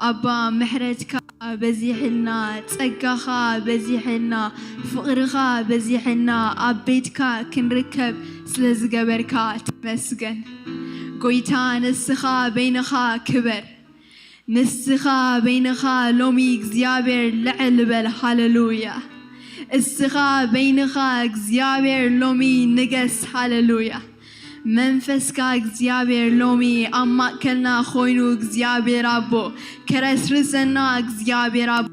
ኣባ፣ ምሕረትካ በዚሕልና፣ ጸጋኻ በዚሕልና፣ ፍቕርኻ በዚሕልና፣ ኣብ ቤትካ ክንርከብ ስለ ዝገበርካ ተመስገን። ጎይታ፣ ንስኻ በይንኻ ክበር። ንስኻ በይንኻ ሎሚ እግዚኣብሔር ልዕል በል። ሃሌሉያ። እስኻ በይንኻ እግዚኣብሔር ሎሚ ንገስ። ሃሌሉያ። መንፈስካ እግዚኣብሔር ሎሚ ኣብ ማእከልና ኮይኑ እግዚኣብሔር ኣቦ ከረስርሰና እግዚኣብሔር ኣቦ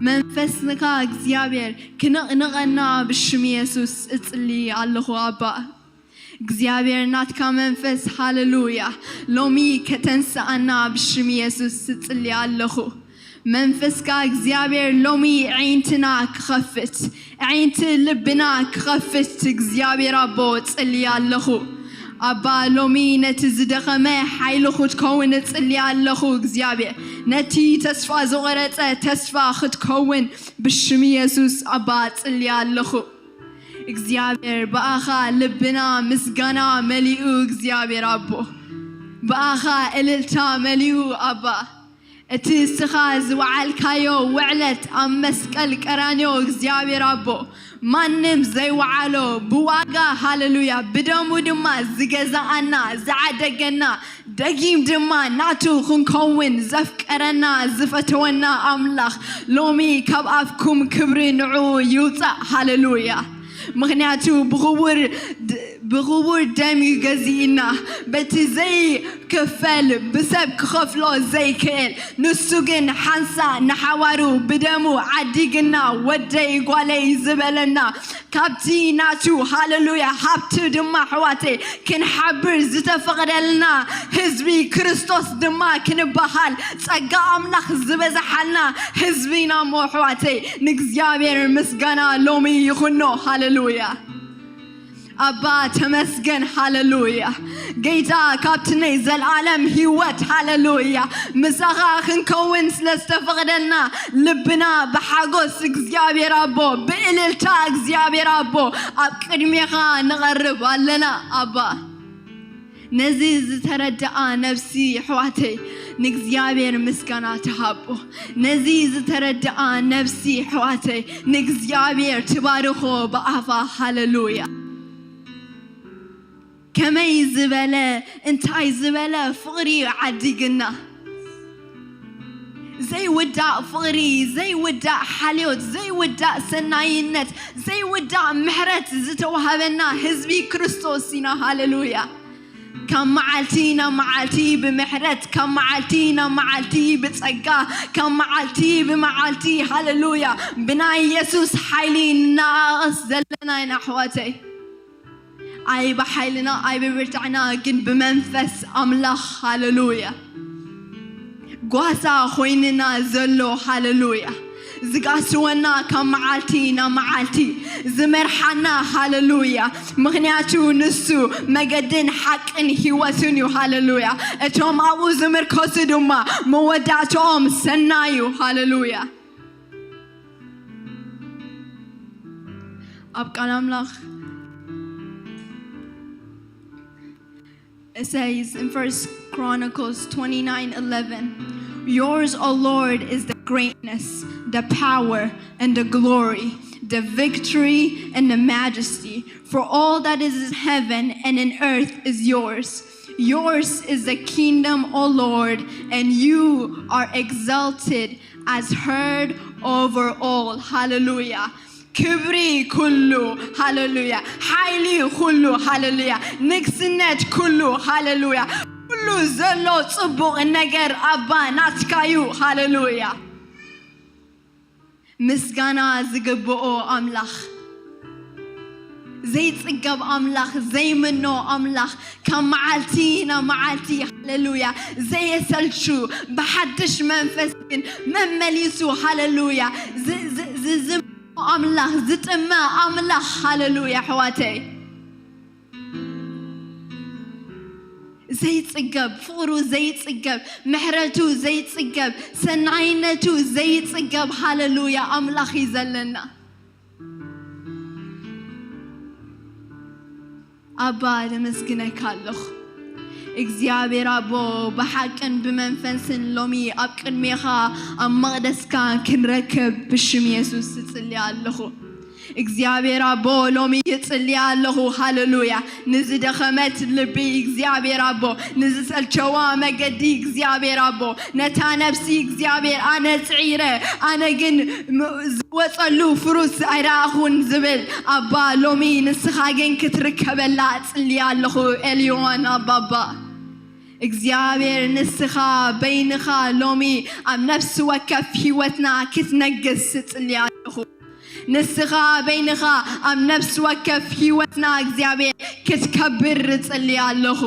መንፈስካ እግዚኣብሔር ክነቕንቐና ብሽም የሱስ እጽሊ ኣለኹ ኣባ። እግዚኣብሔር ናትካ መንፈስ ሃሌሉያ ሎሚ ከተንስኣና ብሽም የሱስ እጽሊ ኣለኹ። መንፈስካ እግዚኣብሔር ሎሚ ዕይንትና ክኸፍት ዕይንቲ ልብና ክኸፍት እግዚኣብሔር ኣቦ ጽልያ ኣለኹ። ኣባ ሎሚ ነቲ ዝደኸመ ሓይሊ ክትከውን እጽልያ ኣለኹ እግዚኣብሔር። ነቲ ተስፋ ዝቖረጸ ተስፋ ክትከውን ብሽም የሱስ ኣባ ጽልያ ኣለኹ። እግዚኣብሔር ብኣኻ ልብና ምስጋና መሊኡ እግዚኣብሔር ኣቦ ብኣኻ እልልታ መሊኡ ኣባ እቲ እስኻ ዝወዓልካዮ ውዕለት ኣብ መስቀል ቀራንዮ እግዚኣብሔር ኣቦ ማንም ዘይወዓሎ ብዋጋ ሃሌሉያ ብደሙ ድማ ዝገዛኣና ዝዓደገና ደጊም ድማ ናቱ ክንከውን ዘፍቀረና ዝፈተወና ኣምላኽ ሎሚ ካብ ኣፍኩም ክብሪ ንዑ ይውፃእ። ሃሌሉያ። ምኽንያቱ ብኽቡር ደም እዩ ገዚእና በቲ ዘይክፈል ብሰብ ክኸፍሎ ዘይክእል ንሱ ግን ሓንሳ ንሓዋሩ ብደሙ ዓዲግና ወደይ ጓለይ ዝበለና ካብቲ ናቱ ሃሌሉያ ሃብቲ ድማ ኣሕዋተይ ክንሓብር ዝተፈቕደልና ህዝቢ ክርስቶስ ድማ ክንበሃል ጸጋ ኣምላኽ ዝበዝሓልና ህዝቢ ኢና እሞ ኣሕዋተይ ንእግዚኣብሔር ምስጋና ሎሚ ይኹኖ። ሃሌሉያ ኣባ ተመስገን። ሃሌሉያ ጌታ ካብቲ ናይ ዘልኣለም ህይወት ሃሌሉያ ምሳኻ ክንከውን ስለ ዝተፈቕደልና ልብና ብሓጎስ እግዚኣብሔር ኣቦ ብእልልታ እግዚኣብሔር ኣቦ ኣብ ቅድሜኻ ንቐርብ ኣለና ኣባ። ነዚ ዝተረድኣ ነብሲ ኣሕዋተይ ንእግዚኣብሔር ምስጋና ትሃቦ። ነዚ ዝተረድኣ ነብሲ ኣሕዋተይ ንእግዚኣብሔር ትባርኾ ብኣፋ። ሃሌሉያ። ከመይ ዝበለ እንታይ ዝበለ ፍቕሪ እዩ ዓዲግና። ዘይውዳእ ፍቕሪ፣ ዘይውዳእ ሓልዮት፣ ዘይውዳእ ሰናይነት፣ ዘይውዳእ ምሕረት ዝተዋህበና ህዝቢ ክርስቶስ ኢና። ሃሌሉያ። ካብ መዓልቲ ናብ መዓልቲ ብምሕረት፣ ካብ መዓልቲ ናብ መዓልቲ ብጸጋ፣ ካብ መዓልቲ ብመዓልቲ ሃሌሉያ ብናይ የሱስ ሓይሊ እናኣቐስ ዘለና ኢና ኣሕዋተይ። ኣይ ብሓይልና ኣይ ብብርትዕና ግን ብመንፈስ ኣምላኽ። ሃሌሉያ። ጓሳ ኮይንና ዘሎ። ሃሌሉያ። ዝጋስወና ካብ መዓልቲ ናብ መዓልቲ ዝመርሓና። ሃሌሉያ። ምኽንያቱ ንሱ መገድን ሓቅን ህይወትን እዩ። ሃሌሉያ። እቶም ኣብኡ ዝምርከሱ ድማ መወዳእትኦም ሰናይ እዩ። ሃሌሉያ። ኣብ ቃል ኣምላኽ It says in First Chronicles twenty-nine eleven, "Yours, O Lord, is the greatness, the power, and the glory, the victory, and the majesty. For all that is in heaven and in earth is yours. Yours is the kingdom, O Lord, and you are exalted as head over all." ሃሌሉያ። ክብሪ ኩሉ። ሃሌሉያ። ሓይሊ ኩሉ። ሃሌሉያ። ንግስነት ኩሉ። ሃሌሉያ። ኩሉ ዘሎ ጽቡቕ ነገር ኣባ ናትካዩ። ሃሌሉያ። ምስጋና ዝግብኦ ኣምላኽ፣ ዘይጽገብ ኣምላኽ፣ ዘይምኖ ኣምላኽ፣ ካብ መዓልቲ ናብ መዓልቲ ሃሌሉያ ዘየሰልቹ ብሓድሽ መንፈስ ግን መመሊሱ ሃሌሉያ ዝዝም ኣምላኽ ዝጥመ ኣምላኽ ሃሌሉያ ኣሕዋተይ ዘይጽገብ ፍቕሩ ዘይጽገብ ምሕረቱ ዘይጽገብ ሰናይነቱ ዘይጽገብ ሃሌሉያ ኣምላኽ እዩ ዘለና። ኣባ ነመስግነካ ኣለኹ። እግዚኣብሔር ኣቦ፣ ብሓቅን ብመንፈስን ሎሚ ኣብ ቅድሜኻ ኣብ መቕደስካ ክንረከብ ብሽም የሱስ እጽሊ ኣለኹ። እግዚኣብሔር ኣቦ፣ ሎሚ እጽሊ ኣለኹ። ሃሌሉያ። ንዝደኸመት ልቢ እግዚኣብሔር ኣቦ፣ ንዝሰልቸዋ መገዲ እግዚኣብሔር ኣቦ፣ ነታ ነፍሲ እግዚኣብሔር ኣነ ጽዒረ፣ ኣነ ግን ም- ዝወጸሉ ፍሩስ ኣይረኣኹን ዝብል ኣባ፣ ሎሚ ንስኻ ግን ክትርከበላ እጽሊ ኣለኹ። ኤልዮን ኣባባ እግዚኣብሔር ንስኻ በይንኻ ሎሚ ኣብ ነፍሲ ወከፍ ህይወትና ክትነግስ እጽሊ ኣለኹ። ንስኻ በይንኻ ኣብ ነፍሲ ወከፍ ህይወትና እግዚኣብሔር ክትከብር እጽሊ ኣለኹ።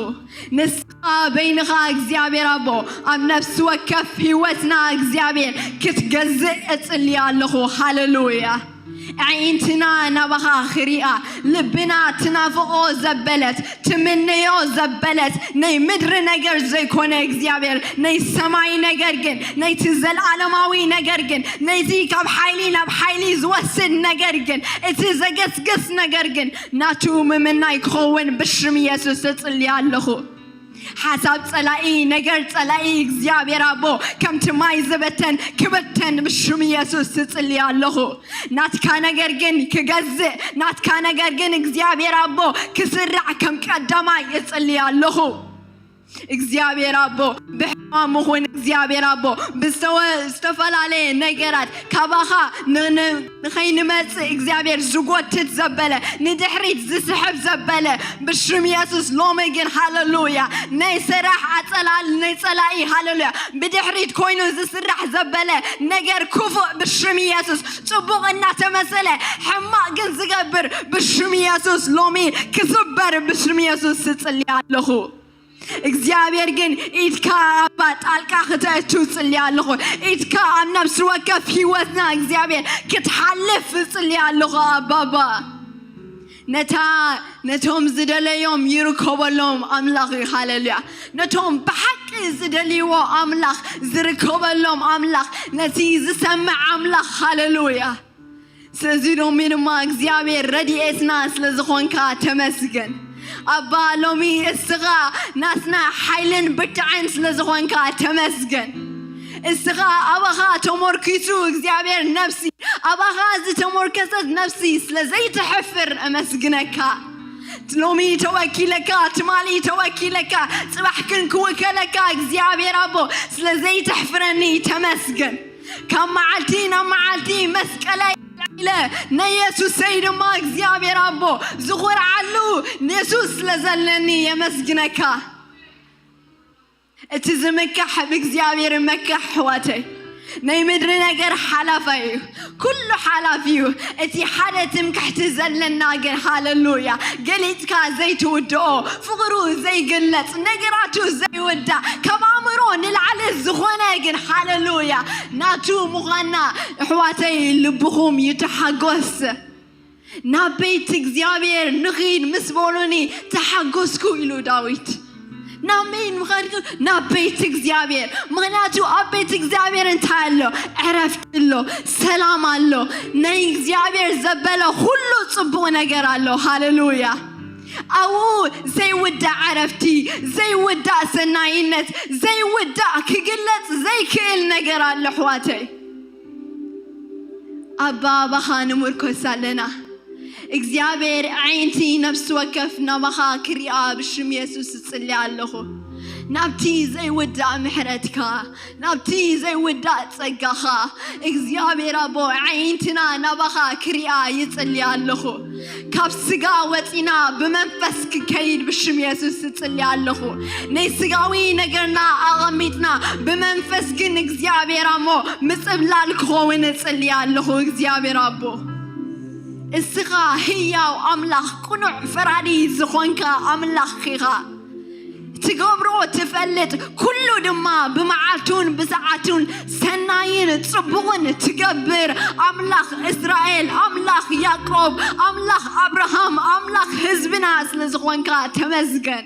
ንስኻ በይንኻ እግዚኣብሔር ኣቦ ኣብ ነፍሲ ወከፍ ህይወትና እግዚኣብሔር ክትገዝእ እጽሊ ኣለኹ። ሃሌሉያ። ኣዒንትና ናባኻ ክሪኣ፣ ልብና ትናፍቆ ዘበለት፣ ትምነዮ ዘበለት ናይ ምድሪ ነገር ዘይኮነ እግዚኣብሔር፣ ናይ ሰማይ ነገር ግን፣ ናይቲ ዘለዓለማዊ ነገር ግን፣ ናይቲ ካብ ሓይሊ ናብ ሓይሊ ዝወስድ ነገር ግን፣ እቲ ዘገስግስ ነገር ግን ናቱ ምምናይ ክኸውን ብሽም የሱስ እጽሊ ኣለኹ። ሓሳብ ጸላኢ፣ ነገር ጸላኢ እግዚኣብሔር ኣቦ ከምቲ ማይ ዝበተን ክበተን ብሽም የሱስ እጽሊ ኣለኹ። ናትካ ነገር ግን ክገዝእ፣ ናትካ ነገር ግን እግዚኣብሔር ኣቦ ክስራዕ ከም ቀዳማይ እጽሊ ኣለኹ። እግዚኣብሔር ኣቦ ብሕማም ኹን እግዚኣብሔር ኣቦ ብዝተወ- ዝተፈላለየ ነገራት ካባኻ ን- ን- ንኸይንመጽእ እግዚኣብሔር ዝጎትት ዘበለ፣ ንድሕሪት ዝስሕብ ዘበለ ብሽም የሱስ ሎሚ ግን ሃሌሉያ ናይ ስራሕ ኣጸላል ናይ ጸላኢ ሃሌሉያ ብድሕሪት ኮይኑ ዝስራሕ ዘበለ ነገር ክፉእ ብሽም የሱስ ጽቡቕ እናተመሰለ ሕማቕ ግን ዝገብር ብሽም የሱስ ሎሚ ክስበር ብሽም የሱስ እጽሊ ኣለኹ። እግዚኣብሔር ግን ኢድካ ኣባ ጣልቃ ክተእቱ እጽሊ ኣለኹ። ኢድካ ኣብ ነፍሲ ወከፍ ህይወትና እግዚኣብሔር ክትሓልፍ እጽሊ ኣለኹ ኣባባ። ነታ ነቶም ዝደለዮም ይርከበሎም ኣምላኽ እዩ። ሃሌሉያ። ነቶም ብሓቂ ዝደልይዎ ኣምላኽ ዝርከበሎም ኣምላኽ፣ ነቲ ዝሰምዕ ኣምላኽ። ሃሌሉያ። ስለዚ ሎሚ ድማ እግዚኣብሔር ረድኤትና ስለ ዝኾንካ ተመስገን። ኣባ ሎሚ እስኻ ናትና ሓይልን ብርትዐን ስለ ዝኾንካ ተመስገን። እስኻ ኣባኻ ተመርኪሱ እግዚኣብሔር ነፍሲ ኣባኻ ዝተመርከሰት ነፍሲ ስለ ዘይትሕፍር እመስግነካ። ሎሚ ተወኪለካ፣ ትማሊ ተወኪለካ፣ ጽባሕ ክንክውከለካ እግዚኣብሔር ኣቦ ስለ ዘይትሕፍረኒ ተመስገን። ካብ መዓልቲ ናብ መዓልቲ መስቀለይ ኢለ ንየሱሰይ ድማ እግዚኣብሔር ኣቦ ዝኹርዓሉ ንየሱስ ስለ ዘለኒ የመስግነካ። እቲ ዝምካሕ ብእግዚኣብሔር ይመካሕ ኣሕዋተይ። ናይ ምድሪ ነገር ሓላፋይ እዩ፣ ኩሉ ሓላፊ እዩ። እቲ ሓደ ትምክሕቲ ዘለና ግን ሃሌሉያ ገሊጽካ ዘይትውድኦ ፍቕሩ ዘይግለጽ ነገራቱ ዘይውዳእ ካብ ኣእምሮ ንላዕሊ ዝኾነ ግን ሃሌሉያ ናቱ ምዃንና ኣሕዋተይ ልብኹም ይተሓጎስ። ናብ ቤት እግዚኣብሔር ንኺድ ምስ በሉኒ ተሓጎስኩ ኢሉ ዳዊት። ናብ መን ምኸድኩ? ናብ ቤት እግዚኣብሔር። ምኽንያቱ ኣብ ቤት እግዚኣብሔር እንታይ ኣሎ? ዕረፍቲ ኣሎ፣ ሰላም ኣሎ። ናይ እግዚኣብሔር ዘበለ ኩሉ ጽቡቕ ነገር ኣሎ። ሃሌሉያ። ኣብኡ ዘይውዳእ ዕረፍቲ፣ ዘይውዳእ ሰናይነት፣ ዘይውዳእ ክግለጽ ዘይክእል ነገር ኣሎ ኣሕዋተይ። ኣባ ኣባኻ ንምርኮስ ኣለና። እግዚኣብሔር ኣዒንቲ ነፍሲ ወከፍ ናባኻ ክሪኣ ብሽም የሱስ እጽሊ ኣለኹ። ናብቲ ዘይውዳእ ምሕረትካ፣ ናብቲ ዘይውዳእ ጸጋኻ እግዚኣብሔር ኣቦ ኣዒንትና ናባኻ ክሪኣ ይጽሊ ኣለኹ። ካብ ስጋ ወጺና ብመንፈስ ክከይድ ብሽም የሱስ እጽሊ ኣለኹ። ናይ ስጋዊ ነገርና ኣቐሚጥና ብመንፈስ ግን እግዚኣብሔር ኣሞ ምጽብላል ክኸውን እጽሊ ኣለኹ። እግዚኣብሔር ኣቦ እስኻ ህያው ኣምላኽ ቅኑዕ ፈራዲ ዝኾንካ ኣምላኽ ኢኻ። ትገብሮ ትፈልጥ ኩሉ ድማ ብመዓልቱን ብሰዓቱን ሰናይን ጽቡቕን ትገብር ኣምላኽ እስራኤል ኣምላኽ ያዕቆብ ኣምላኽ ኣብርሃም ኣምላኽ ህዝብና ስለ ዝኾንካ ተመስገን።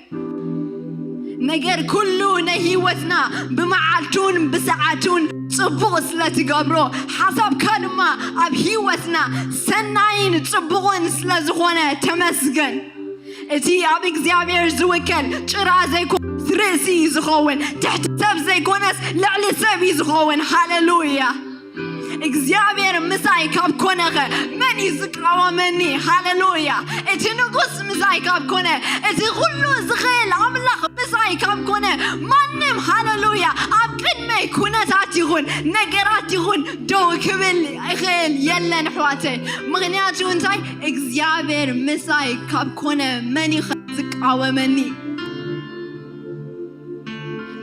ነገር ኩሉ ናይ ህይወትና ብመዓልቱን ብሰዓቱን ጽቡቕ ስለ ትገብሮ ሓሳብካ ድማ ኣብ ህይወትና ሰናይን ጽቡቕን ስለ ዝኾነ ተመስገን። እቲ ኣብ እግዚኣብሔር ዝውከል ጭራ ዘይኮነስ ርእሲ እዩ ዝኸውን፣ ትሕቲ ሰብ ዘይኮነስ ልዕሊ ሰብ እዩ ዝኸውን። ሃሌሉያ! እግዚኣብሔር ምሳይ ካብ ኮነኸ መን እዩ ዝቃወመኒ? ሃሌሉያ! እቲ ንጉስ ምሳይ ካብ ኮነ፣ እቲ ኩሉ ዝኽእል ኣምላኽ ምሳይ ካብ ኮነ፣ ማንም፣ ሃሌሉያ፣ ኣብ ቅድመይ ኩነታት ይኹን ነገራት ይኹን ደው ክብል ይኽእል የለን ኣሕዋተይ። ምኽንያቱ እንታይ? እግዚኣብሔር ምሳይ ካብ ኮነ መን እዩ ዝቃወመኒ?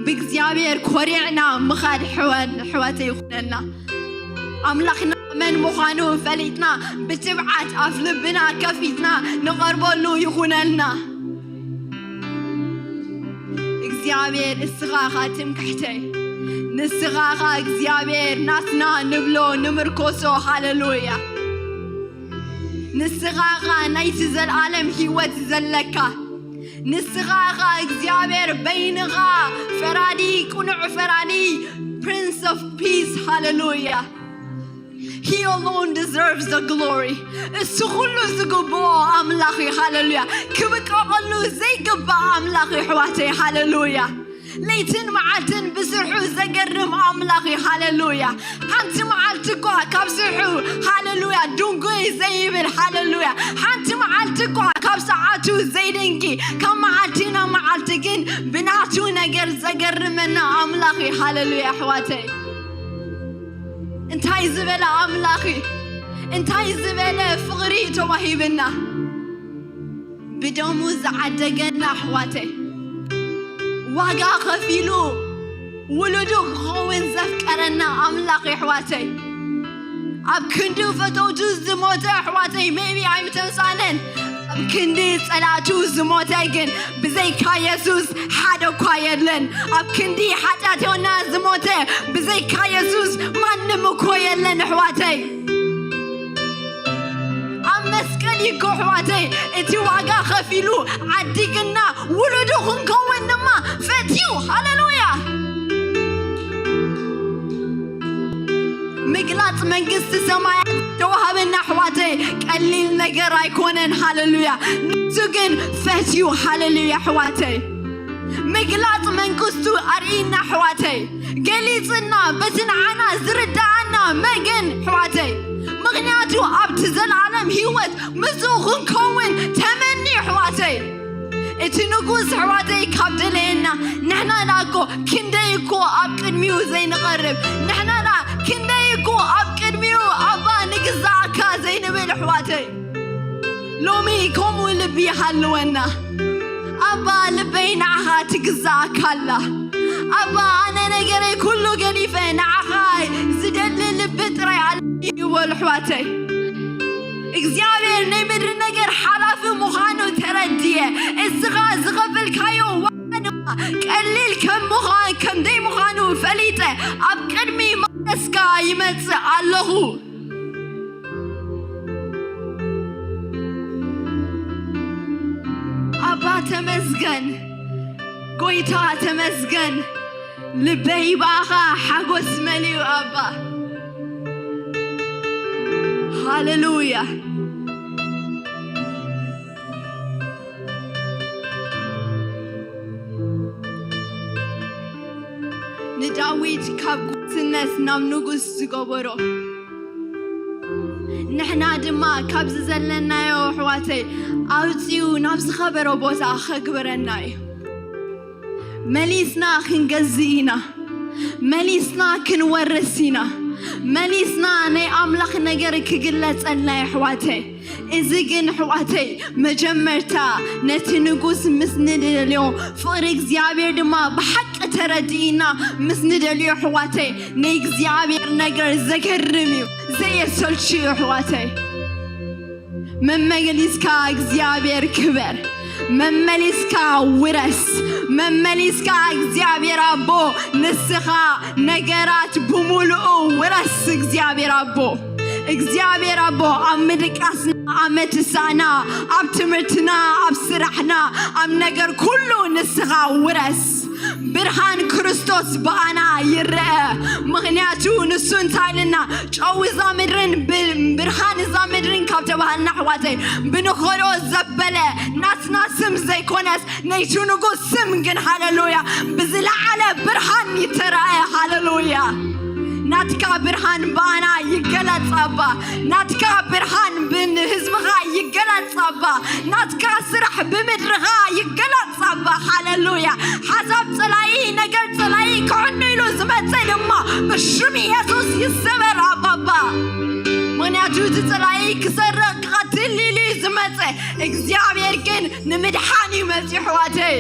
ብእግዚኣብሔር ኮሪዕና ምኻድ ሕወን ሕወተ ይኹነልና። ኣምላኽና መን ምዃኑ ፈሊጥና ብትብዓት ኣፍ ልብና ከፊትና ንቐርበሉ ይኹነልና። እግዚኣብሔር እስኻ ኢኻ ትምክሕተይ፣ ንስኻ ኢኻ እግዚኣብሔር ናትና ንብሎ ንምርኮሶ። ሃሌሉያ! ንስኻ ኢኻ ናይቲ ዘለዓለም ህይወት ዘለካ። ንስኻ ኢኻ እግዚኣብሔር በይንኻ ፈራዲ፣ ቅኑዕ ፈራዲ፣ Prince of Peace። ሃሌሉያ! He alone deserves the glory። እሱ ኩሉ ዝግብኦ ኣምላኽ እዩ። ሃሌሉያ! ክብቀቐሉ ዘይግባእ ኣምላኽ እዩ ኣሕዋተይ። ሃሌሉያ! ለይትን መዓልትን ብስርሑ ዘገርም ኣምላኽ እዩ። ሃሌሉያ! ሓንቲ መዓልቲ እኳ ካብ ስርሑ፣ ሃሌሉያ፣ ድንጉይ ዘይብል፣ ሃሌሉያ፣ ሓንቲ መዓልቲ እኳ ካብ ሰዓቱ ዘይደንጊ፣ ካብ መዓልቲ ናብ መዓልቲ ግን ብናቱ ነገር ዘገርመና ኣምላኽ እዩ። ሃሌሉያ ኣሕዋተይ! እንታይ ዝበለ ኣምላኽ እዩ! እንታይ ዝበለ ፍቕሪ እዩ ተዋሂብና! ብደሙ ዝዓደገና ኣሕዋተይ፣ ዋጋ ከፊሉ ውሉዱ ክኸውን ዘፍቀረና ኣምላኽ ኣሕዋተይ፣ ኣብ ክንዲ ፈተውቱ ዝሞተ ኣሕዋተይ፣ maybe ኣይምተምሳለን። ኣብ ክንዲ ጸላእቱ ዝሞተ ግን ብዘይካ የሱስ ሓደ እኳ የለን። ኣብ ክንዲ ሓጢኣትና ዝሞተ ብዘይካ የሱስ ማንም እኮ የለን ኣሕዋተይ። ኣብ መስቀል እዩ እኮ ኣሕዋተይ እቲ ዋጋ ከፊሉ ዓዲግና ውሉዱ ክንከውን ድማ ፈትዩ። ሃሌሉያ! ምግላጽ መንግስቲ ሰማያት ተዋሃበና ኣሕዋተይ፣ ቀሊል ነገር ኣይኮነን። ሃሌሉያ! ንሱ ግን ፈትዩ። ሃሌሉያ ኣሕዋተይ፣ ምግላጽ መንግስቱ ኣርእይና ኣሕዋተይ፣ ገሊጽና በቲ ንዓና ዝርድኣና መገን ኣሕዋተይ። ምኽንያቱ ኣብቲ ዘለዓለም ህይወት ምስኡ ክንከውን ተመኒ ኣሕዋተይ። እቲ ንጉስ ኣሕዋተይ ካብ ደለየና፣ ንሕና ደኣ እኮ ክንደይ እኮ ኣብ ቅድሚኡ ዘይንቐርብ፣ ንሕና ደኣ ክንደይ እኮ ኣብ ቅድሚኡ ኣባ ንግዛእካ ዘይንብል ኣሕዋተይ። ሎሚ ከምኡ ልቢ ይሃልወና። ኣባ ልበይ ንዓኻ ትግዛእካ ኣላ። ኣባ ኣነ ነገረይ ኩሉ ገዲፈ ንዓኻ ዝደሊ ልቢ ጥራይ ኣለኒ ይበሉ ኣሕዋተይ። እግዚኣብሔር ናይ ምድሪ ነገር ሓላፊ ምዃኑ ተረድየ፣ እስኻ ዝኸፈልካዮ ዋጋ ድማ ቀሊል ከም ምዃን፣ ከም ዘይምዃኑ ፈሊጠ ኣብ ቅድሚ መቕደስካ ይመጽእ ኣለኹ። ኣባ ተመስገን፣ ጎይታ ተመስገን። ልበይ ብኣኻ ሓጎስ መሊኡ ኣባ። ሃሌሉያ። ንዳዊት ካብ ጉስነት ናብ ንጉስ ዝገበሮ፣ ንሕና ድማ ካብዚ ዘለናዮ ኣሕዋተይ ኣውፂኡ ናብ ዝኸበሮ ቦታ ከግብረና እዩ። መሊስና ክንገዝእ ኢና። መሊስና ክንወርስ ኢና። መሊስና ናይ ኣምላኽ ነገር ክግለጸልና እዩ ኣሕዋተይ። እዚ ግን ኣሕዋተይ መጀመርታ ነቲ ንጉስ ምስ ንደልዮ፣ ፍቕሪ እግዚኣብሔር ድማ ብሓቂ ተረዲእና ምስ ንደልዮ ኣሕዋተይ፣ ናይ እግዚኣብሔር ነገር ዘገርም እዩ፣ ዘየሰልች እዩ ኣሕዋተይ። መመሊስካ እግዚኣብሔር ክበር፣ መመሊስካ ውረስ፣ መመሊስካ እግዚኣብሔር ኣቦ፣ ንስኻ ነገራት ብምሉኡ ውረስ እግዚኣብሔር ኣቦ። እግዚኣብሔር ኣቦ፣ ኣብ ምድቃስና፣ ኣብ ምትሳእና፣ ኣብ ትምህርትና፣ ኣብ ስራሕና፣ ኣብ ነገር ኩሉ ንስኻ ውረስ። ብርሃን ክርስቶስ ብኣና ይረአ። ምኽንያቱ ንሱ እንታይ ኢልና፣ ጨው እዛ ምድርን ብ-፣ ብርሃን እዛ ምድርን ካብ ተባሃልና፣ ኣሕዋተይ፣ ብንኸዶ ዘበለ ናትና ስም ዘይኮነስ፣ ነይቱ ንጉስ ስም ግን፣ ሃሌሉያ፣ ብዝለዓለ ብርሃን ይተራእየ። ሃሌሉያ። ናትካ ብርሃን ብኣና ይገለጽ ኣባ። ናትካ ብርሃን ብህዝብኻ ይገለጽ ኣባ። ናትካ ስራሕ ብምድርኻ ይገለጽ ኣባ። ሃሌሉያ። ሓሳብ ጸላኢ፣ ነገር ጸላኢ ክዕኑ ኢሉ ዝመጸ ድማ ብሽም ኢየሱስ ይሰበር ኣባባ። ምኽንያቱ እቲ ጸላኢ ክሰርቕ ክቐትል ኢሉ እዩ ዝመጸ። እግዚኣብሔር ግን ንምድሓን እዩ መጺኡ ኣሕዋተይ።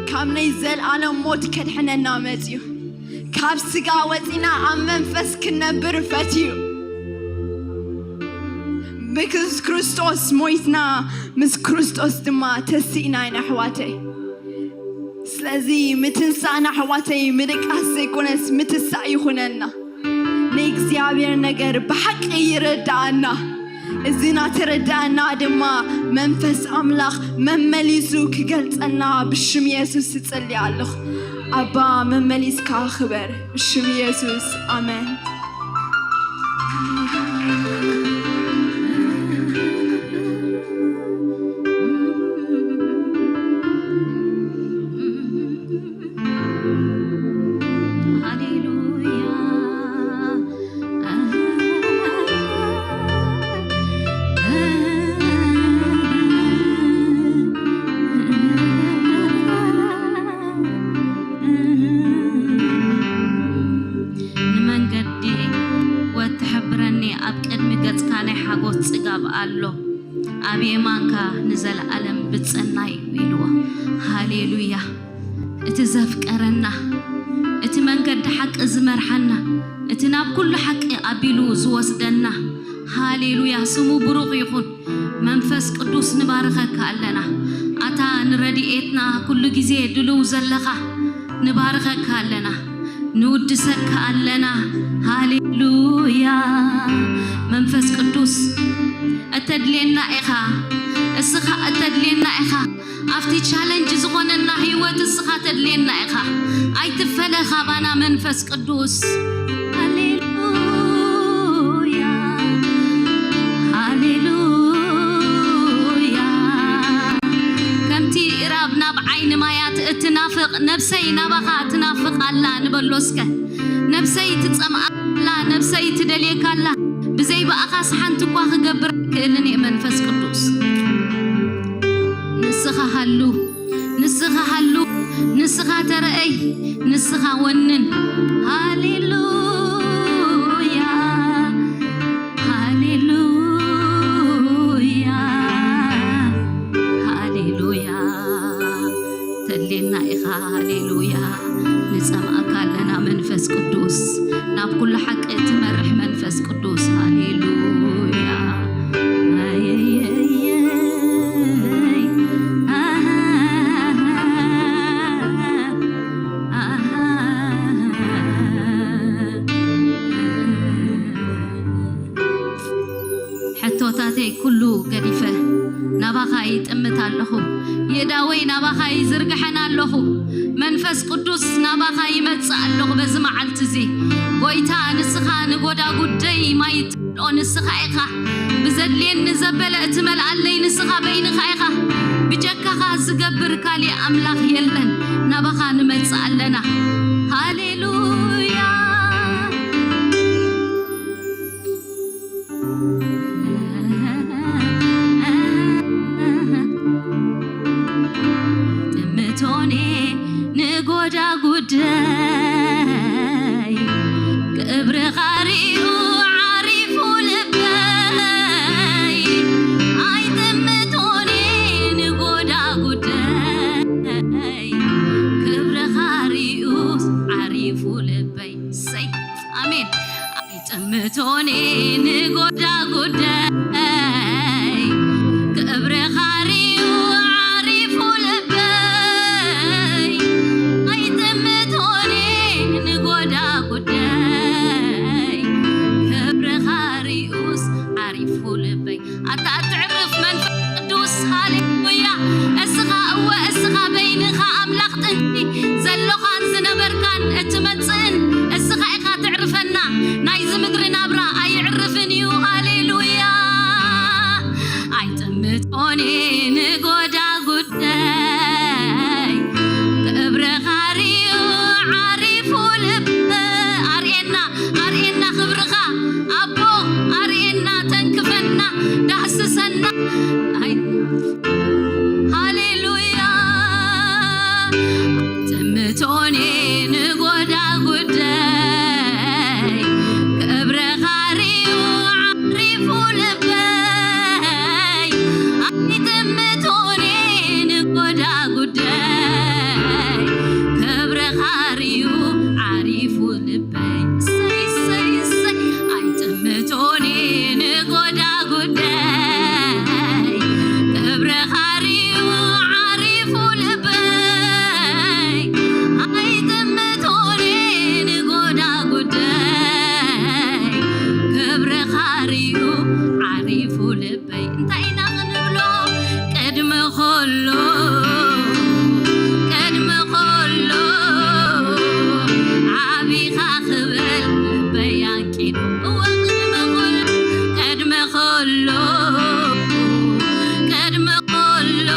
ካብ ናይ ዘለኣለም ሞት ከድሕነና መጺኡ። ካብ ስጋ ወጺና ኣብ መንፈስ ክንነብር ፈትዩ። ብክስ ክርስቶስ ሞይትና፣ ምስ ክርስቶስ ድማ ተሲእና ኢና ኣሕዋተይ። ስለዚ ምትንሳእና ኣሕዋተይ ምድቃስ ዘይኮነስ ምትሳእ ይኹነና። ንእግዚኣብሔር ነገር ብሓቂ ይረዳኣና። እዚ ናተረዳኣና ድማ መንፈስ ኣምላኽ መመሊሱ ክገልጸና ብሽም የሱስ እጽሊ ኣለኹ። ኣባ መመሊስካ ክበር ብሽም የሱስ ኣመን። ሃሌሉያ። ንመንገዲ ወትሕብረኒ፣ ኣብ ቅድሚ ገጽካ ናይ ሓጎስ ጽጋብ ኣሎ። ኣብ የማንካ ንዘለኣለም ብጸናይ ኢልዎ። ሃሌሉያ። እቲ ዘፍቀረና፣ እቲ መንገዲ ሓቂ ዝመርሓና፣ እቲ ናብ ኩሉ ሓቂ ኣቢሉ ዝወስደና፣ ሃሌሉያ፣ ስሙ ብሩኽ ይኹን። መንፈስ ቅዱስ ንባርኸካ ኣለና። ኣታ ንረድኤትና ኩሉ ግዜ ድልው ዘለኻ ንባርኸካ ኣለና፣ ንውድሰካ ኣለና። ሃሌሉያ። መንፈስ ቅዱስ እተድልየና ኢኻ፣ እስኻ እተድልየና ኢኻ። ኣብቲ ቻለንጅ ዝኾነና ህይወት እስኻ ተድልየና ኢኻ። ኣይትፈለ ካባና መንፈስ ቅዱስ። ሃሌሉያ፣ ሃሌሉያ። ከምቲ ኢራብ ናብ ዓይኒ ማያት እትናፍቕ፣ ነብሰይ ናባኻ ትናፍቕ ኣላ ንበሎ እስከ። ነብሰይ ትጸምኣ ኣላ፣ ነብሰይ ትደልየካ ኣላ። ብዘይ ብኣኻስ ሓንቲ እኳ ክገብር ኣይክእልን እየ መንፈስ ቅዱስ። ንስኻ ሃሉ፣ ንስኻ ሃሉ፣ ንስኻ ተረኣይ፣ ንስኻ ወንን። ሃሌሉያ፣ ሃሌሉያ፣ ሃሌሉያ። ተድልየና ኢኻ። ሃሌሉያ። ንጸምኣካ ኣለና መንፈስ ቅዱስ፣ ናብ ኩሉ ሓቂ እትመርሕ መንፈስ ቅዱስ። ሃሌሉያ። ኣየየየይ። ኣሃ፣ ኣሃ፣ ኣሃ። ሕቶታተይ ኩሉ ገዲፈ ናባኻ ይጥምት ኣለኹ። የእዳወይ ናባኻ ይዝርግሐን ኣለኹ። መንፈስ ቅዱስ ናባኻ ይመጽእ ኣለኹ በዚ መዓልቲ እዚ። ጎይታ ንስኻ ንጎዳጉደይ ማይ ትመልኦ ንስኻ ኢኻ። ብዘድልየኒ ዘበለ እትመልኣለይ ንስኻ በይንኻ ኢኻ። ብጀካኻ ዝገብር ካሊእ ኣምላኽ የለን። ናባኻ ንመጽእ ኣለና። ሃሌሉያ። ጥምቶኔ ንጎዳ ጉደይ ክብርኻ ሪኡ ዓሪፉ ልበይ። ኣይጥምቶኔ ንጎዳ ጉደይ ክብርኻ ሪኡስ ዓሪፉ ልበይ። ሰይ ኣሜን። ኣይጥምቶኔ ንጎዳ ጉደይ ክብርኻ ሪኡ ዓሪፉ ልበይ። ኣይጥምቶኔ ንጎዳ ጉደይ ክብርኻ ሪኡስ ዓሪፉ ልበይ። ኣታ ኣትዕርፍ ጥንቲ ዘሎኻን ዝነበርካን እትመጽእን እስኻ ኢኻ ትዕርፈና። ናይዚ ምድሪ ናብራ ኣይዕርፍን እዩ። ሃሌሉያ። ኣይጥምቶኒ ንጎዳ ጉዳይ ክብርኻ ርዩ ዓሪፉ ልብ ኣርእየና፣ ኣርእየና ክብርኻ ኣቦ ኣርእየና፣ ተንክፈና፣ ዳህስሰና። ኣይ ሃሌሉያ። ጥምቶኒ ንጎዳ ጉዳይ ክብርኻ ርዩ ዓሪፉ ልበይ። ኣይጥምቶኒ ንጎዳ ጉዳይ ክብርኻ ርዩ ዓሪፉ ልበይ። እሰይ፣ እሰይ፣ እሰይ። ኣይጥምቶኒ ንጎዳ ጉዳይ ክብርኻ ርዩ ዓሪፉ ልበይ። ኣይጥምቶኒ ንጎዳ ጉዳይ ክብርኻ ርዩ ዓሪፉ ልበይ። እንታይ ኢና ክንብሎ? ቅድሚ ኹሉ፣ ቅድሚ ኹሉ ዓቢኻ ክብል ልበይ ኣንቂዱ። እወ፣ ቅድሚ ኹሉ፣ ቅድሚ ኹሉ፣ ቅድሚ ኹሉ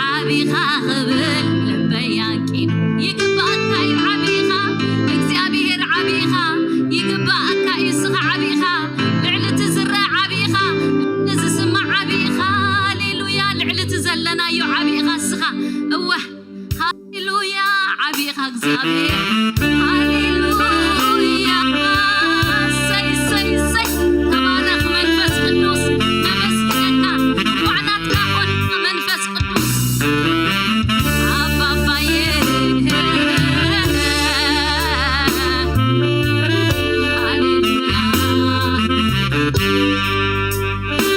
ዓቢኻ ክብል ልበይ ኣንቂዱ። ይግባኣካ እዩ ዓቢኻ፣ እግዚኣብሔር ዓቢኻ፣ ይግባኣካ እዩ እስኻ ዓቢኻ። ልዕሊ እቲ ዝረአ ዓቢ ኢኻ፣ ልዕሊ ዝስማዕ ዓቢ ኢኻ። ሃሌሉያ። ልዕሊ እቲ ዘለናዮ ዓቢ ኢኻ እስኻ። እወ፣ ሃሌሉያ። ዓቢ ኢኻ እግዚኣብሔር። ሃሌሉያ። እሰይ፣ እሰይ፣ እሰይ። ተባረኽ መንፈስ ቅዱስ። ነመስግነካ። ባዕላትና ኮንካ መንፈስ ቅዱስ። ኣባባየ። ሃሌሉያ።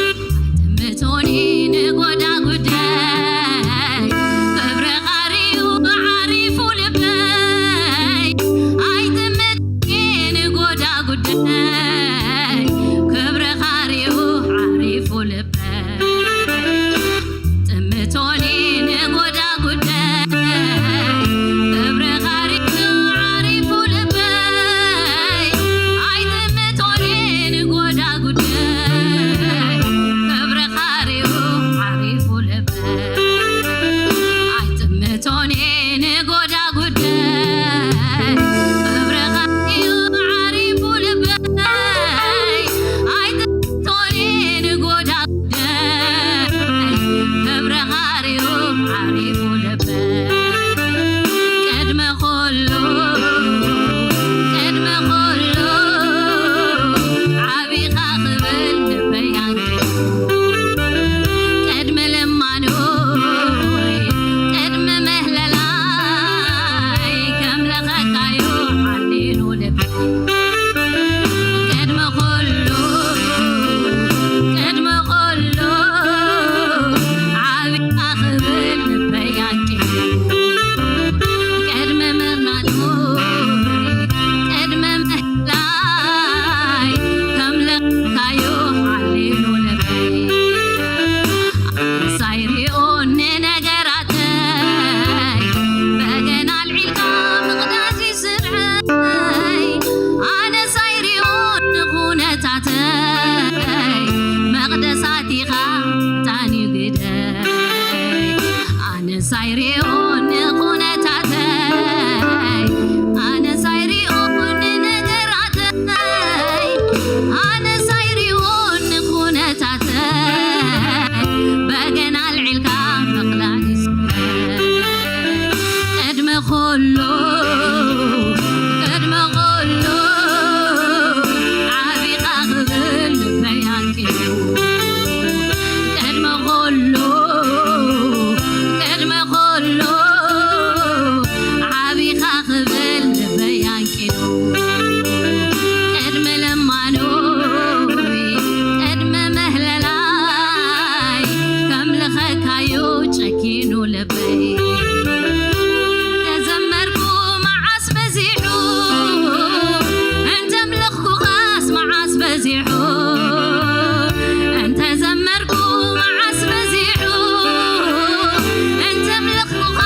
ኣይጥምቶኒ ንጎዳ ጉዳይ ክብርኻ ርዩ ዓሪፉ ልበይ። ኣይጥምቶኒ ንጎዳ ጉዳይ ክብርኻ ርዩ ዓሪፉ ልበይ። ጥምቶኒ ንጎዳ ጉዳይ ክብርኻ ርዩ ዓሪፉ ልበይ። ኣይጥምቶኒ ንጎዳ ጉዳይ ክብርኻ ርዩ ዓሪፉ ልበይ። ኣይጥምቶኒ ንጎዳ ጉዳይ ክብርኻ ርዩ ዓሪፉ ልበይ። ኣይጥምቶኒ ንጎዳ ጉዳይ ክብርኻ ርዩ ዓሪፉ ልበይ። ቅድሚ ኹሉ፣ ቅድሚ ኹሉ ዓቢኻ ክብል ልበይ ኣንቂዱ። ቅድሚ ልማኖይ፣ ቅድሚ ምህለላይ ከምልኸካዩ ዓሊሉ ልበይ። ቅድሚ ኹሉ፣ ቅድሚ ኹሉ ዓቢኻ ክብል ልበይ ኣንቂዱ። ቅድሚ ምርናኖይ፣ ቅድሚ ምህላይ ከምልኸካዩ ዓሊሉ ልበይ። ኣነስ ኣይሪኦን ንነገራተይ፣ በገና ኣልዒልካ ምቕዳስ እዩ ስርዐይ። ኣነስ ኣይሪኦን ንኹነታተይ፣ መቕደስ ኣቲኻ ዕጣን እዩ ግደይ። ኣነስ ኣይሪኦን ንኹነታተይ፣ ኣነስ ኣይሪኦን ንነገራተይ፣ ኣነስ ኣይሪኦን ንኹነታተይ፣ በገና ኣልዒልካ ምቕላዕ እዩ ስርሐይ። ቅድሚ ኹሉ፣ ቅድሚ ኹሉ ዓቢኻ ክብል ልበይ ኣንቂዱ። ቅድሚ ኹሉ፣ ቅድሚ ኹሉ ዓቢኻ ክብል ልበይ ኣንቂዱ። ቅድሚ ልማኖይ፣ ቅድሚ ምህለላይ ከምልኸካዩ ጨኪኑ ልበይ። እንተዘመርኩ መዓስ በዚሑ፣ እንተምለኽኩኻስ መዓስ በዚሑ። እንተዘመርኩ መዓስ በዚሑ፣ እንተምለኽኩኻ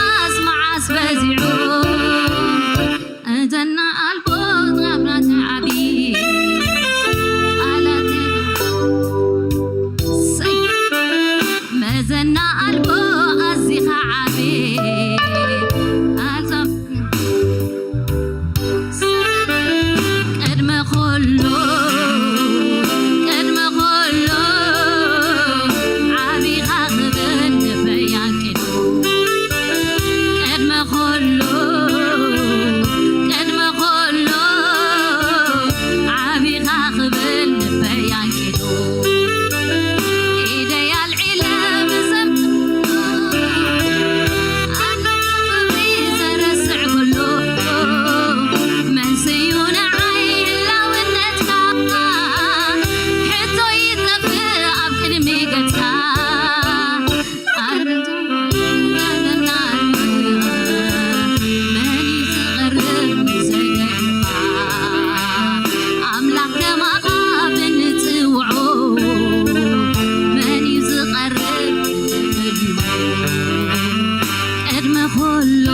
ኩሉ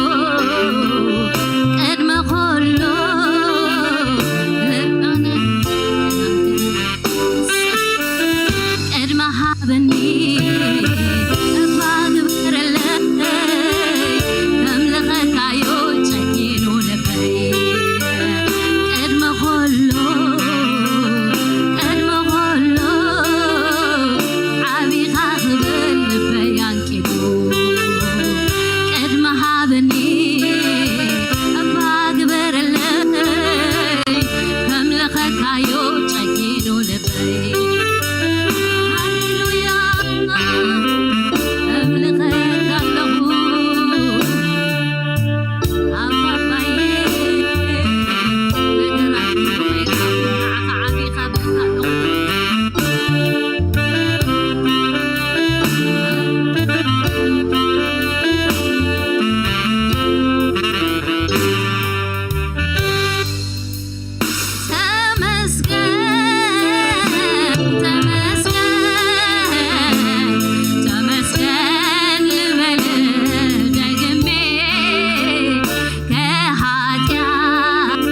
ቅድሚ ኩሉ ቅድሚ ሃብኒ እባ ግበረለይ፣ ከምልኸካዮ ጨኪኑ ልበይ። ቅድሚ ኩሉ፣ ቅድሚ ኩሉ ዓቢኻ ክብል ልበይ ኣንቂዱ። ቅድሚ ሃብኒ እባ ግበረለይ፣ ከምልኸካዮ ጨኪኑ ልበይ። ሃሌሉያ፣ እምልኸካ ኣለኹ ኣባባየ፣ ነገራት ንዓኻ ዓቢኻ በካ ኣለኹ። ተመስገን፣ ተመስገን፣ ተመስገን ልበል ደግሜ፣ ከኃጢአት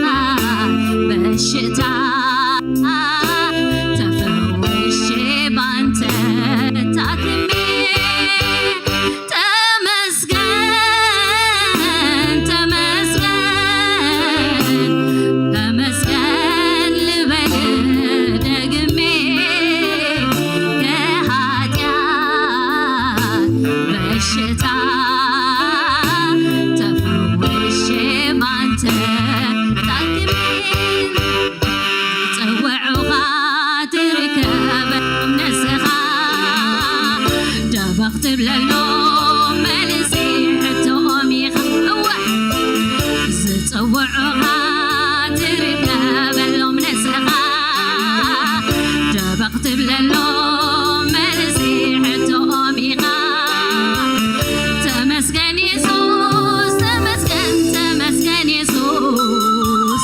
በሽታ ተፈውሼ ባንተ ታክሜ። ተመስገን፣ ተመስገን፣ ተመስገን ልበል ደግሜ፣ ከኃጢአት በሽታ ተፈውሼ ባንተ ታክሜ። ዝጸውዑኻ ትርከበሎም ንስኻ፣ ደበኽ ትብለሎም መልሲ ሕቶኦም ኢኻ። እወ፣ ዝጸውዑኻ ትርከበሎም ንስኻ፣ ደበኽ ትብለሎም መልሲ ሕቶኦም ኢኻ። ተመስገን የሱስ፣ ተመስገን፣ ተመስገን የሱስ፣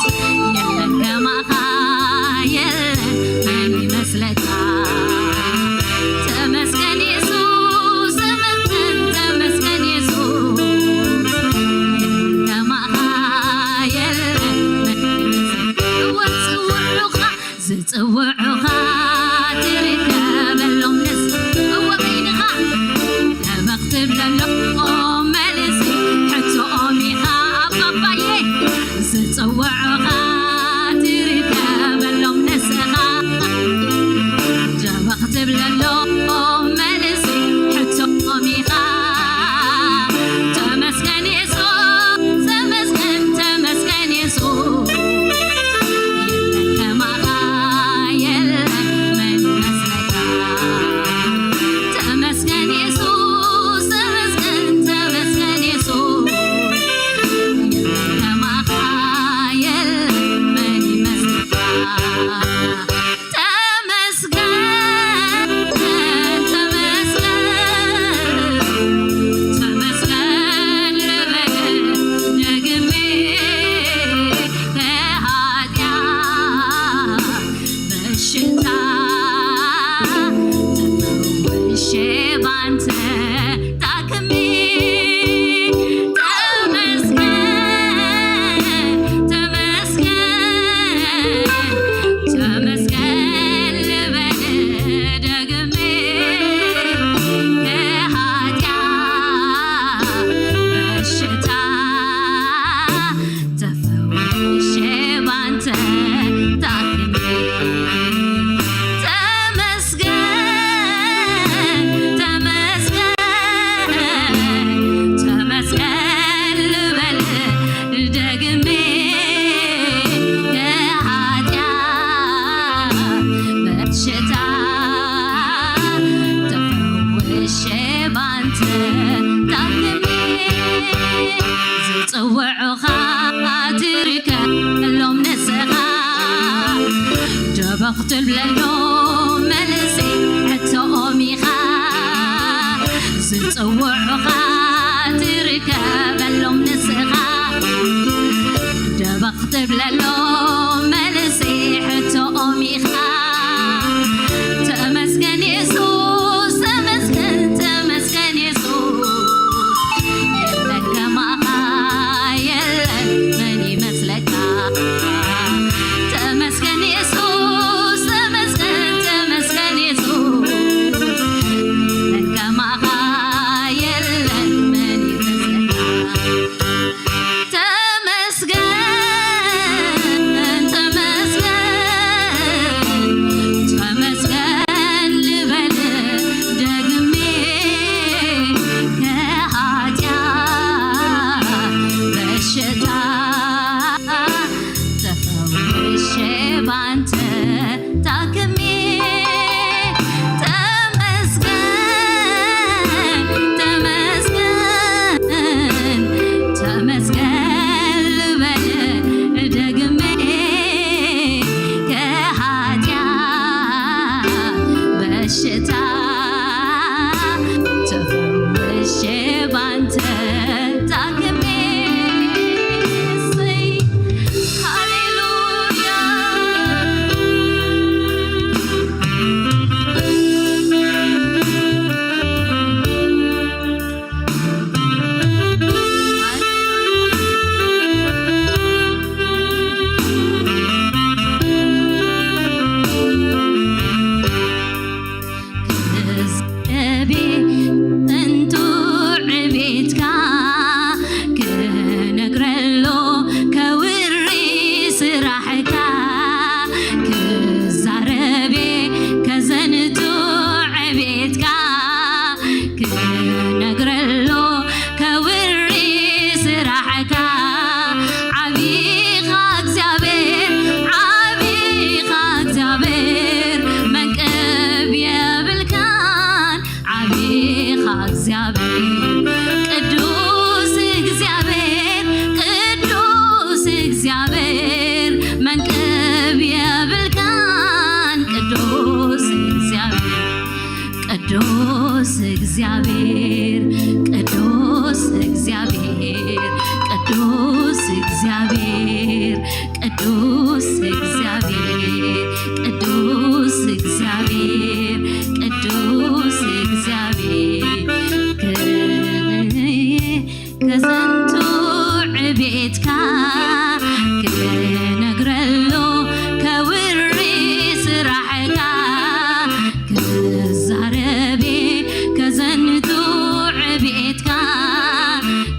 የለን ከማኻ የለን፣ መን ይመስለካ? ተመስገን የሱስ፣ ተመስገን፣ ተመስገን የሱስ፣ የለን ከማኻ የለን፣ መን ይመስለካ? እወ፣ ዝጽውዑኻ፣ ዝጽውዑኻ ትርከበሎም ንስ-፣ እወ በይንኻ፣ ደበኽ ትብለሎም መልሲ ሕቶኦም ኢኻ ኣባባየ። ዝጽውዑኻ ትርከበሎም ንስኻ፣ ደበኽ ትብለሎም መልሲ ሕቶኦም ኢኻ። ተመስገን የሱስ፣ ተመስገን፣ ተመስገን የሱስ፣ የለን ከማኻ የለን፣ መን ይመስለካ? ተመስገን የሱስ፣ ተመስገን፣ ተመስገን የሱስ፣ የለን ከማኻ የለን፣ መን ይመስለካ? ተመስገን፣ ተመስገን፣ ተመስገን ልበል ደግሜ፣ ከኃጢአት በሽታ ተፈውሼ ባንተ ታክሜ። ተመስገን፣ ተመስገን፣ ተመስገን ልበል ደግሜ፣ ከኃጢአት በሽታ ተፈውሼ ባንተ ታክሜ። ተመስገን፣ ተመስገን፣ ተመስገን ልበል ደግሜ፣ ከኃጢአት በሽታ ተፈውሼ ባንተ ታክሜ። ዝጽውዑኻ ትርከበሎም ንስኻ፣ ደበኽ ትብለሎም መልሲ ሕቶኦም ኢኻ። ዝጽውዑኻ ትርከበሎም ንስኻ፣ ደበኽ ትብለሎም መልሲ ሕቶኦም ኢኻ። ተመስገን የሱስ፣ ተመስገን፣ ተመስገን የሱስ፣ የለን ከማ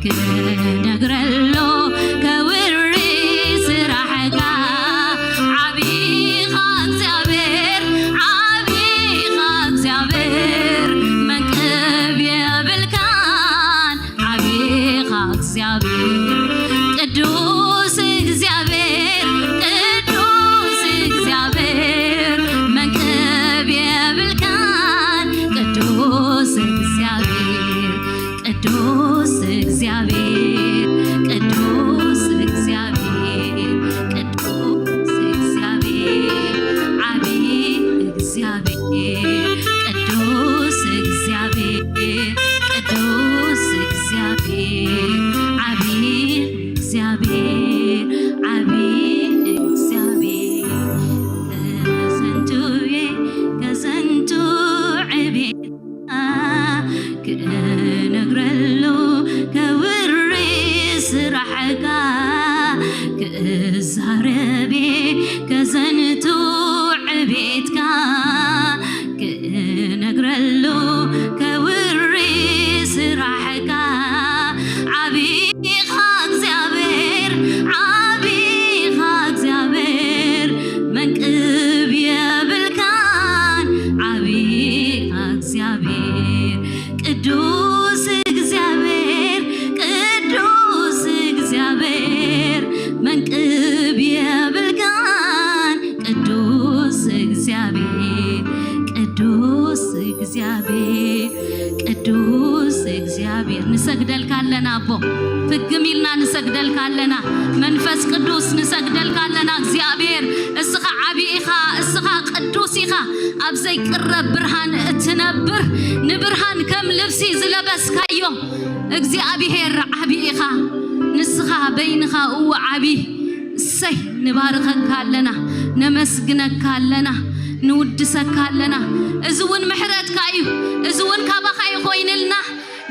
ክነግረሉ ከውሪ ስራሕካ። ዓቢኻ እግዚኣብሔር፣ ዓቢኻ እግዚኣብሔር፣ መንቅብ የብልካን። ዓቢኻ እግዚኣብሔር፣ ቅዱስ እግዚኣብሔር፣ ቅዱስ እግዚኣብሔር፣ መንቅብ የብልካን። ቅዱስ እግዚኣብሔር፣ ቅዱስ እግዚኣብሔር፣ ቅዱስ እግዚኣብሔር፣ ቅዱስ እግዚኣብሔር፣ ዓቢ እግዚኣብሔር፣ ቅዱስ እግዚኣብሔር፣ ቅዱስ እግዚኣብሔር፣ ዓቢ እግዚኣብሔር፣ ዓቢ እግዚኣብሔር፣ ከዘንቱ ከዘንቱ ዕቤት ክነግረሉ ከውሪ ስራሕካ። ክዛረቤ ከዘንቱ ዕቤትካ። ክነግረሉ ከውሪ ስራሕካ። ዓቢኻ እግዚኣብሔር፣ ዓቢኻ እግዚኣብሔር፣ መንቅብ የብልካን። ዓቢኻ እግዚኣብሔር፣ ቅዱስ እግዚኣብሔር፣ ቅዱስ እግዚኣብሔር፣ መንቅብ የብልካን። ቅዱስ እግዚኣብሔር፣ ቅዱስ እግዚኣብሔር፣ ቅዱስ እግዚኣብሔር፣ ንሰግደልካ ኣለና ኣቦ። ፍግም ኢልና ንሰግደልካ ኣለና። መንፈስ ቅዱስ ንሰግደልካ ኣለና። እግዚኣብሔር እስኻ ዓቢ ኢኻ፣ እስኻ ቅዱስ ኢኻ። ኣብ ዘይቅረብ ብርሃን እትነብር፣ ንብርሃን ከም ልብሲ ዝለበስካዮ እግዚኣብሔር ዓቢ ኢኻ። ንስኻ በይንኻ እወ ዓቢ። እሰይ፣ ንባርከካ ኣለና፣ ነመስግነካ ኣለና፣ ንውድሰካ ኣለና። እዚ እውን ምሕረትካ እዩ። እዚ እውን ካባኻ እዩ ኮይንልና።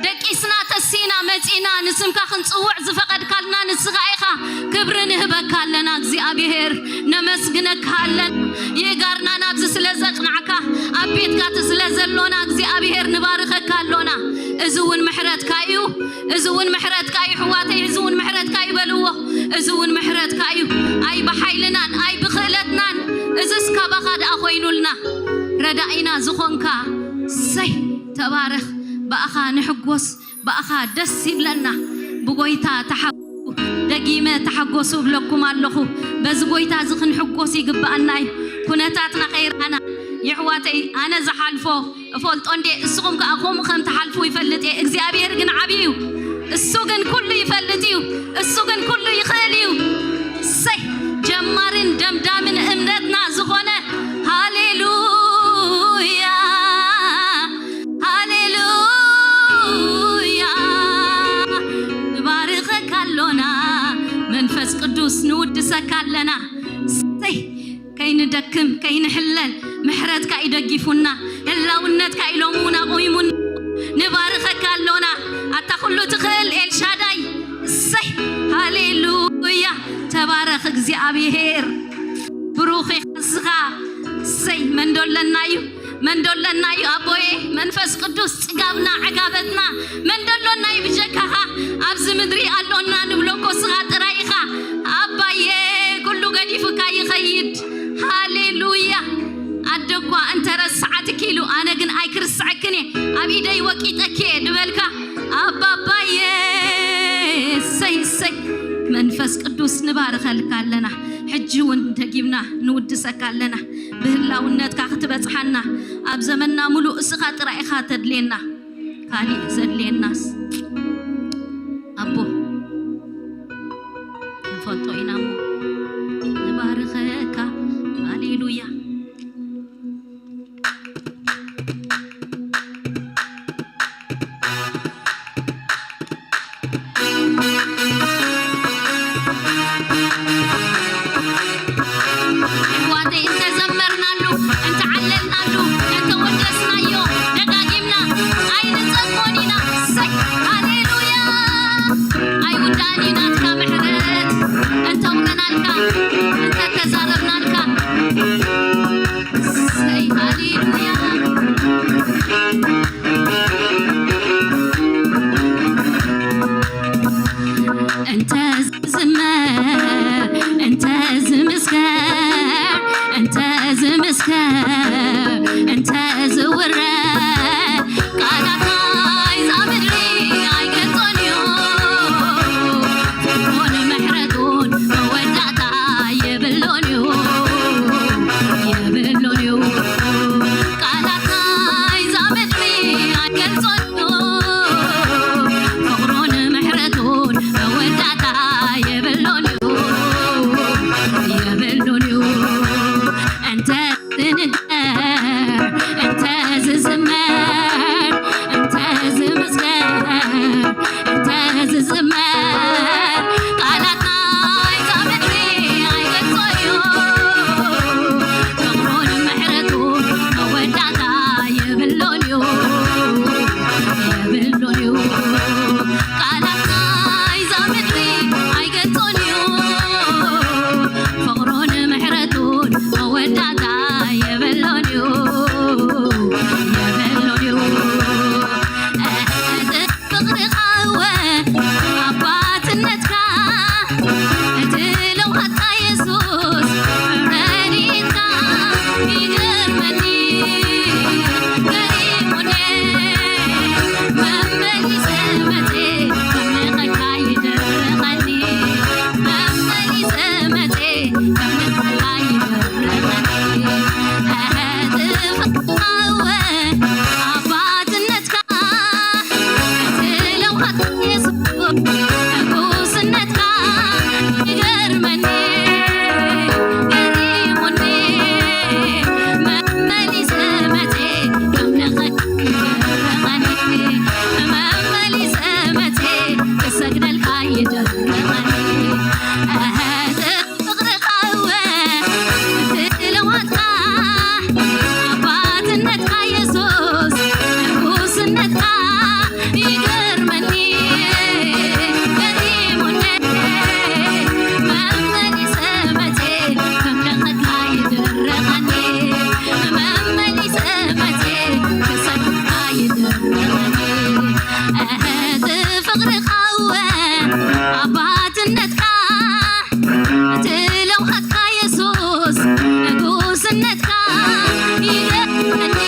ደቂስና ተሲና መጺና ንስምካ ክንጽውዕ ዝፈቐድካልና ንስኻ ኢኻ። ክብሪ ንህበካ ኣለና እግዚኣብሔር፣ ነመስግነካ ኣለና። ይእጋርና ናብዚ ስለ ዘቕናዕካ፣ ኣብ ቤትካ እቲ ስለ ዘሎና እግዚኣብሔር ንባርከካ ኣሎና። እዚ እውን ምሕረትካ እዩ። እዚ እውን ምሕረትካ እዩ ኣሕዋተይ፣ እዚ እውን ምሕረትካ እዩ በልዎ። እዚ እውን ምሕረትካ እዩ። ኣይ ብሓይልናን ኣይ ብኽእለትናን፣ እዝስ ካባኻ ደኣ ኮይኑልና። ረዳኢና ዝኾንካ፣ ሰይ ተባረኽ። ብኣኻ ንሕጎስ፣ ብኣኻ ደስ ይብለና። ብጎይታ ተሓጎሱ፣ ደጊመ ተሓጎሱ እብለኩም ኣለኹ። በዚ ጎይታ እዚ ክንሕጎስ ይግብኣና እዩ። ኩነታትና ከይረኣና፣ የሕዋተይ፣ ኣነ ዝሓልፎ እፈልጦ እንዴ፣ እስኹም ከኣ ከምኡ ከም ትሓልፉ ይፈልጥ እየ። እግዚኣብሔር ግን ዓቢ እዩ። እሱ ግን ኩሉ ይፈልጥ እዩ። እሱ ግን ኩሉ ይኽእል እዩ። ሰይ፣ ጀማርን ደምዳምን እምነትና ዝኾነ፣ ሃሌሉያ፣ ሃሌሉያ፣ ንባርኸካ ኣሎና። መንፈስ ቅዱስ ንውድሰካ ኣለና። ሰይ፣ ከይንደክም፣ ከይንሕለል፣ ምሕረትካ እዩ ደጊፉና፣ ህላውነትካ እዩ ሎሚ እውን ኣቑሙና። ንባርኸካ ኣሎና፣ ኣታ ኩሉ ትኽእል ኤልሻዳይ። እሰይ፣ ሃሌሉያ፣ ተባረኽ እግዚኣብሔር። ብሩኽ ኢኻ ንስኻ። እሰይ፣ መን ዶ ኣለና እዩ? መን ዶ ኣለና እዩ ኣቦዬ? መንፈስ ቅዱስ ጽጋብና፣ ዕጋበትና፣ መን ዶ ኣሎና እዩ ብጀካኻ? ኣብዚ ምድሪ ኣሎና ንብሎ እኮ ስኻ ጥራይ ኢኻ። ኣባዬ፣ ኩሉ ገዲፉካ ይኸይድ። ሃሌሉያ። ኣደ እኳ እንተ ረስዓትኪ ኢሉ፣ ኣነ ግን ኣይክርስዐክን እየ፣ ኣብ ኢደይ ወቂጠኪ እየ ድበልካ። ኣባባዬ፣ እሰይ፣ እሰይ። መንፈስ ቅዱስ ንባርኸልካ ኣለና። ሕጂ እውን ደጊምና ንውድሰካ ኣለና። ብህላውነትካ ክትበጽሓና፣ ኣብ ዘመንና ሙሉእ እስኻ ጥራይ ኢኻ ተድልየና። ካሊእ ዘድልየናስ ኣቦ ንፈልጦ ኢና እሞ ንባርኸካ። ሃሌሉያ። ኣሕዋተይ፣ እንተዘመርናሉ፣ እንተዓለልናሉ፣ እንተወደስናዮ፣ ደጋጊምና ኣይንጸግቦን ኢና። ሰይ፣ ሃሌሉያ! ኣይውዳእን እዩ ናትካ ምሕረት። እንተውረናልካ፣ እንተተዛረብናልካ። ሰይ፣ ሃሌሉያ! ንጉስነትካ ይገርመኒ፣ ገሪሙኒ፣ መመሊሰ መጽየ ከምልኸካ ይደርቐኒ፣ መመሊሰ መጽየ ክሰግደልካ ይደርቐኒ። እህ፣ ፍቕርኻ እወ፣ ትለዋትካ፣ ኣባትነትካ የሱስ፣ ንጉስነትካ ይገርመኒ፣ ገሪሙኒ፣ መመሊሰ መጽየ ከምልኸካ ይደርቐኒ፣ መመሊሰ መጽየ ክሰግደልካ ይደርቐኒ። እህ፣ ፍቕርኻ እወ፣ ኣባትነትካ፣ እቲ ለውሃትካ የሱስ፣ ንጉስነትካ ይገርመኒ፣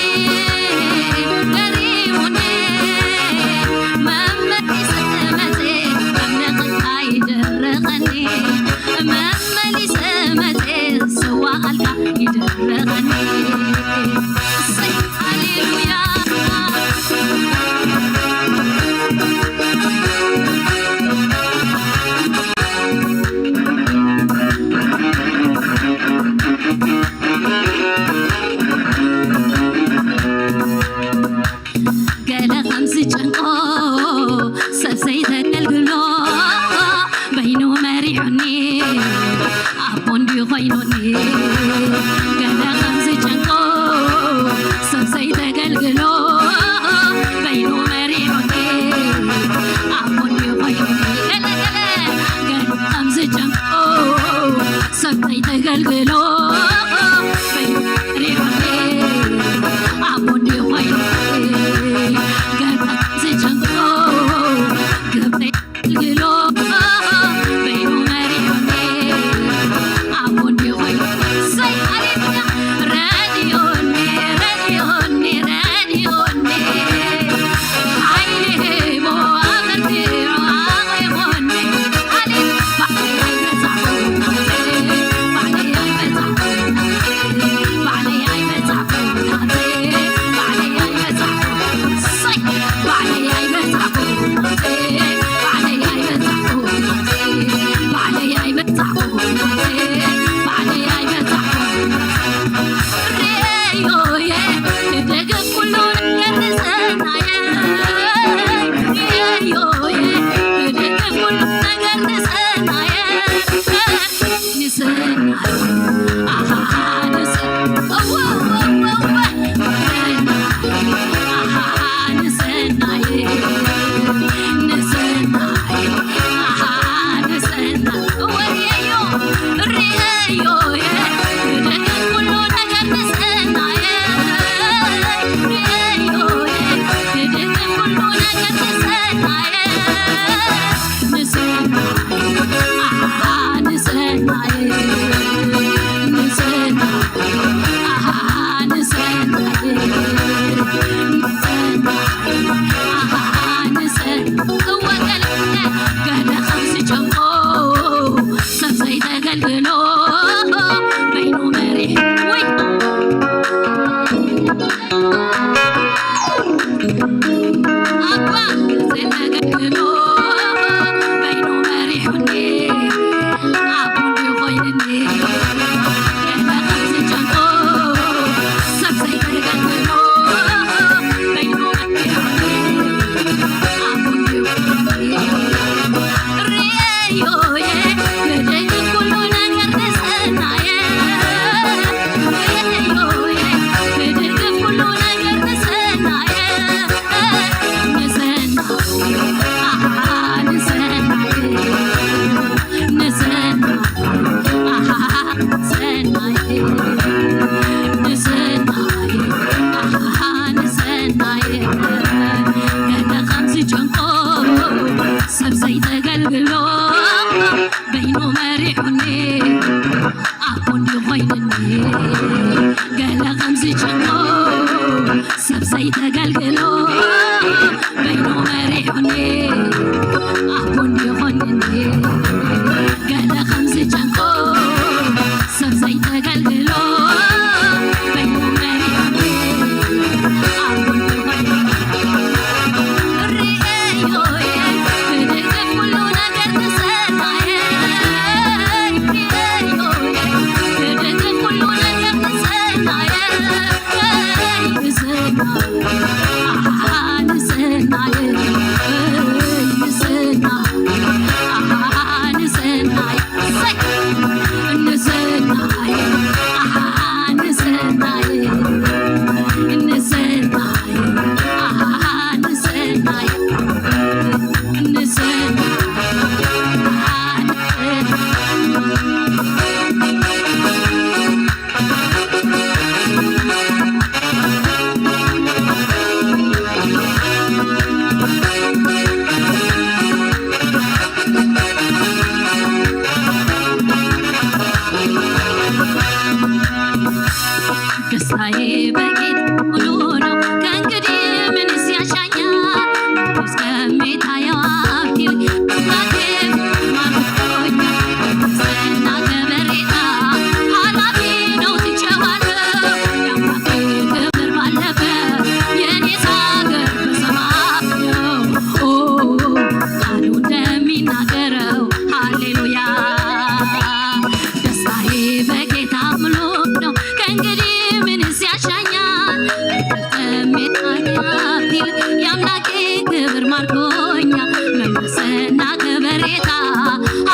ገሪሙኒ፣ መመሊሰ መጽየ ከምልኸካ ይደርቐኒ፣ መመሊሰ መጽየ ስዋኣልካ ይደርቐኒ። እሰይ፣ ሃሌሉያ። ገለ ከም ዝጨንቆ ሰብ ዘይተገልግሎ በይኑ መሪሑኒ፣ ኣቦ እንድዩ ኮይኑኒ። ገለ ከም ዝጨንቆ ሰብ ዘይተገልግሎ በይኑ መሪሑኒ፣ ኣቦ እንድዩ ኮይኑኒ። ገለ፣ ገለ፣ ገለ ከም ዝጨንቆ ሰብ ዘይተገልግሎ በይኑ መሪሑኒ፣ ኣቦ እንድዩ ኮይኑኒ። ገለ ከም ዝጨንቆ ግብረ ግሎ በይኑ መሪሑኒ፣ ኣቦ እንድዩ ኮይኑ። እሰይ፣ ሃሌሉያ። ረድዮኒ፣ ረድዮኒ፣ ረድዮኒ። ሓይሊ ሂቡ ኣበርቲዑ ኣቑሙኒ። ሃሌ-፣ ባዕለይ ኣይበጻሕኩን ናተይ፣ ባዕለይ ኣይበጻሕኩን ናተይ፣ ባዕለይ ኣይበጻሕኩን ናተይ፣ ባዕለይ ኣይበጻሕኩን። እሰይ፣ ባዕለይ ኣይበጻሕኩን። ናገረው ሃሌሉያ። ደስታዬ በጌታ ሙሉ ነው፣ ከእንግዲህ ምንስ ያሻኛል? ተሜታኛ ቢል የአምላኬ ክብር ማርኮኛ፣ መመሰና ከበሬታ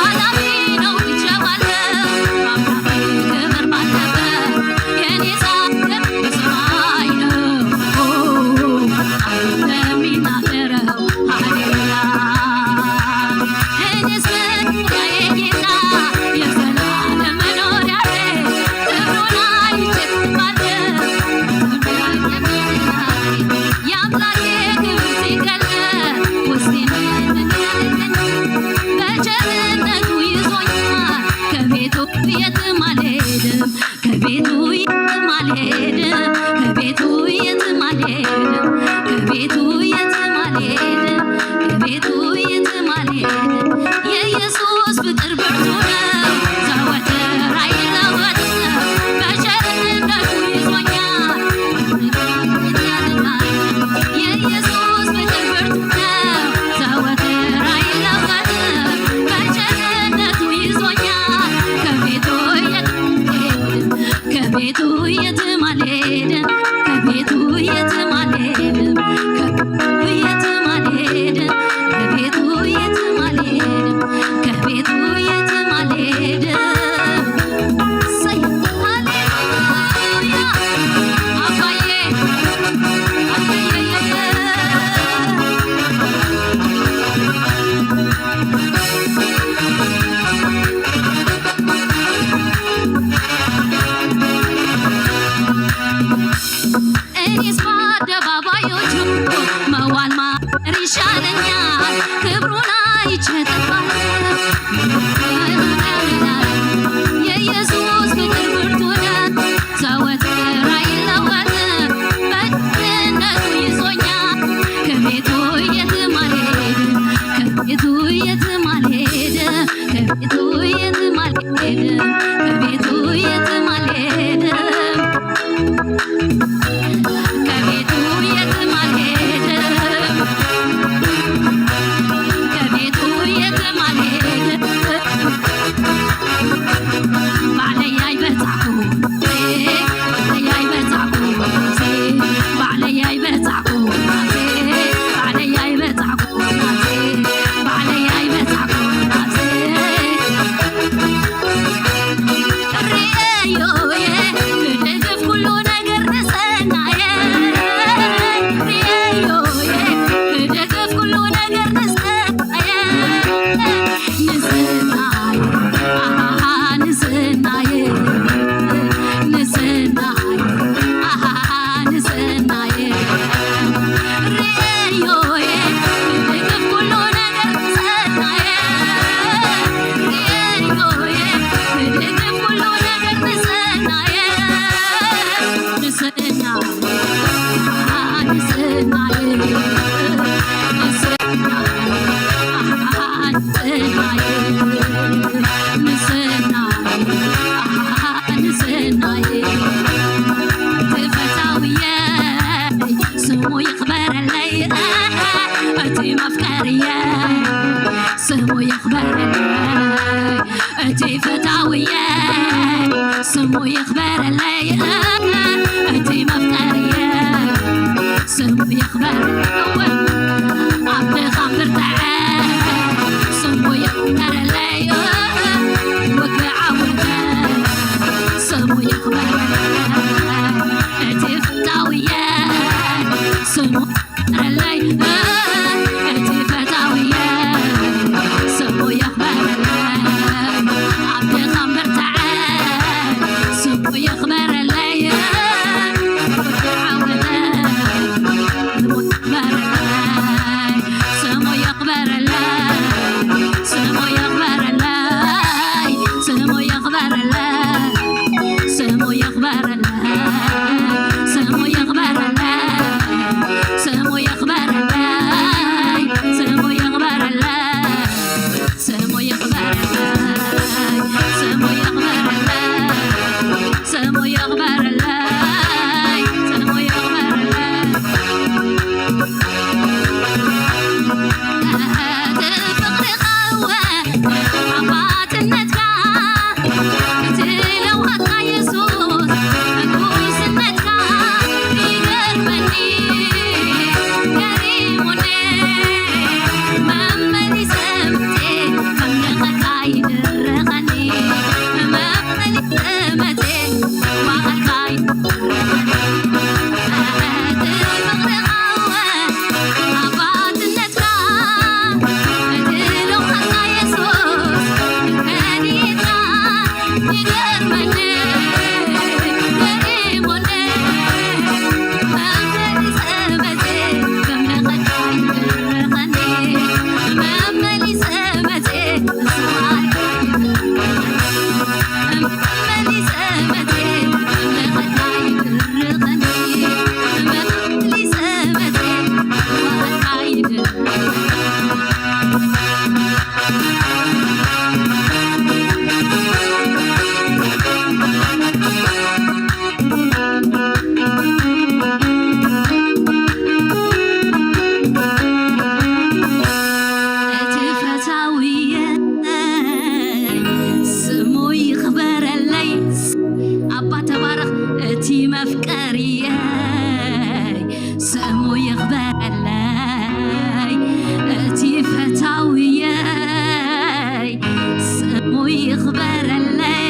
አላፊ ነው ትቼዋለሁ። አምላኬ ክብር ባለበት የኔ ሳቅም በሰማይ ነው። ኦ፣ አንተ የሚናገረው ሃሌሉያ። እኔስ መኖሪያዬ ጌታ የዘላለም መኖሪያዬ ክብሩን አይቼ እጠግባለሁ። የአምላኬ ክብር ሲገለጥ ውስጤን በቸርነቱ ይዞኛል። ከቤቱ የትም አልሄድም፣ ከቤቱ የትም አልሄድም፣ ከቤቱ የትም አልሄድም፣ ከቤቱ የትም አልሄድም፣ ከቤቱ የትም አልሄድም። የኢየሱስ ፍቅር ብርቱ ነው፣ ዘወትር አይለወጥም። በቸርነቱ ይዞኛል፣ የኢየሱስ ፍቅር ብርቱ ነው፣ ዘወትር አይለወጥም። በቸርነቱ ይዞኛል፣ ከቤቱ የትም አልሄድም፣ ከቤቱ የትም አልሄድም፣ ከቤቱ የትም አልሄድም፣ ከቤቱ የትም አልሄድም፣ ከቤቱ የትም አልሄድም፣ ከቤቱ የትም አልሄድም። እሰይ፣ ሃሌሉያ። አባዬ፣ አባዬ፣ እኔስ በአደባባዮቹ መዋል ማር ይሻለኛል፣ ክብሩን አይቼ እጠግባለሁ። የኢየሱስ ፍቅር ብርቱ ነው፣ ዘወትር አይለወጥም። በቸርነቱ ይዞኛል፣ ከቤቱ የትም አልሄድም፣ ከቤቱ የትም አልሄድም። ከቤቱ የትም አልሄድም፣ ከቤቱ የትም አልሄድም፣ ከቤቱ የትም አልሄድም፣ ከቤቱ የትም አልሄድም። ባለይ አይበዛኩም፣ ባለይ አይበዛኩም፣ ባለይ አይበዛኩም፣ ባለይ አይበዛኩም። ስሙ ይኽበረለይ እቲ መፍቀርየ፣ ስሙ ይኽበረለይ እቲ ፈታውየ፣ ስሙ ይኽበረለይ እቲ መፍቀርየ፣ ስሙ ይኽበረለይ ኣብ ድኻም ብርትዐ፣ ስሙ ይኽበረለይ ውግእ ዓወተ፣ ስሙ ይኽበረለይ እቲ ፈታውየ፣ ስሙ ይኽበረለይ እቲ ፈታውየ፣ ስሙ ይኽበረለይ ኣብ ድኻም ብርትዐ፣ ስሙ ይኽበረለይ ውግእ ዓወተ፣ ስሙ ይኽበረለይ፣ ስሙ ይኽበረለይ፣ ስሙ ይኽበረለይ። ኣባትነትካ ክትለዋካ የሱስ፣ ጉስነትካ ይገርመኒ፣ ገሪሙኒ። መመሊሰ መቴ ከምልኸካ ይድርኸኒ፣ መመሊሰ መቴ ዋቐልካ ይድርኸኒ። እቲ ፍቕርኻ ኣባትነትካ እቲ ለውሃትካ የሱስ ፈሊጥካ ይገርመኒ፣ ገሪሙኒ። መመሊሰ መቴ ከምልኸካ ይድርኸኒ፣ መመሊሰ መቴ እቲ ፈታውየ ስሙ ይኽበረለይ። ኣባ ተባረኽ። እቲ መፍቀርየ ስሙ ይኽበረለይ። እቲ ፈታውየይ ስሙ ይኽበረለይ።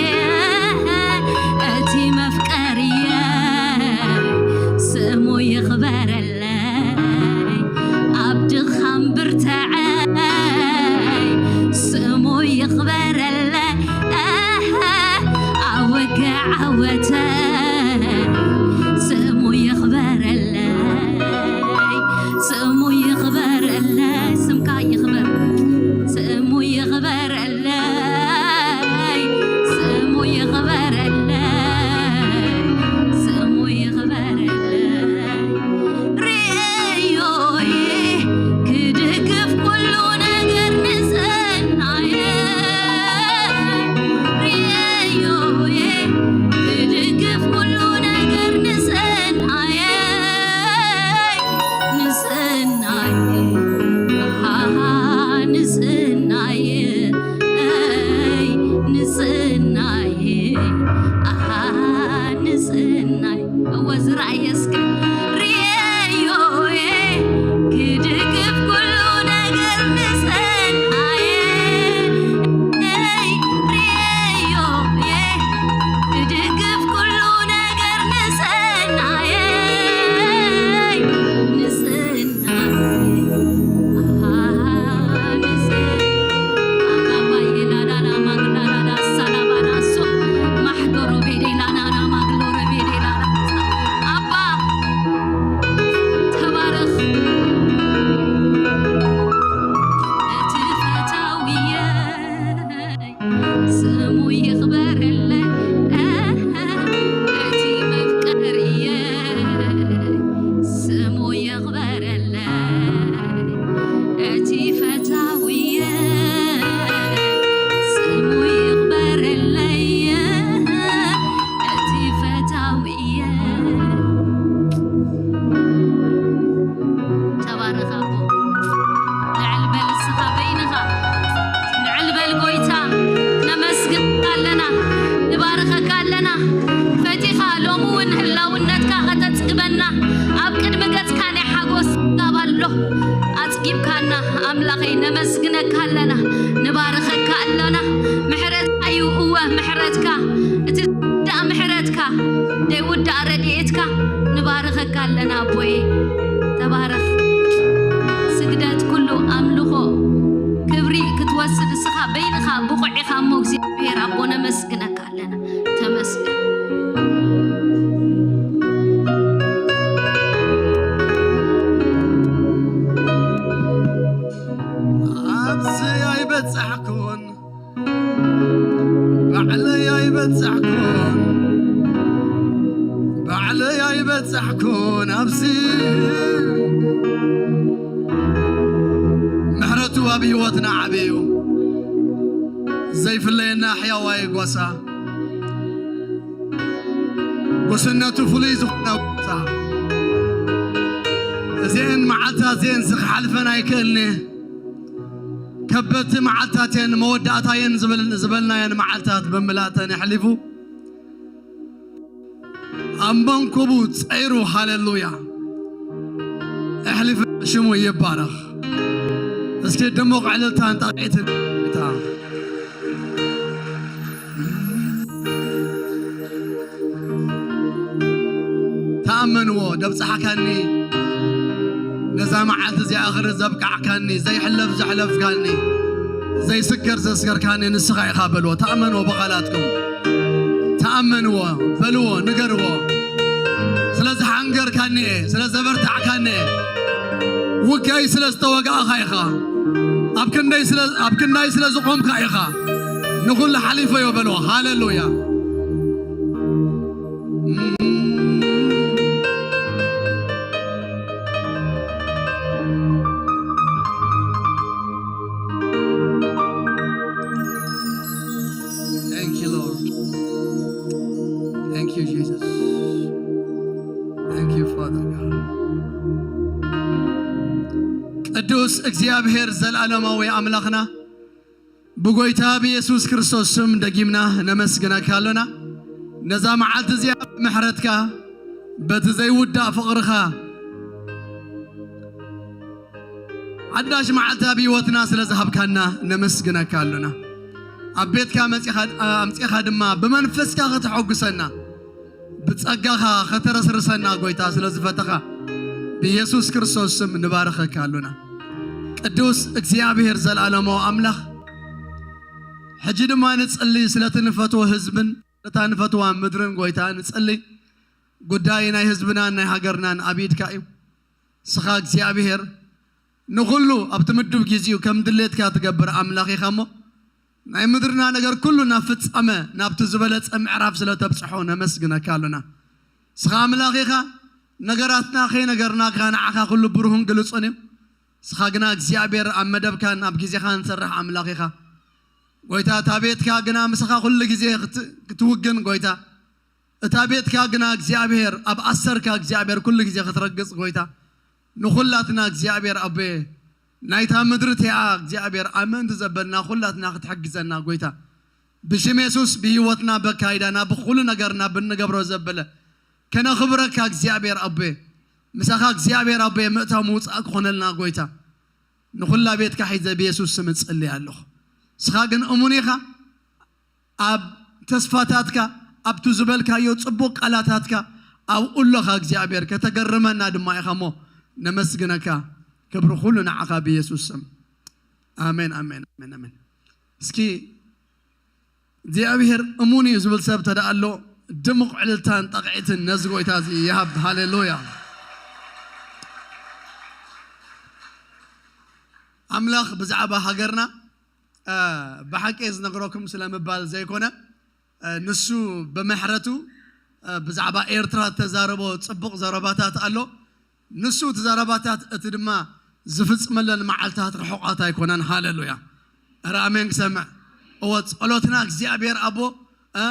እቲ መፍቀርየይ ስሙ ይኽበረለይ። ኣብ ድኻም ብርትዐይ ስሙ ይኽበረለይ። ኣብ ውግእ ዓወተይ ስሙ ይኽበረለይ። ስሙ ይኽበረለይ። ስምካ ይኽበር። ስሙ ይኽበረለይ። ስሙ ይኽበረለይ። ስሙ ይኽበረለይ። ርእዮዬ ክድግፍ ኩሉ ነገር ንጽህናዬ። ርእዮዬ ክድግፍ ኩሉ ነገር ንጽህናዬ። ንጽህናዬ፣ ኣሃ፣ ንጽህናዬ፣ ኣይ፣ ንጽህናዬ፣ ኣሃ፣ ንጽህናይ። እወ ዝረኣየ እስከ ርእየዮ እየ ክድግፍ ኩሉ ነገር ንጽህናየ። ርእየዮ እየ ክድግፍ ኩሉ ነገር ንጽህናየ። ንጽህናየ። ኣባ ተባረኽ እቲ ፈታውየ። ስሙ ይኽበረለይ፣ እቲ መፍቀርየ። ስሙ ይኽበረለይ፣ እቲ ፈታውየ። ስሙ ይኽበረለይ፣ እቲ ፈታውየ። ተባረኽ ኣቦ። ልዕል በል እስኻ በይንኻ። ልዕል በል ጎይታ። ነመስግንካ ኣለና፣ ንባርኸካ ኣለና። ፈቲኻ ሎሚ እውን ህላውነትካ ከተጽግበና ኣብ ቅድሚ ገጽካ ናይ ሓጎስ ጋብ ኣሎ። ኣጽጊብካና ኣምላኸይ፣ ነመስግነካ ኣለና፣ ንባርኸካ ኣለና። ምሕረትካ እዩ፣ እወ ምሕረትካ፣ እቲ ዝውዳእ ምሕረትካ፣ ዘይውዳእ ረድኤትካ ንባርኸካ ኣለና ኣቦየ። ተባረኽ። ስግደት፣ ኩሉ ኣምልኾ፣ ክብሪ ክትወስድ እስኻ በይንኻ ብቑዕ ኢኻ እሞ እግዚኣብሔር ኣቦ ነመስግነካ ኣለና። ተመስገን። ኣብዚ ኣይበጻሕኩን፣ ባዕለይ ኣይበጻሕኩን፣ ባዕለይ ኣይበጻሕኩን ኣብዚ። ምሕረቱ ኣብ ህይወትና ዓቢ እዩ። ዘይፍለየና ሕያዋይ ጓሳ፣ ጉስነቱ ፍሉይ ዝኾነ ጓሳ። እዚአን መዓልታት እዚአን ክሓልፈን ኣይክእልኒ። ከበድቲ መዓልትታት እየን፣ መወዳእታ እየን ዝብል-፣ ዝበልናየን መዓልትታት ብምልኣተን የሕሊፉ። ኣብ መንኩቡ ጸይሩ፣ ሃሌሉያ፣ ኣሕሊፈ፣ ሽሙ ይባረኽ። እስኪ ድሙቕ ዕልልታን ጣቕዒትን ጌታ። ተኣመንዎ፣ ደብጻሕካኒ፣ ነዛ መዓልቲ እዚኣ ክርኢ ዘብቃዕካኒ፣ ዘይሕለፍ ዘሕለፍካኒ፣ ዘይስገር ዘስገርካኒ ንስኻ ኢኻ በልዎ። ተኣመንዎ ብቓላትኩም። ተኣመንዎ፣ በልዎ፣ ንገርዎ። ስለ ዝሓንገርካኒ እየ፣ ስለ ዘበርታዕካኒ እየ። ውጋይ ስለ ዝተወጋእኻ ኢኻ። ኣብ ክንደይ ስለ፣ ኣብ ክንዳይ ስለ ዝቖምካ ኢኻ። ንኹሉ ሓሊፈዮ በልዎ። ሃሌሉያ። Thank you, Lord. Thank you, Jesus. Thank you, Father God. ቅዱስ እግዚኣብሔር፣ ዘላለማዊ ኣምላኽና፣ ብጎይታ ብየሱስ ክርስቶስ ስም ደጊምና ነመስግነካ ኣሎና። ነዛ መዓልቲ እዚኣ ብምሕረትካ፣ በቲ ዘይውዳእ ፍቕርኻ፣ ሓዳሽ መዓልቲ ኣብ ህይወትና ስለ ዝሃብካና ነመስግነካ ኣሎና። ኣብ ቤትካ መጺኻ፣ ኣምጺኻ ድማ ብመንፈስካ ከተሐጉሰና፣ ብጸጋኻ ከተረስርሰና፣ ጎይታ፣ ስለ ዝፈተኻ፣ ብየሱስ ክርስቶስ ስም ንባርኸካ ኣሎና። ቅዱስ እግዚኣብሔር፣ ዘላለማዊ ኣምላኽ፣ ሕጂ ድማ ንጽሊ፣ ስለቲ ንፈትዎ ህዝብን ነታ ንፈትዋ ምድርን፣ ጎይታ፣ ንጽሊ። ጉዳይ ናይ ህዝብናን ናይ ሃገርናን ኣብ ኢድካ እዩ። ንስኻ እግዚኣብሔር ንኹሉ ኣብቲ ምዱብ ግዜኡ ከም ድሌትካ ትገብር ኣምላኽ ኢኻ እሞ፣ ናይ ምድርና ነገር ኩሉ ናብ ፍጻመ፣ ናብቲ ዝበለጸ ምዕራፍ ስለ ተብጽሖ ነመስግነካ ኣሎና። ንስኻ ኣምላኽ ኢኻ። ነገራትና ከይነገርናካ ንዓኻ ኩሉ ብሩህን ግልጹን እዩ። ንስኻ ግና እግዚኣብሔር ኣብ መደብካን ኣብ ግዜኻን ትሰርሕ ኣምላኽ ኢኻ። ጎይታ፣ እታ ቤትካ ግና ምሳኻ ኩሉ ግዜ ክት-፣ ክትውግን፣ ጎይታ፣ እታ ቤትካ ግና እግዚኣብሔር ኣብ ኣሰርካ እግዚኣብሔር ኩሉ ግዜ ክትረግጽ፣ ጎይታ፣ ንኹላትና እግዚኣብሔር ኣቦየ፣ ናይታ ምድሪ እቲኣ እግዚኣብሔር ኣብ ምእንቲ ዘበልና ኩላትና ክትሕግዘና፣ ጎይታ፣ ብሽም የሱስ ብህይወትና፣ በካይዳና፣ ብኹሉ ነገርና ብንገብሮ ዘበለ ከነኽብረካ እግዚኣብሔር ኣቦየ፣ ምሳኻ እግዚኣብሔር ኣቦየ ምእታው ምውጻእ ክኾነልና፣ ጎይታ፣ ንኹላ ቤትካ ሒዘ ብየሱስ ስም እጽሊ ኣለኹ። ንስኻ ግን እሙን ኢኻ። ኣብ ተስፋታትካ፣ ኣብቲ ዝበልካዮ ጽቡቕ ቃላታትካ ኣብኡ ኣለኻ እግዚኣብሔር፣ ከተገርመና ድማ ኢኻ እሞ ነመስግነካ። ክብሪ ኩሉ ንዓኻ ብየሱስ ስም። ኣሜን፣ ኣሜን፣ ኣሜን፣ ኣሜን። እስኪ እግዚኣብሔር እሙን እዩ ዝብል ሰብ ተደኣ ኣሎ፣ ድሙቕ ዕልልታን ጣቕዒትን ነዚ ጎይታ እዚ ይሃብ። ሃሌሉያ። ኣምላኽ ብዛዕባ ሃገርና፣ እ፣ ብሓቂ ዝነግረኩም ስለምባል ዘይኮነ፣ እ፣ ንሱ ብምሕረቱ፣ እ፣ ብዛዕባ ኤርትራ እተዛረቦ ጽቡቕ ዘረባታት ኣሎ። ንሱ እቲ ዘረባታት እቲ ድማ ዝፍጽመለን መዓልታት ርሑቓት ኣይኮነን። ሃሌሉያ። ኧረ ኣሜን ክሰምዕ። እወ፣ ጸሎትና እግዚኣብሔር ኣቦ፣ እ፣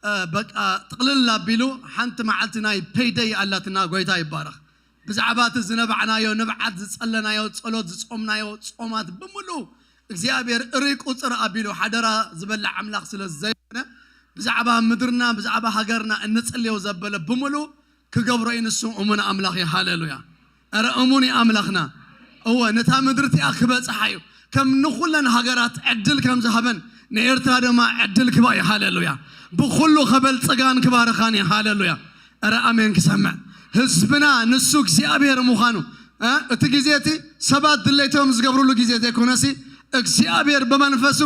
እ፣ በቃ ጥቕልል ኣቢሉ ሓንቲ መዓልቲ ናይ ፔይደይ ኣላትና። ጎይታ ይባረኽ። ብዛዕባ እቲ ዝነባዕናዮ ንብዓት፣ ዝጸለናዮ ጸሎት፣ ዝጾምናዮ ጾማት ብምሉኡ እግዚኣብሔር እርይ ቁጽር ኣቢሉ ሓደራ ዝበልዕ ኣምላኽ ስለ ዘይኮነ፣ ብዛዕባ ምድርና፣ ብዛዕባ ሃገርና እንጽልዮ ዘበለ ብምሉኡ ክገብሮ እዩ። ንሱ እሙን ኣምላኽ እዩ። ሃሌሉያ። ኧረ እሙን እዩ ኣምላኽና። እወ፣ ነታ ምድሪ እቲኣ ክበጽሓ እዩ። ከም ንኹለን ሃገራት ዕድል ከም ዝሃበን ንኤርትራ ድማ ዕድል ክባ እዩ። ሃሌሉያ። ብኹሉ ከበልጽጋን ክባርኻን እዩ። ሃሌሉያ። ኧረ ኣሜን ክሰምዕ። ህዝብና ንሱ እግዚኣብሔር ምዃኑ፣ እ፣ እቲ ግዜ እቲ ሰባት ድሌቶም ዝገብርሉ ግዜ ዘይኮነሲ፣ እግዚኣብሔር ብመንፈሱ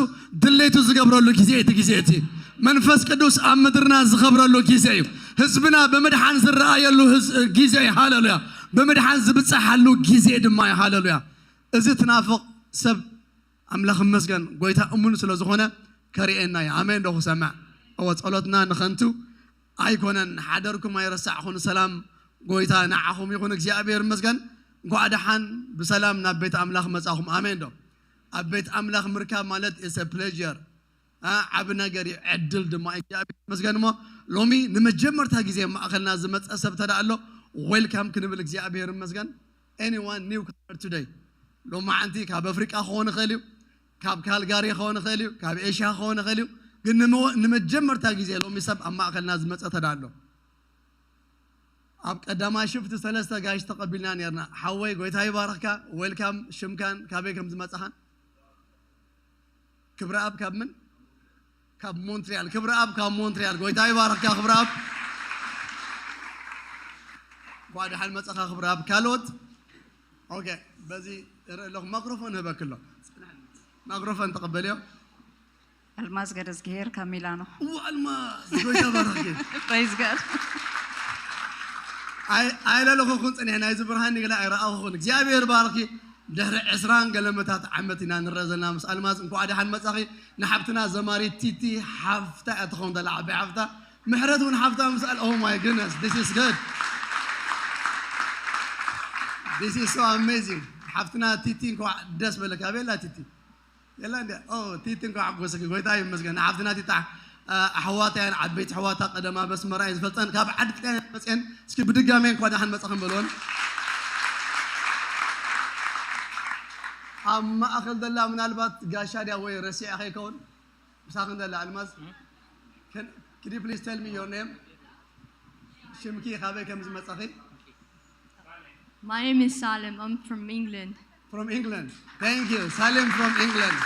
ድሌቱ ዝገብረሉ ግዜ እቲ ግዜ እቲ። መንፈስ ቅዱስ ኣብ ምድርና ዝኸብረሉ ግዜ እዩ። ህዝብና ብምድሓን ዝረኣየሉ ህዝ-፣ ግዜ እዩ። ሃሌሉያ። ብምድሓን ዝብጽሓሉ ግዜ ድማ እዩ። ሃሌሉያ። እዚ ትናፍቕ ሰብ ኣምላኽ ይመስገን፣ ጎይታ እሙን ስለ ዝኾነ ከርእየና እዩ። ኣሜን ዶ ክሰምዕ? እወ፣ ጸሎትና ንኸንቱ ኣይኮነን። ሓደርኩም ኣይረሳዕኹን። ሰላም ጎይታ ንዓኹም ይኹን። እግዚኣብሔር ይመስገን። እንኳዕ ደሓን ብሰላም ናብ ቤት ኣምላኽ መጻኹም። ኣሜን ዶ? ኣብ ቤት ኣምላኽ ምርካብ ማለት is a pleasure። አ፣ ዓቢ ነገር እዩ፣ ዕድል ድማ እዩ። እግዚኣብሔር ይመስገን። እሞ ሎሚ ንመጀመርታ ግዜ ኣብ ማእከልና ዝመጸ ሰብ ተደኣ ኣሎ፣ ዌልካም ክንብል እግዚኣብሔር ይመስገን። Anyone newcomer today? ሎማዓንቲ ካብ ኣፍሪቃ ክኾን ይኽእል እዩ፣ ካብ ካልጋሪ ክኸውን ይኽእል እዩ፣ ካብ ኤሽያ ክኸውን ይኽእል እዩ። ግን ንመ- ንመጀመርታ ግዜ ሎሚ ሰብ ኣብ ማእከልና ዝመጸ ተዳ ኣሎ። ኣብ ቀዳማይ ሽፍቲ ሰለስተ ጋሽ ተቐቢልና ነርና። ሓወይ ጎይታ ይባርኽካ። ዌልካም። ሽምካን ካበይ ከም ዝመጻኻን? ክብረኣብ ካብ ምን? ካብ ሞንትሪያል። ክብረኣብ ካብ ሞንትሪያል። ጎይታ ይባርኽካ ክብረኣብ። እንኳዕ ደሓን መጻኻ ክብረኣብ። ካልኦት? ኦኬ፣ በዚ እርኢ ኣለኹ። ማይክሮፎን ህበክ ኣሎ። ማይክሮፎን ተቐበልዮ። ኣልማዝ ገደዝግሄር ካብ ሚላኖ። እዋ ኣልማዝ፣ ጎይታ ባረኽኪ። Praise God። ኣይ ኣይለለኹኹን ጽኒሕ ናይዚ ብርሃን ገለ ኣይረኣኹኹን። እግዚኣብሔር ባርኪ። ድሕሪ ዕስራን ገለመታት ዓመት ኢና ንረአ ዘለና ምስ ኣልማዝ። እንኳዕ ደሓን መጻኺ። ንሓብትና ዘማሪት ቲቲ ሓፍታ እያ ትኸውን ዘላ፣ ዓባይ ሓፍታ። ምሕረት እውን ሓፍታ ምስ ኣል-፣ oh my goodness, this is good. This is so amazing. ሓፍትና ቲቲ እንኳዕ ደስ በለካ። ኣበይ ኣላ ቲቲ? የላ እንደ ኦ ቲቲ እንኳዕ ሓጎሰኪ። ጎይታ ይመስገን። ንሓፍትና ቲታ፣ አ፣ ኣሕዋታ እየን፣ ዓበይቲ ኣሕዋታ ቀደማ በስመራ እየ ዝፈልጠን፣ ካብ ዓዲ ጥልያን መፅየን። እስኪ ብድጋሜ እንኳዕ ደሓን መፃኽን በልወን። ኣብ ማእኸል ዘላ ምናልባት ጋሻ ድያ ወይ ረሲዐ ከይከውን? ምሳኽን ዘላ ኣልማዝ? Can, could you please tell me your name? ሽምኪ፣ ካበይ ከም ዝመጻኺ? My name is Salem. I'm from England. From England. Thank you. Salem from England.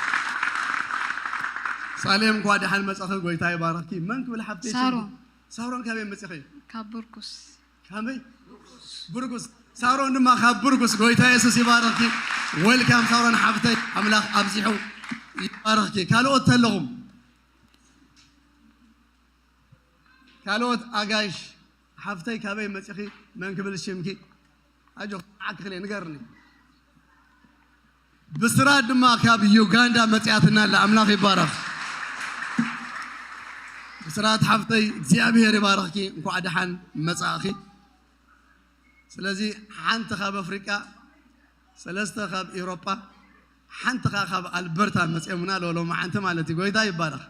ሳሌም፣ እንኳዕ ደሓን መጻኺ። ጎይታ ይባርኽኪ። መን ክብል ሓፍተይ? ሳሮን። ሳሮን፣ ካበይ መጺኺ? ካብ ብርኩስ። ካበይ? ብርጉስ። ሳሮን ድማ ካብ ብርጉስ። ጎይታ የሱስ ይባርኽኪ። ዌልካም ሳሮን ሓፍተይ፣ ኣምላኽ ኣብዚሑ ይባርኽኪ። ካልኦት ተለኹም? ካልኦት ኣጋይሽ ሓፍተይ፣ ካበይ መጺኺ? መን ክብል ሽምኪ? ኣጆ ዓክኽለ ንገርኒ። ብስራት ድማ ካብ ዩጋንዳ መጺኣትና ኣላ። ኣምላኽ ይባረኽ። ብስራት ሓፍተይ እግዚኣብሔር ይባረኽኪ። እንኳዕ ደሓን መጻእኺ። ስለዚ ሓንቲ ካብ ኣፍሪቃ፣ ሰለስተ ካብ ኤውሮጳ፣ ሓንቲ ኸኣ ካብ ኣልበርታ መጺኦምና ሎሎ መዓንቲ ማለት እዩ። ጎይታ ይባረኽ።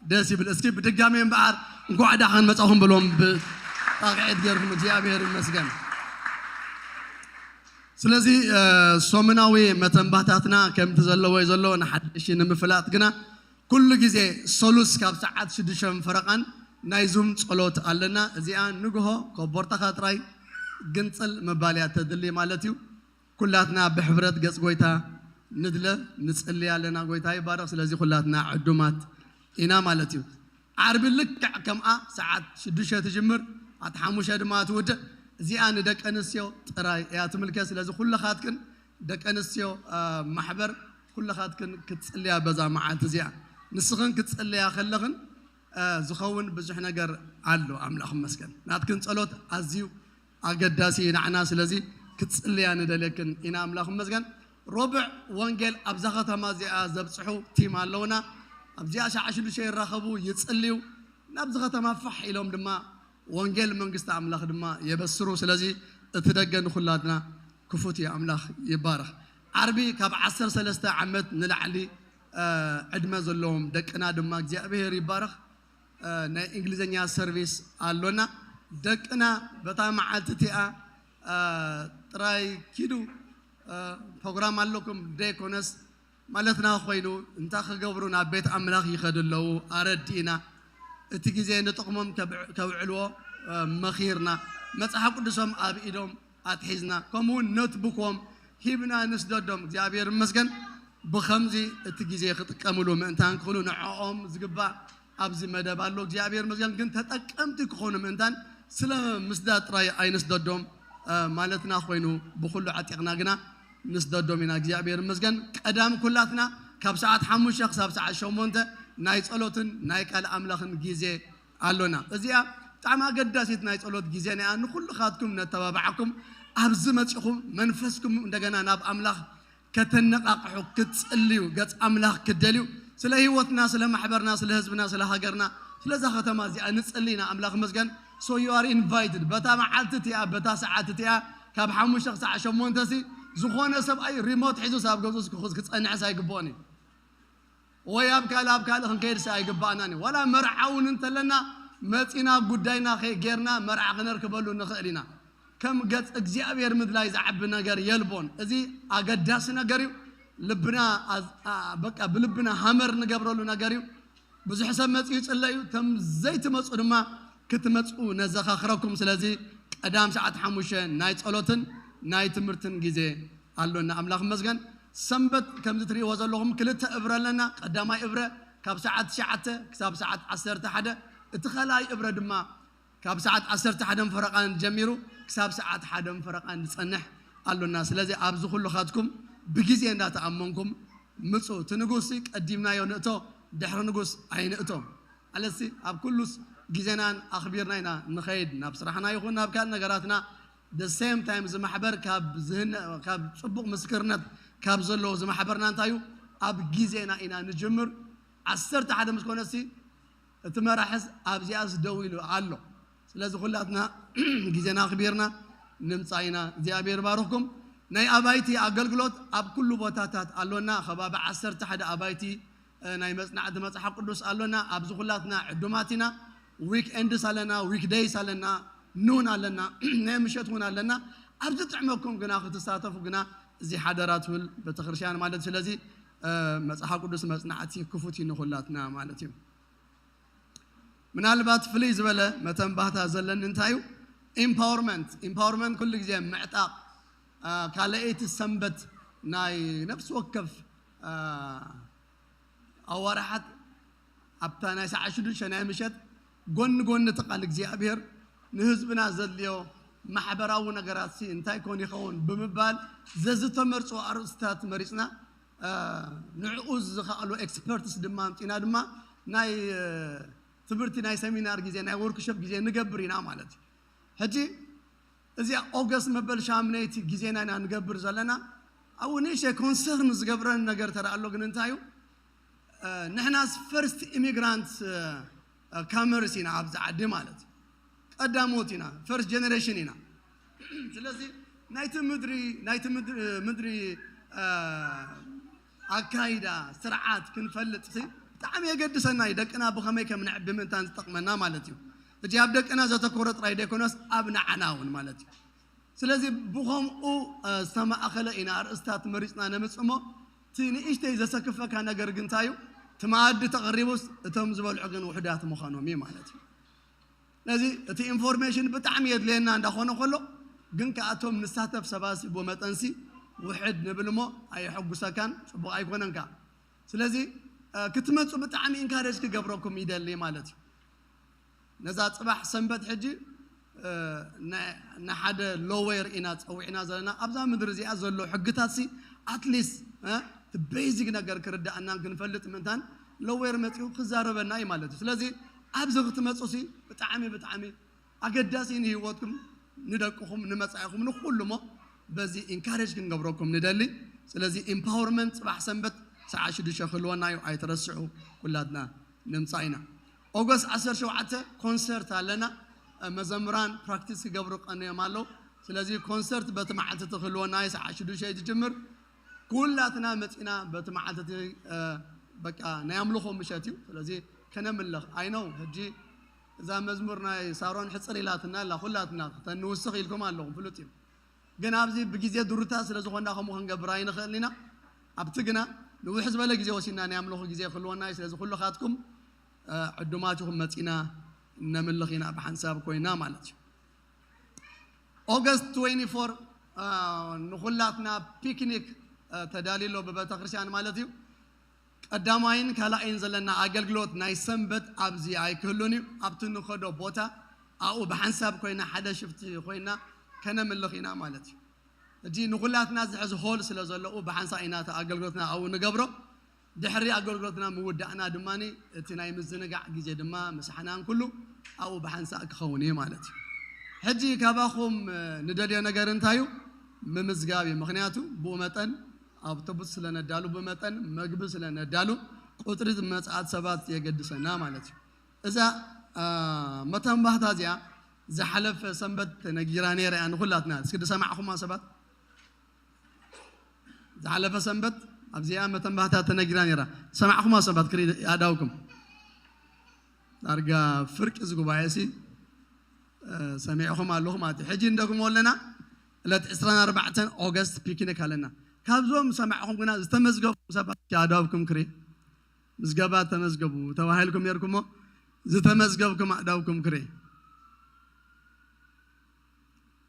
ደስ ይብል። እስኪ ብድጋሜ እምበኣር እንኳዕ ደሓን መጻኹም ብሎም ብጣቕዒት ገይርኩም። እግዚኣብሔር ይመስገን። ስለዚ እ፣ ሰሙናዊ መተንባታትና ከምቲ ዘለዎ እዩ ዘሎ። ንሓድሽ ንምፍላጥ ግና ኩሉ ግዜ ሰሉስ ካብ ሰዓት ሽዱሽተ ፈረቓን ናይ ዙም ጸሎት ኣለና። እዚኣ ንግሆ ኮቦርታኻ ጥራይ ግንጽል ምባል እያ ተድሊ ማለት እዩ። ኩላትና ብሕብረት ገጽ ጎይታ ንድለ ንጽሊ ኣለና። ጎይታ ይባረኽ። ስለዚ ኩላትና ዕዱማት ኢና ማለት እዩ። ዓርቢ ልክዕ ከምኣ ሰዓት ሽዱሽተ ትጅምር፣ ኣት ሓሙሽተ ድማ ትውድእ። እዚኣ ንደቂ ኣንስትዮ ጥራይ እያ ትምልከት። ስለዚ ኩልኻትክን ደቂ ኣንስትዮ፣ እ፣ ማሕበር ኩልኻትክን ክትጽልያ በዛ መዓልቲ እዚኣ። ንስኽን ክትጽልያ ከለኽን፣ እ፣ ዝኸውን ብዙሕ ነገር ኣሎ። ኣምላኽ ይመስገን። ናትክን ጸሎት ኣዝዩ ኣገዳሲ እዩ ንዓና። ስለዚ ክትጽልያ ንደልየክን ኢና። ኣምላኽ ይመስገን። ሮብዕ ወንጌል ኣብዛ ከተማ እዚኣ ዘብጽሑ ቲም ኣለውና። ኣብዚኣ ሸዓ ሽዱሽተ ይራኸቡ፣ ይጽልዩ። ናብዚ ከተማ ፋሕ ኢሎም ድማ ወንጌል መንግስቲ ኣምላኽ ድማ የበስሩ። ስለዚ እቲ ደገ ንኹላትና ክፉት እዩ። ኣምላኽ ይባረኽ። ዓርቢ ካብ ዓሰርተ ሰለስተ ዓመት ንላዕሊ፣ እ፣ ዕድመ ዘለዎም ደቅና ድማ እግዚኣብሔር ይባረኽ። እ፣ ናይ እንግሊዝኛ ሰርቪስ ኣሎና። ደቅና በታ መዓልቲ እቲኣ፣ እ፣ ጥራይ ኪዱ፣ እ፣ ፕሮግራም ኣለኩም ደይኮነስ ማለትና ኮይኑ እንታይ ክገብሩ ናብ ቤት ኣምላኽ ይኸዱ ኣለዉ ኣረዲእና። እቲ ግዜ ንጥቕሞም ከብዕ-፣ ከብዕልዎ፣ እ፣ መኺርና። መጽሓፍ ቅዱሶም ኣብ ኢዶም ኣትሒዝና፣ ከምኡ እውን ኖትቡኮም ሂብና ንስደዶም። እግዚኣብሔር ይመስገን፣ ብኸምዚ እቲ ግዜ ክጥቀምሉ ምእንታን ክኽእሉ ንዕኦም ዝግባእ ኣብዚ መደብ ኣሎ። እግዚኣብሔር ይመስገን፣ ግን ተጠቀምቲ ክኾኑ ምእንታን ስለ ምስዳድ ጥራይ ኣይንስደዶም፣ እ፣ ማለትና ኮይኑ ብኹሉ ዓጢቕና ግና ንስደዶም ኢና። እግዚኣብሔር ይመስገን፣ ቀዳም ኩላትና ካብ ሰዓት ሓሙሽተ ክሳብ ሰዓት ሸሞንተ ናይ ጸሎትን ናይ ቃል ኣምላኽን ግዜ ኣሎና። እዚኣ ብጣዕሚ ኣገዳሲት ናይ ጸሎት ግዜና እያ። ንኹልኻትኩም ነተባብዓኩም፣ ኣብዚ መጺኹም መንፈስኩም እንደገና ናብ ኣምላኽ ከተነቓቕሑ፣ ክትጽልዩ፣ ገጽ ኣምላኽ ክትደልዩ፣ ስለ ህይወትና፣ ስለ ማሕበርና፣ ስለ ህዝብና፣ ስለ ሃገርና፣ ስለዛ ከተማ እዚኣ ንጽሊ ኢና። ኣምላኽ ይመስገን። So you are invited። በታ መዓልቲ እቲኣ፣ በታ ሰዓት እቲኣ፣ ካብ ሓሙሽተ ክሳዕ ሸሞንተ ሲ ዝኾነ ሰብኣይ ሪሞት ሒዙ ሳብ ገዝኡ ክኽ-፣ ክጸንሕስ ኣይግብኦን እዩ። ወይ ኣብ ካልእ ኣብ ካልእ ክንከይድስ ኣይግባእናን እዩ። ዋላ መርዓ እውን እንተለና መጺና ጉዳይና ከይጌርና መርዓ ክነርክበሉ ንኽእል ኢና። ከም ገጽ እግዚኣብሔር ምድላይ ዝዓቢ ነገር የልቦን። እዚ ኣገዳሲ ነገር እዩ። ልብና ኣዝ- ኣ- በቃ ብልብና ሃመር ንገብረሉ ነገር እዩ። ብዙሕ ሰብ መፅኡ ይፅለ እዩ። ተም ዘይትመፁ ድማ ክትመፁ ነዘኻኽረኩም። ስለዚ ቀዳም ሰዓት ሓሙሽተ ናይ ጸሎትን ናይ ትምህርትን ግዜ ኣሎና። ኣምላኽ ይመስገን። ሰንበት ከምዚ ትርእይዎ ዘለኹም ክልተ እብረ ኣለና። ቀዳማይ እብረ ካብ ሰዓት ትሽዓተ ክሳብ ሰዓት ዓሰርተ ሓደ፣ እቲ ካልኣይ እብረ ድማ ካብ ሰዓት ዓሰርተ ሓደን ፈረቓን ጀሚሩ ክሳብ ሰዓት ሓደን ፈረቓን ዝጸንሕ ኣሎና። ስለዚ ኣብዚ ኩሉ ኻትኩም ብግዜ እንዳተኣመንኩም ምጹ። እቲ ንጉስ ቀዲምናዮ ንእቶ፣ ድሕሪ ንጉስ ኣይንእቶ። ኣለሲ ኣብ ኩሉስ ግዜናን ኣኽቢርና ኢና ንኸይድ፣ ናብ ስራሕና ይኹን ናብ ካልእ ነገራትና። The same time እዚ ማሕበር ካብ ዝህነ ካብ ጽቡቕ ምስክርነት ካብ ዘለዎ እዚ ማሕበርና እንታይ እዩ? ኣብ ግዜና ኢና ንጅምር። ዓሰርተ ሓደ ምስ ኮነሲ እቲ መራሕስ ኣብዚኣስ ደው ኢሉ ኣሎ። ስለዚ ኩላትና ግዜና ኣኽቢርና ንምጻእ ኢና። እግዚኣብሔር ይባርኽኩም። ናይ ኣባይቲ ኣገልግሎት ኣብ ኩሉ ቦታታት ኣሎና። ከባቢ ዓሰርተ ሓደ ኣባይቲ እ፣ ናይ መጽናዕቲ መጽሓፍ ቅዱስ ኣሎና። ኣብዚ ኩላትና ዕዱማት ኢና። ዊክ ኤንድስ ኣለና፣ ዊክ ደይስ ኣለና፣ ኑን ኣለና፣ ናይ ምሸት እውን ኣለና። ኣብ ዝጥዕመኩም ግና ክትሳተፉ ግና እዚ ሓደራ ትብል ቤተክርስትያን ማለት። ስለዚ እ፣ መጽሓፍ ቅዱስ መጽናዕቲ ክፉት እዩ ንኹላትና ማለት እዩ። ምናልባት ፍልይ ዝበለ መተንባህታ ዘለኒ እንታይ እዩ? ኢምፓወርመንት። ኢምፓወርመንት ኩሉ ግዜ ምዕጣቕ፣ እ፣ ካልኣይቲ ሰንበት ናይ ነፍሲ ወከፍ እ፣ ኣዋርሓት ኣብታ ናይ ሰዓት ሽዱሽተ ናይ ምሸት ጎኒ ጎኒ እቲ ቃል እግዚኣብሔር ንህዝብና ዘድልዮ ማሕበራዊ ነገራት ሲ እንታይ ኮን ይኸውን ብምባል ዘዝተመርጾ ኣርእስታት መሪጽና፣ እ፣ ንዕኡ ዝኸኣሉ ኤክስፐርትስ ድማ ኣምጺና ድማ ናይ እ፣ ትምህርቲ ናይ ሰሚናር ግዜ ናይ ወርክሾፕ ግዜ ንገብር ኢና ማለት እዩ። ሕጂ እዚኣ ኦገስት መበል ሻምነይቲ ግዜና ኢና ንገብር ዘለና። ኣብኡ ንእሽተይ ኮንሰርን ዝገብረን ነገር ተረኣ ኣሎ። ግን እንታይ እዩ? እ፣ ንሕናስ ፈርስት ኢሚግራንት ካመርስ ኢና ኣብዚ ዓዲ ማለት እዩ። ቀዳሞት ኢና፣ ፈርስት ጀነሬሽን ኢና። ስለዚ ናይቲ ምድሪ ናይቲ ምድሪ ምድሪ እ፣ ኣካይዳ ስርዓት ክንፈልጥ ሲ ብጣዕሚ የገድሰና እዩ። ደቅና ብኸመይ ከም ነዕቢ ምእንታን ዝጠቕመና ማለት እዩ። እቲ ኣብ ደቅና ዘተኮረ ጥራይ ዘይኮነስ ኣብ ንዓና እውን ማለት እዩ። ስለዚ ብኸምኡ እ፣ ዝተማእኸለ ኢና ኣርእስታት መሪፅና ነምፅእ እሞ እቲ ንእሽተይ ዘሰክፈካ ነገር ግን እንታይ እዩ? እቲ መኣዲ ተቐሪቡስ እቶም ዝበልዑ ግን ውሑዳት ምዃኖም እዩ ማለት እዩ። ነዚ እቲ ኢንፎርሜሽን ብጣዕሚ የድልየና እንዳኾነ ከሎ ግን ከኣቶም ንሳተፍ ሰባሲ ብመጠንሲ ውሕድ ንብል እሞ ኣየሐጉሰካን ጽቡቕ ኣይኮነን ከኣ። ስለዚ እ፣ ክትመጹ ብጣዕሚ ኢንካሬጅ ክገብረኩም ይደሊ ማለት እዩ። ነዛ ጽባሕ ሰንበት ሕጂ እ፣ ና- ንሓደ ሎዌር ኢና ጸዊዕና ዘለና። ኣብዛ ምድሪ እዚኣ ዘሎ ሕግታት ሲ ኣትሊስት እ፣ እቲ ቤዚክ ነገር ክርዳእናን ክንፈልጥ ምእንታን ሎዌር መጺኡ ክዛረበና እዩ ማለት እዩ። ስለዚ ኣብዚ ክትመጹ ሲ ብጣዕሚ ብጣዕሚ ኣገዳሲ ንህይወትኩም፣ ንደቅኹም፣ ንመጻኢኹም፣ ንኹሉ እሞ በዚ ኢንካሬጅ ክንገብረኩም ንደሊ። ስለዚ ኢምፓወርመንት ጽባሕ ሰንበት ሰዓት ሽዱሽተ ክህልወና እዩ፣ ኣይትረስዑ። ኩላትና ንምጻእ ኢና። ኦገስት ዓሰርተ ሸውዓተ ኮንሰርት ኣለና። መዘምራን ፕራክቲስ ክገብሩ ቀንዮም ኣለዉ። ስለዚ ኮንሰርት በቲ መዓልቲ እቲ ክህልወና እዩ፣ ሰዓት ሽዱሽተ እዩ ዝጅምር። ኩላትና መጺና በቲ መዓልቲ እቲ እ፣ በቃ ናይ ኣምልኾ ምሸት እዩ። ስለዚ ከነምልኽ ኣይነው። ሕጂ እዛ መዝሙር ናይ ሳሮን ሕጽር ኢላትና ኣላ። ኩላትና ተንውስኽ ኢልኩም ኣለኹም፣ ፍሉጥ እዩ። ግን ኣብዚ ብግዜ ድሩታ ስለ ዝኾንና ከምኡ ክንገብር ኣይንኽእልን ኢና። ኣብቲ ግና ንውሕ ዝበለ ግዜ ወሲድና ናይ ኣምልኾ ግዜ ክህልወና እዩ። ስለዚ ኩልኻትኩም እ፣ ዕዱማት ኢኹም፣ መጺና ነምልኽ ኢና ብሓንሳብ ኮይና ማለት እዩ። ኦገስት ትዌንቲ ፎር እ፣ ንኹላትና ፒክኒክ እ፣ ተዳልዩ ኣሎ ብቤተክርስትያን ማለት እዩ። ቀዳማይን ካልኣይን ዘለና ኣገልግሎት ናይ ሰንበት ኣብዚ ኣይክህሉን እዩ። ኣብቲ ንኸዶ ቦታ ኣብኡ ብሓንሳብ ኮይና ሓደ ሽፍቲ ኮይና ከነምልኽ ኢና ማለት እዩ። እቲ ንኹላትና ዝሕዝ ሆል ስለ ዘለዉ ብሓንሳብ ኢና እቲ ኣገልግሎትና ኣብኡ ንገብሮ። ድሕሪ ኣገልግሎትና ምውዳእና ድማ እቲ ናይ ምዝንጋዕ ግዜ ድማ ምሳሕናን ኩሉ ኣብኡ ብሓንሳእ ክኸውን እዩ ማለት እዩ። ሕጂ ካባኹም እ፣ ንደልዮ ነገር እንታይ እዩ? ምምዝጋብ እዩ። ምኽንያቱ ብኡ መጠን ኣውቶቡስ ስለ ነዳሉ፣ ብኡ መጠን መግቢ ስለ ነዳሉ ቁፅሪ መፅኣት ሰባት የገድሰና ማለት እዩ። እዛ እ፣ መተንባህታ እዚኣ ዝሓለፈ ሰንበት ተነጊራ ነይራ እያ ንኹላትና። እስኪ ዝሰማዕኹማ ሰባት ዝሓለፈ ሰንበት ኣብዚኣ መተንባህታ ተነጊራ ነይራ። ሰማዕኹማ ሰባት ክሪ ኣዳውኩም ዳርጋ ፍርቂ እዚ ጉባኤ ሲ እ፣ ሰሚዕኹም ኣለኹም ማለት እዩ። ሕጂ እንደግሞ ኣለና። ዕለት ዕስራን ኣርባዕተን ኦገስት ፒክኒክ ኣለና። ካብዞም ሰማዕኹም ግና ዝተመዝገብኩም ሰባት ኣእዳውኩም ክሬ፣ ምዝገባ ተመዝገቡ ተባሂልኩም ነርኩሞ፣ ዝተመዝገብኩም ኣእዳውኩም ክሬ።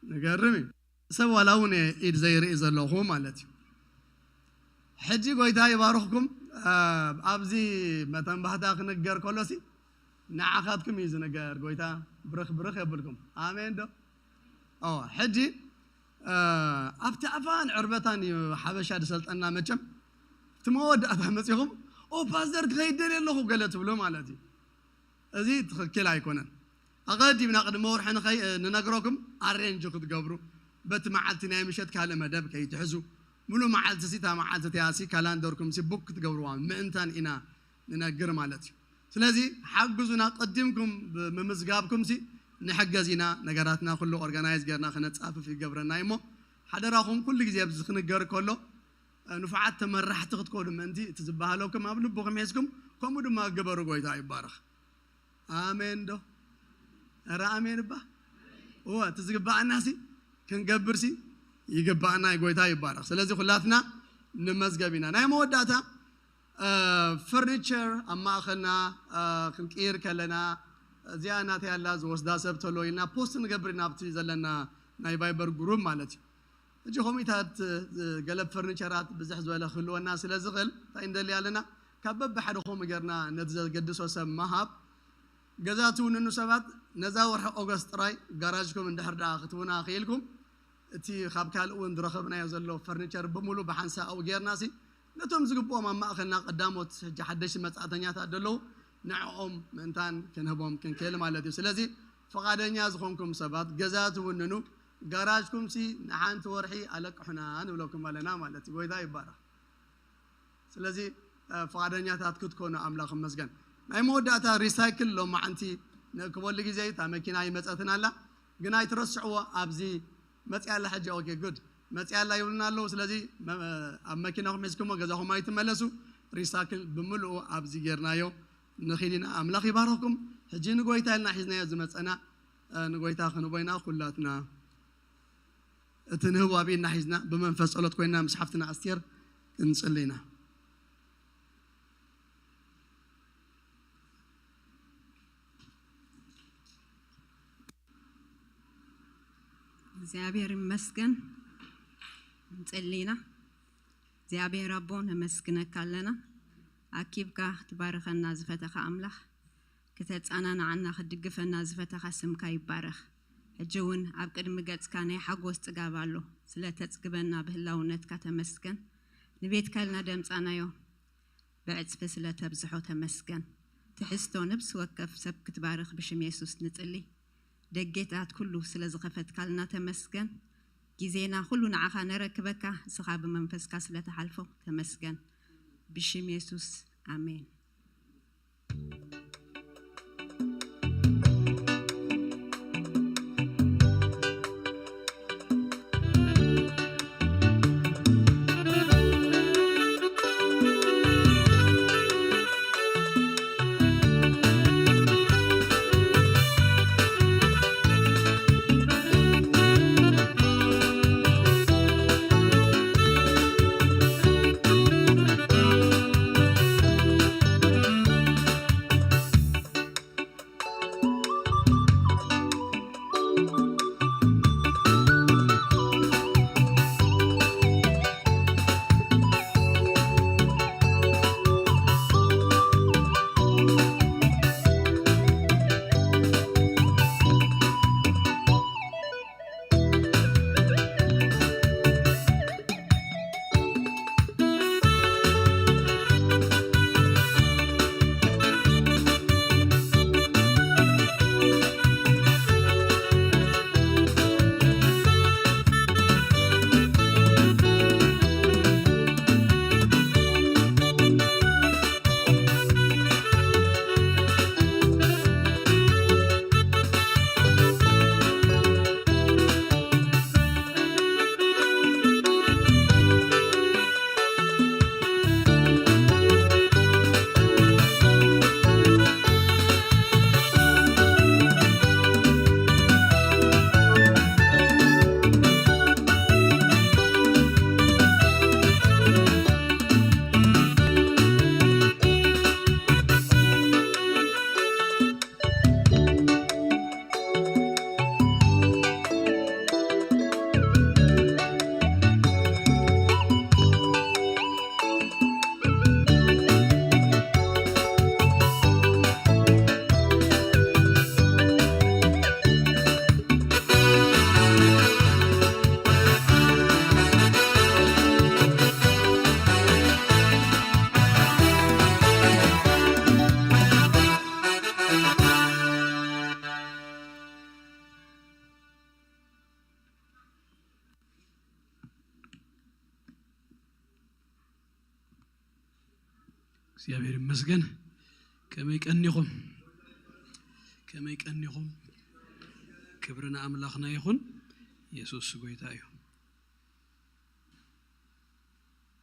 ንገርም እዩ። ሰብ ዋላ እውን ኢድ ዘይርኢ ዘለኹ ማለት እዩ። ሕጂ ጎይታ ይባርኽኩም። አ፣ ኣብዚ መተንባህታ ክንገር ከሎሲ ንዓኻትኩም እዩ ዝንገር። ጎይታ ብርኽ ብርኽ የብልኩም። ኣሜን ዶ? ኦ፣ ሕጂ፣ አ፣ ኣብቲ ኣፋን ዕርበታን እዩ ሓበሻ ዝሰልጠና መቸም። እቲ መወዳእታ መጺኹም፣ "ኦ፣ ፓስተር ክኸይድ ደልየ ኣለኹ" ገለ ትብሉ ማለት እዩ። እዚ ትኽክል ኣይኮነን። ኣቐዲምና ቅድሚ ወርሒ ንኸይ-፣ ንነግረኩም ኣሬንጅ ክትገብሩ፣ በቲ መዓልቲ ናይ ምሸት ካልእ መደብ ከይትሕዙ፣ ሙሉእ መዓልቲ ሲ፣ እታ መዓልቲ እቲኣ ሲ፣ ካላንደርኩም ሲ ቡክ ክትገብርዋ ምእንታን ኢና ንነግር ማለት እዩ። ስለዚ ሓግዙና፣ ቀዲምኩም ብምምዝጋብኩም ሲ ንሕገዝ ኢና፣ ነገራትና ኩሉ ኦርጋናይዝ ጌርና ክነጻፍፍ ይገብረና እዩ። እሞ ሓደራኹም ኩሉ ግዜ ኣብዚ ክንገር ከሎ፣ ንፉዓት ተመራሕቲ ክትኮኑ ምእንቲ እቲ ዝበሃለኩም ኣብ ልብኹም ሒዝኩም ከምኡ ድማ ግበሩ። ጎይታ ይባረኽ። ኣሜን ዶ? ኧረ ኣሜን እባ። እወ፣ እቲ ዝግባኣና ሲ ክንገብር ሲ ይግባኣና እዩ። ጎይታ ይባረኽ። ስለዚ ኩላትና ንመዝገብ ኢና። ናይ መወዳእታ፣ እ፣ ፈርኒቸር ኣብ ማእኸልና፣ እ፣ ክንቅይር ከለና እዚኣ ናተይ ኣላ ዝወስዳ ሰብ ተሎ ኢልና ፖስት ንገብር ኢና ኣብቲ ዘለና ናይ ቫይበር ግሩፕ ማለት እዩ። ሕጂ ከምኡታት፣ እ፣ ገለ ፈርኒቸራት ብዝሕ ዝበለ ክህልወና ስለ ዝኽእል እንታይ ንደሊ ኣለና? ካብ በብሓደ ከምኡ ጌርና ነቲ ዘገድሶ ሰብ ምሃብ። ገዛ ትውንኑ ሰባት ነዛ ወርሒ ኦገስት ጥራይ ጋራጅኩም እንድሕር ደኣ ክትውና ክኢልኩም፣ እቲ ካብ ካልእ እውን ዝረኸብናዮ ዘሎ ፈርኒቸር ብምሉእ ብሓንሳእ ኣብኡ ጌርና ሲ ነቶም ዝግብኦም ኣብ ማእከልና ቀዳሞት ሕጂ ሓደሽቲ መጻእተኛታት ዘለዉ ንዕኦም ምእንታን ክንህቦም ክንክእል ማለት እዩ። ስለዚ ፍቓደኛ ዝኾንኩም ሰባት ገዛ ትውንኑ ጋራጅኩም ሲ ንሓንቲ ወርሒ ኣለቅሑና ንብለኩም ኣለና ማለት እዩ። ጎይታ ይባረኽ። ስለዚ፣ እ፣ ፍቓደኛታት ክትኮኑ ኣምላኽ ይመስገን። ናይ መወዳእታ ሪሳይክል ሎማዓንቲ ንእክበሉ ግዜ እታ መኪና ይመጸትን ኣላ። ግን ኣይትረስዕዎ፣ ኣብዚ መጺኣ ኣላ ሕጂ። ኦኬ፣ ጉድ። መጺኣ ኣላ ይብሉና ኣለዉ። ስለዚ መ-፣ ኣብ መኪናኹም ሒዝኩሞ ገዛኹም ኣይትመለሱ። ሪሳይክል ብምልኡ ኣብዚ ጌርናዮ ንኺድ ኢና። ኣምላኽ ይባርኽኩም። ሕጂ ንጎይታ ኢልና ሒዝናዮ ዝመጸና፣ እ፣ ንጎይታ ክንቦ ኢና ኩላትና። እቲ ንህቡ ኣብ ኢድና ሒዝና ብመንፈስ ጸሎት ኮይንና ምስ ሓፍትና ኣስቴር ክንጽሊ ኢና። እግዚኣብሔር ይመስገን። ንጽሊ ኢና። እግዚኣብሔር ኣቦ ነመስግነካ ኣለና። ኣኪብካ ክትባርኸና ዝፈተኻ ኣምላኽ፣ ክተጸናንዓና፣ ክትድግፈና ዝፈተኻ ስምካ ይባረኽ። ሕጂ እውን ኣብ ቅድሚ ገጽካ ናይ ሓጎስ ጽጋብ ኣሎ። ስለ ተጽግበና ብህላውነትካ ተመስገን። ንቤትካ ኢልና ደምጻናዮ ብዕጽፊ ስለ ተብዝሖ ተመስገን። ትሕዝቶ ነብሲ ወከፍ ሰብ ክትባርኽ ብሽም የሱስ ንጽሊ። ደጌታት ኩሉ ስለ ዝኸፈትካልና ተመስገን። ግዜና ኩሉ ንዓኻ ነረክበካ፣ እስኻ ብመንፈስካ ስለ ትሓልፎ ተመስገን። ብሽም የሱስ ኣሜን። እግዚኣብሔር ይመስገን። ከመይ ቀኒኹም? ከመይ ቀኒኹም? ክብሪ ንኣምላኽና ይኹን። ኢየሱስ ጎይታ እዩ።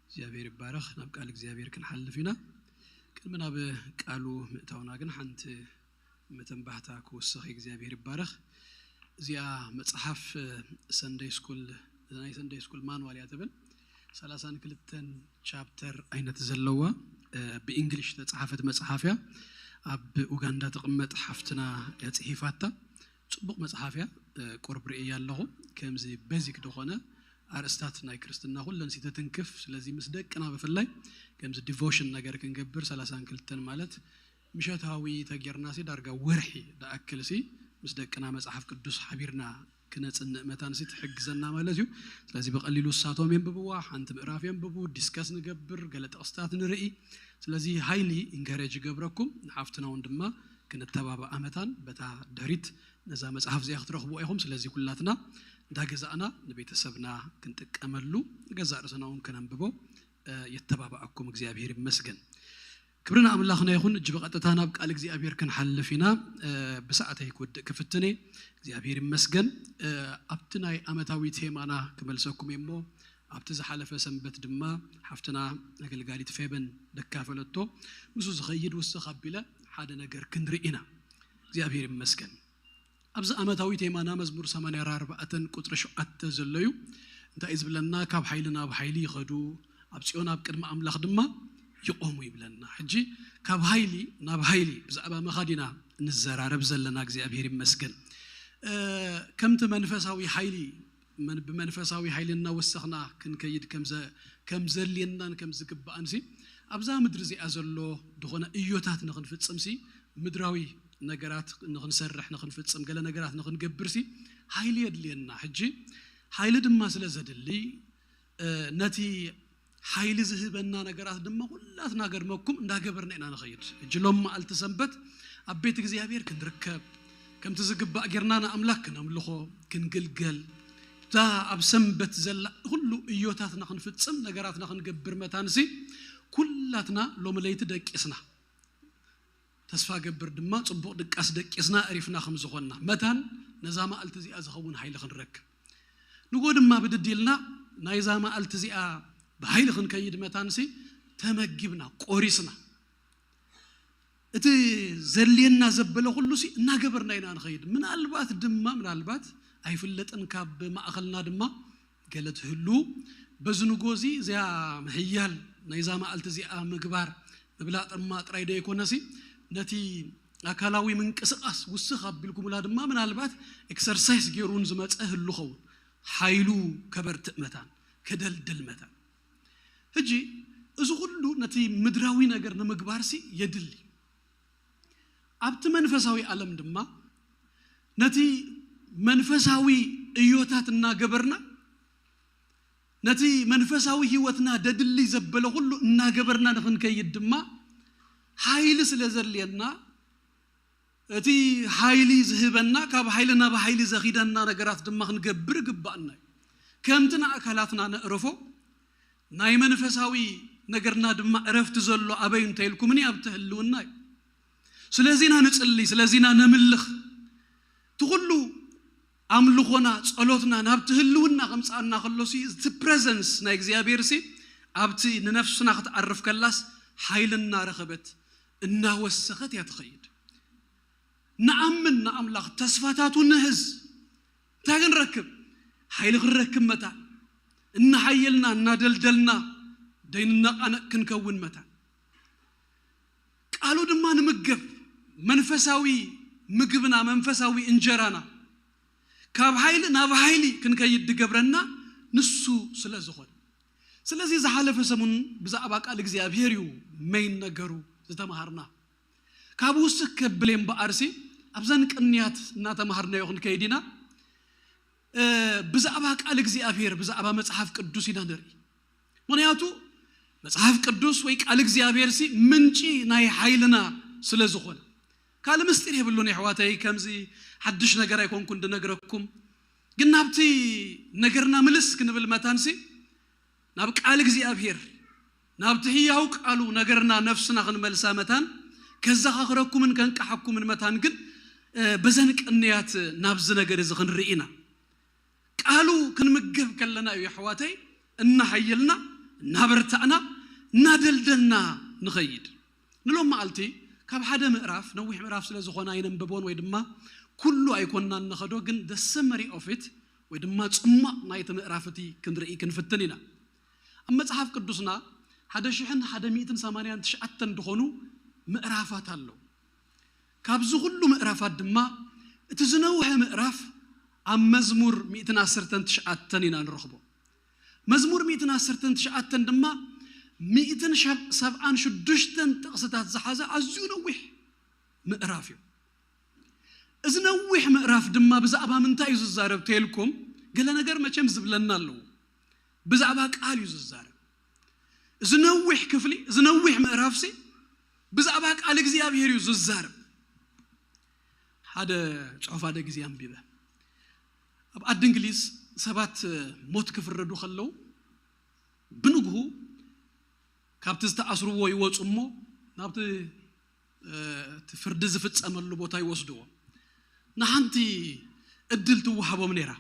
እግዚኣብሔር ይባረኽ። ናብ ቃል እግዚኣብሔር ክንሓልፍ ኢና። ቅድሚ ናብ ቃሉ ምእታውና ግን ሓንቲ መተንባህታ ክውስኽ። እግዚኣብሔር ይባረኽ። እዚኣ መጽሓፍ ሰንደይ ስኩል፣ ናይ ሰንደይ ስኩል ማንዋል እያ ትብል። ሰላሳን ክልተን ቻፕተር ዓይነት ዘለዋ ብእንግሊሽ ተጻሓፈት መጽሓፍ እያ። ኣብ ኡጋንዳ ትቕመጥ ሓፍትና እያ ጽሒፋታ። ጽቡቕ መጽሓፍ እያ። ቁርብ ርእየ ኣለኹ። ከምዚ ቤዚክ ዝኾነ ኣርእስታት ናይ ክርስትና ኩለን ሲ ተትንክፍ። ስለዚ ምስ ደቅና ብፍላይ ከምዚ ዲቮሽን ነገር ክንገብር ሰላሳን ክልተን ማለት ምሸታዊ ተጌርና ሲ ዳርጋ ወርሒ ደኣክል ሲ ምስ ደቅና መጽሓፍ ቅዱስ ሓቢርና ክነጽንእ መታን ሲ ትሕግዘና ማለት እዩ። ስለዚ ብቐሊሉ እሳቶም የንብብዋ፣ ሓንቲ ምዕራፍ የንብቡ፣ ዲስከስ ንገብር፣ ገለ ጥቕስታት ንርኢ። ስለዚ ሃይሊ ኢንከሬጅ ይገብረኩም፣ ንሓፍትና እውን ድማ ክንተባባኣ መታን በታ ድሕሪት ነዛ መጽሓፍ እዚኣ ክትረኽብዎ ኢኹም። ስለዚ ኩላትና እንዳገዛእና ንቤተሰብና ክንጥቀመሉ፣ ንገዛእ ርእስና እውን ከነንብቦ የተባባኣኩም። እግዚኣብሔር ይመስገን። ክብሪ ንኣምላኽና ይኹን። እጅ ብቐጥታ ናብ ቃል እግዚኣብሔር ክንሓልፍ ኢና። ብሰዓተይ ክወድእ ክፍትን እየ። እግዚኣብሔር ይመስገን። ኣብቲ ናይ ዓመታዊ ቴማና ክመልሰኩም እየ እሞ ኣብቲ ዝሓለፈ ሰንበት ድማ ሓፍትና ኣገልጋሊት ፌበን ደካፈለቶ፣ ምስኡ ዝኸይድ ውስኽ ኣቢለ ሓደ ነገር ክንርኢ ኢና። እግዚኣብሔር ይመስገን። ኣብዚ ዓመታዊ ቴማና መዝሙር ሰማንያ ኣርባዕተ ቁጽሪ ሸውዓተ ዘሎ እዩ። እንታይ እዩ ዝብለና? ካብ ሓይሊ ናብ ሓይሊ ይኸዱ፣ ኣብ ጽዮን ኣብ ቅድሚ ኣምላኽ ድማ ይቖሙ ይብለና። ሕጂ ካብ ሃይሊ ናብ ሃይሊ ብዛዕባ ምኻድ ኢና ንዘራረብ ዘለና። እግዚኣብሔር ይመስገን። ከምቲ መንፈሳዊ ሓይሊ ብመንፈሳዊ ሓይሊ እናወሰኽና ክንከይድ ከም ዘድልየናን ከም ዝግባእን ሲ ኣብዛ ምድሪ እዚኣ ዘሎ ዝኾነ እዮታት ንኽንፍጽም ሲ ምድራዊ ነገራት ንኽንሰርሕ ንኽንፍጽም ገለ ነገራት ንኽንገብር ሲ ሓይሊ የድልየና። ሕጂ ሓይሊ ድማ ስለ ዘድሊ ነቲ ሓይሊ ዝህበና ነገራት ድማ ኩላትና ገድመኩም እንዳገበርና ኢና ንኸይድ። ሕጂ ሎም መዓልቲ ሰንበት ኣብ ቤት እግዚኣብሔር ክንርከብ ከምቲ ዝግባእ ጌርና ንኣምላኽ ክነምልኾ ክንግልገል እታ ኣብ ሰንበት ዘላ ኩሉ እዮታትና ክንፍጽም ነገራትና ክንገብር መታንሲ ኩላትና ሎሚ ለይቲ ደቂስና ተስፋ ገብር ድማ ጽቡቕ ድቃስ ደቂስና እሪፍና ከም ዝኾንና መታን ነዛ መዓልቲ እዚኣ ዝኸውን ሓይሊ ክንረክብ ንጎ ድማ ብድድ ኢልና ናይዛ መዓልቲ እዚኣ ብሓይሊ ክንከይድ መታንሲ ተመጊብና ቆሪስና እቲ ዘልየና ዘበለ ኩሉ ሲ እናገበርና ኢና ንኸይድ። ምናልባት ድማ ምናልባት ኣይፍለጥን ካብ ማእኸልና ድማ ገለ ትህሉ በዚ ንጎዚ እዚኣ ምሕያል ናይዛ መዓልቲ እዚኣ ምግባር ምብላዕ ጥማ ጥራይ ዶ ይኮነሲ ነቲ ኣካላዊ ምንቅስቃስ ውስኽ ኣቢልኩምላ ድማ ምናልባት ኤክሰርሳይስ ገይሩን ዝመፀ ህሉ ኸውን ሓይሉ ከበርትእ መታን ከደልድል መታን ሕጂ እዚ ኩሉ ነቲ ምድራዊ ነገር ንምግባርሲ የድሊ ኣብቲ መንፈሳዊ ዓለም ድማ ነቲ መንፈሳዊ እዮታት እናገበርና ነቲ መንፈሳዊ ህይወትና ደድሊ ዘበለ ኩሉ እናገበርና ንኽንከይድ ድማ ሓይሊ ስለ ዘድልየና እቲ ሓይሊ ዝህበና ካብ ሓይሊ ናብ ሓይሊ ዘኺደና ነገራት ድማ ክንገብር ይግባእና እዩ። ከምቲ ንኣካላትና ነዕረፎ ናይ መንፈሳዊ ነገርና ድማ ዕረፍቲ ዘሎ ኣበይ እንተ ኢልኩምኒ ኣብቲ ህልውና እዩ። ስለዚና ንጽሊ፣ ስለዚና ነምልኽ። እቲ ኩሉ ኣምልኾና ጸሎትና ናብቲ ህልውና ከምጽኣና ከሎሲ እቲ ፕረዘንስ ናይ እግዚኣብሔር ሲ ኣብቲ ንነፍስና ክትዓርፍ ከላስ ሓይሊ እናረኸበት እናወሰኸት እያ ትኸይድ። ንኣምን ንኣምላኽ ተስፋታቱ ንህዝ እንታይ ክንረክብ ሓይሊ ክንረክብ መታን እናሓየልና እናደልደልና ደይንነቃነቅ ክንከውን መታን ቃሉ ድማ ንምገብ መንፈሳዊ ምግብና መንፈሳዊ እንጀራና ካብ ሓይሊ ናብ ሓይሊ ክንከይድ ድገብረና ንሱ ስለ ዝኾነ ስለዚ ዝሓለፈ ሰሙን ብዛዕባ ቃል እግዚኣብሔር እዩ መይን ነገሩ ዝተምሃርና ካብ ውስክ ከብል እምበኣርሲ ኣብዘን ቅንያት እናተምሃርናዮ ክንከይድ ኢና ብዛዕባ ቃል እግዚኣብሔር ብዛዕባ መጽሓፍ ቅዱስ ኢና ንርኢ ምክንያቱ መጽሓፍ ቅዱስ ወይ ቃል እግዚኣብሔር ሲ ምንጪ ናይ ሓይልና ስለ ዝኾነ ካልእ ምስጢር የብሉን የሕዋተይ ከምዚ ሓድሽ ነገር ኣይኮንኩን ድነግረኩም ግን ናብቲ ነገርና ምልስ ክንብል መታንሲ ናብ ቃል እግዚኣብሔር ናብቲ ህያው ቃሉ ነገርና ነፍስና ክንመልሳ መታን ከዘኻኽረኩምን ከንቃሓኩምን መታን ግን በዘን ቅንያት ናብዚ ነገር እዚ ክንርኢ ኢና። ቃሉ ክንምገብ ከለና እዩ ኣሕዋተይ እናሓየልና እናበርታዕና እናደልደልና ንኸይድ። ንሎም መዓልቲ ካብ ሓደ ምዕራፍ ነዊሕ ምዕራፍ ስለ ዝኾነ ኣይነንብቦን ወይ ድማ ኩሉ ኣይኮንና እንኸዶ፣ ግን the summary of it ወይ ድማ ጽማቕ ናይቲ ምዕራፍ እቲ ክንርኢ ክንፍትን ኢና። ኣብ መጽሓፍ ቅዱስና ሓደ ሽሕን ሓደ ሚእትን ሰማንያን ትሽዓተን ዝኾኑ ምዕራፋት ኣለዉ። ካብዚ ኩሉ ምዕራፋት ድማ እቲ ዝነውሐ ምዕራፍ ኣብ መዝሙር ሚእትን ዓሰርተን ትሽዓተን ኢና ንረኽቦ። መዝሙር ሚእትን ዓሰርተን ትሽዓተን ድማ ሚእትን ሰብዓን ሽዱሽተን ጥቕስታት ዝሓዘ ኣዝዩ ነዊሕ ምዕራፍ እዩ። እዚ ነዊሕ ምዕራፍ ድማ ብዛዕባ ምንታይ እዩ ዝዛረብ ተልኩም፣ ገለ ነገር መቸም ዝብለና ኣለዎ። ብዛዕባ ቃል እዩ ዝዛረብ። እዚ ነዊሕ ክፍሊ፣ እዚ ነዊሕ ምዕራፍሲ ብዛዕባ ቃል እግዚኣብሔር እዩ ዝዛረብ። ሓደ ጽሑፍ ሓደ ግዜ ኣንቢበ። ኣብ ዓዲ እንግሊዝ ሰባት ሞት ክፍረዱ ከለዉ ብንግሁ ካብቲ ዝተኣስርዎ ይወፁ እሞ ናብቲ እቲ ፍርዲ ዝፍጸመሉ ቦታ ይወስድዎ። ንሓንቲ እድል ትወሃቦም ነይራ።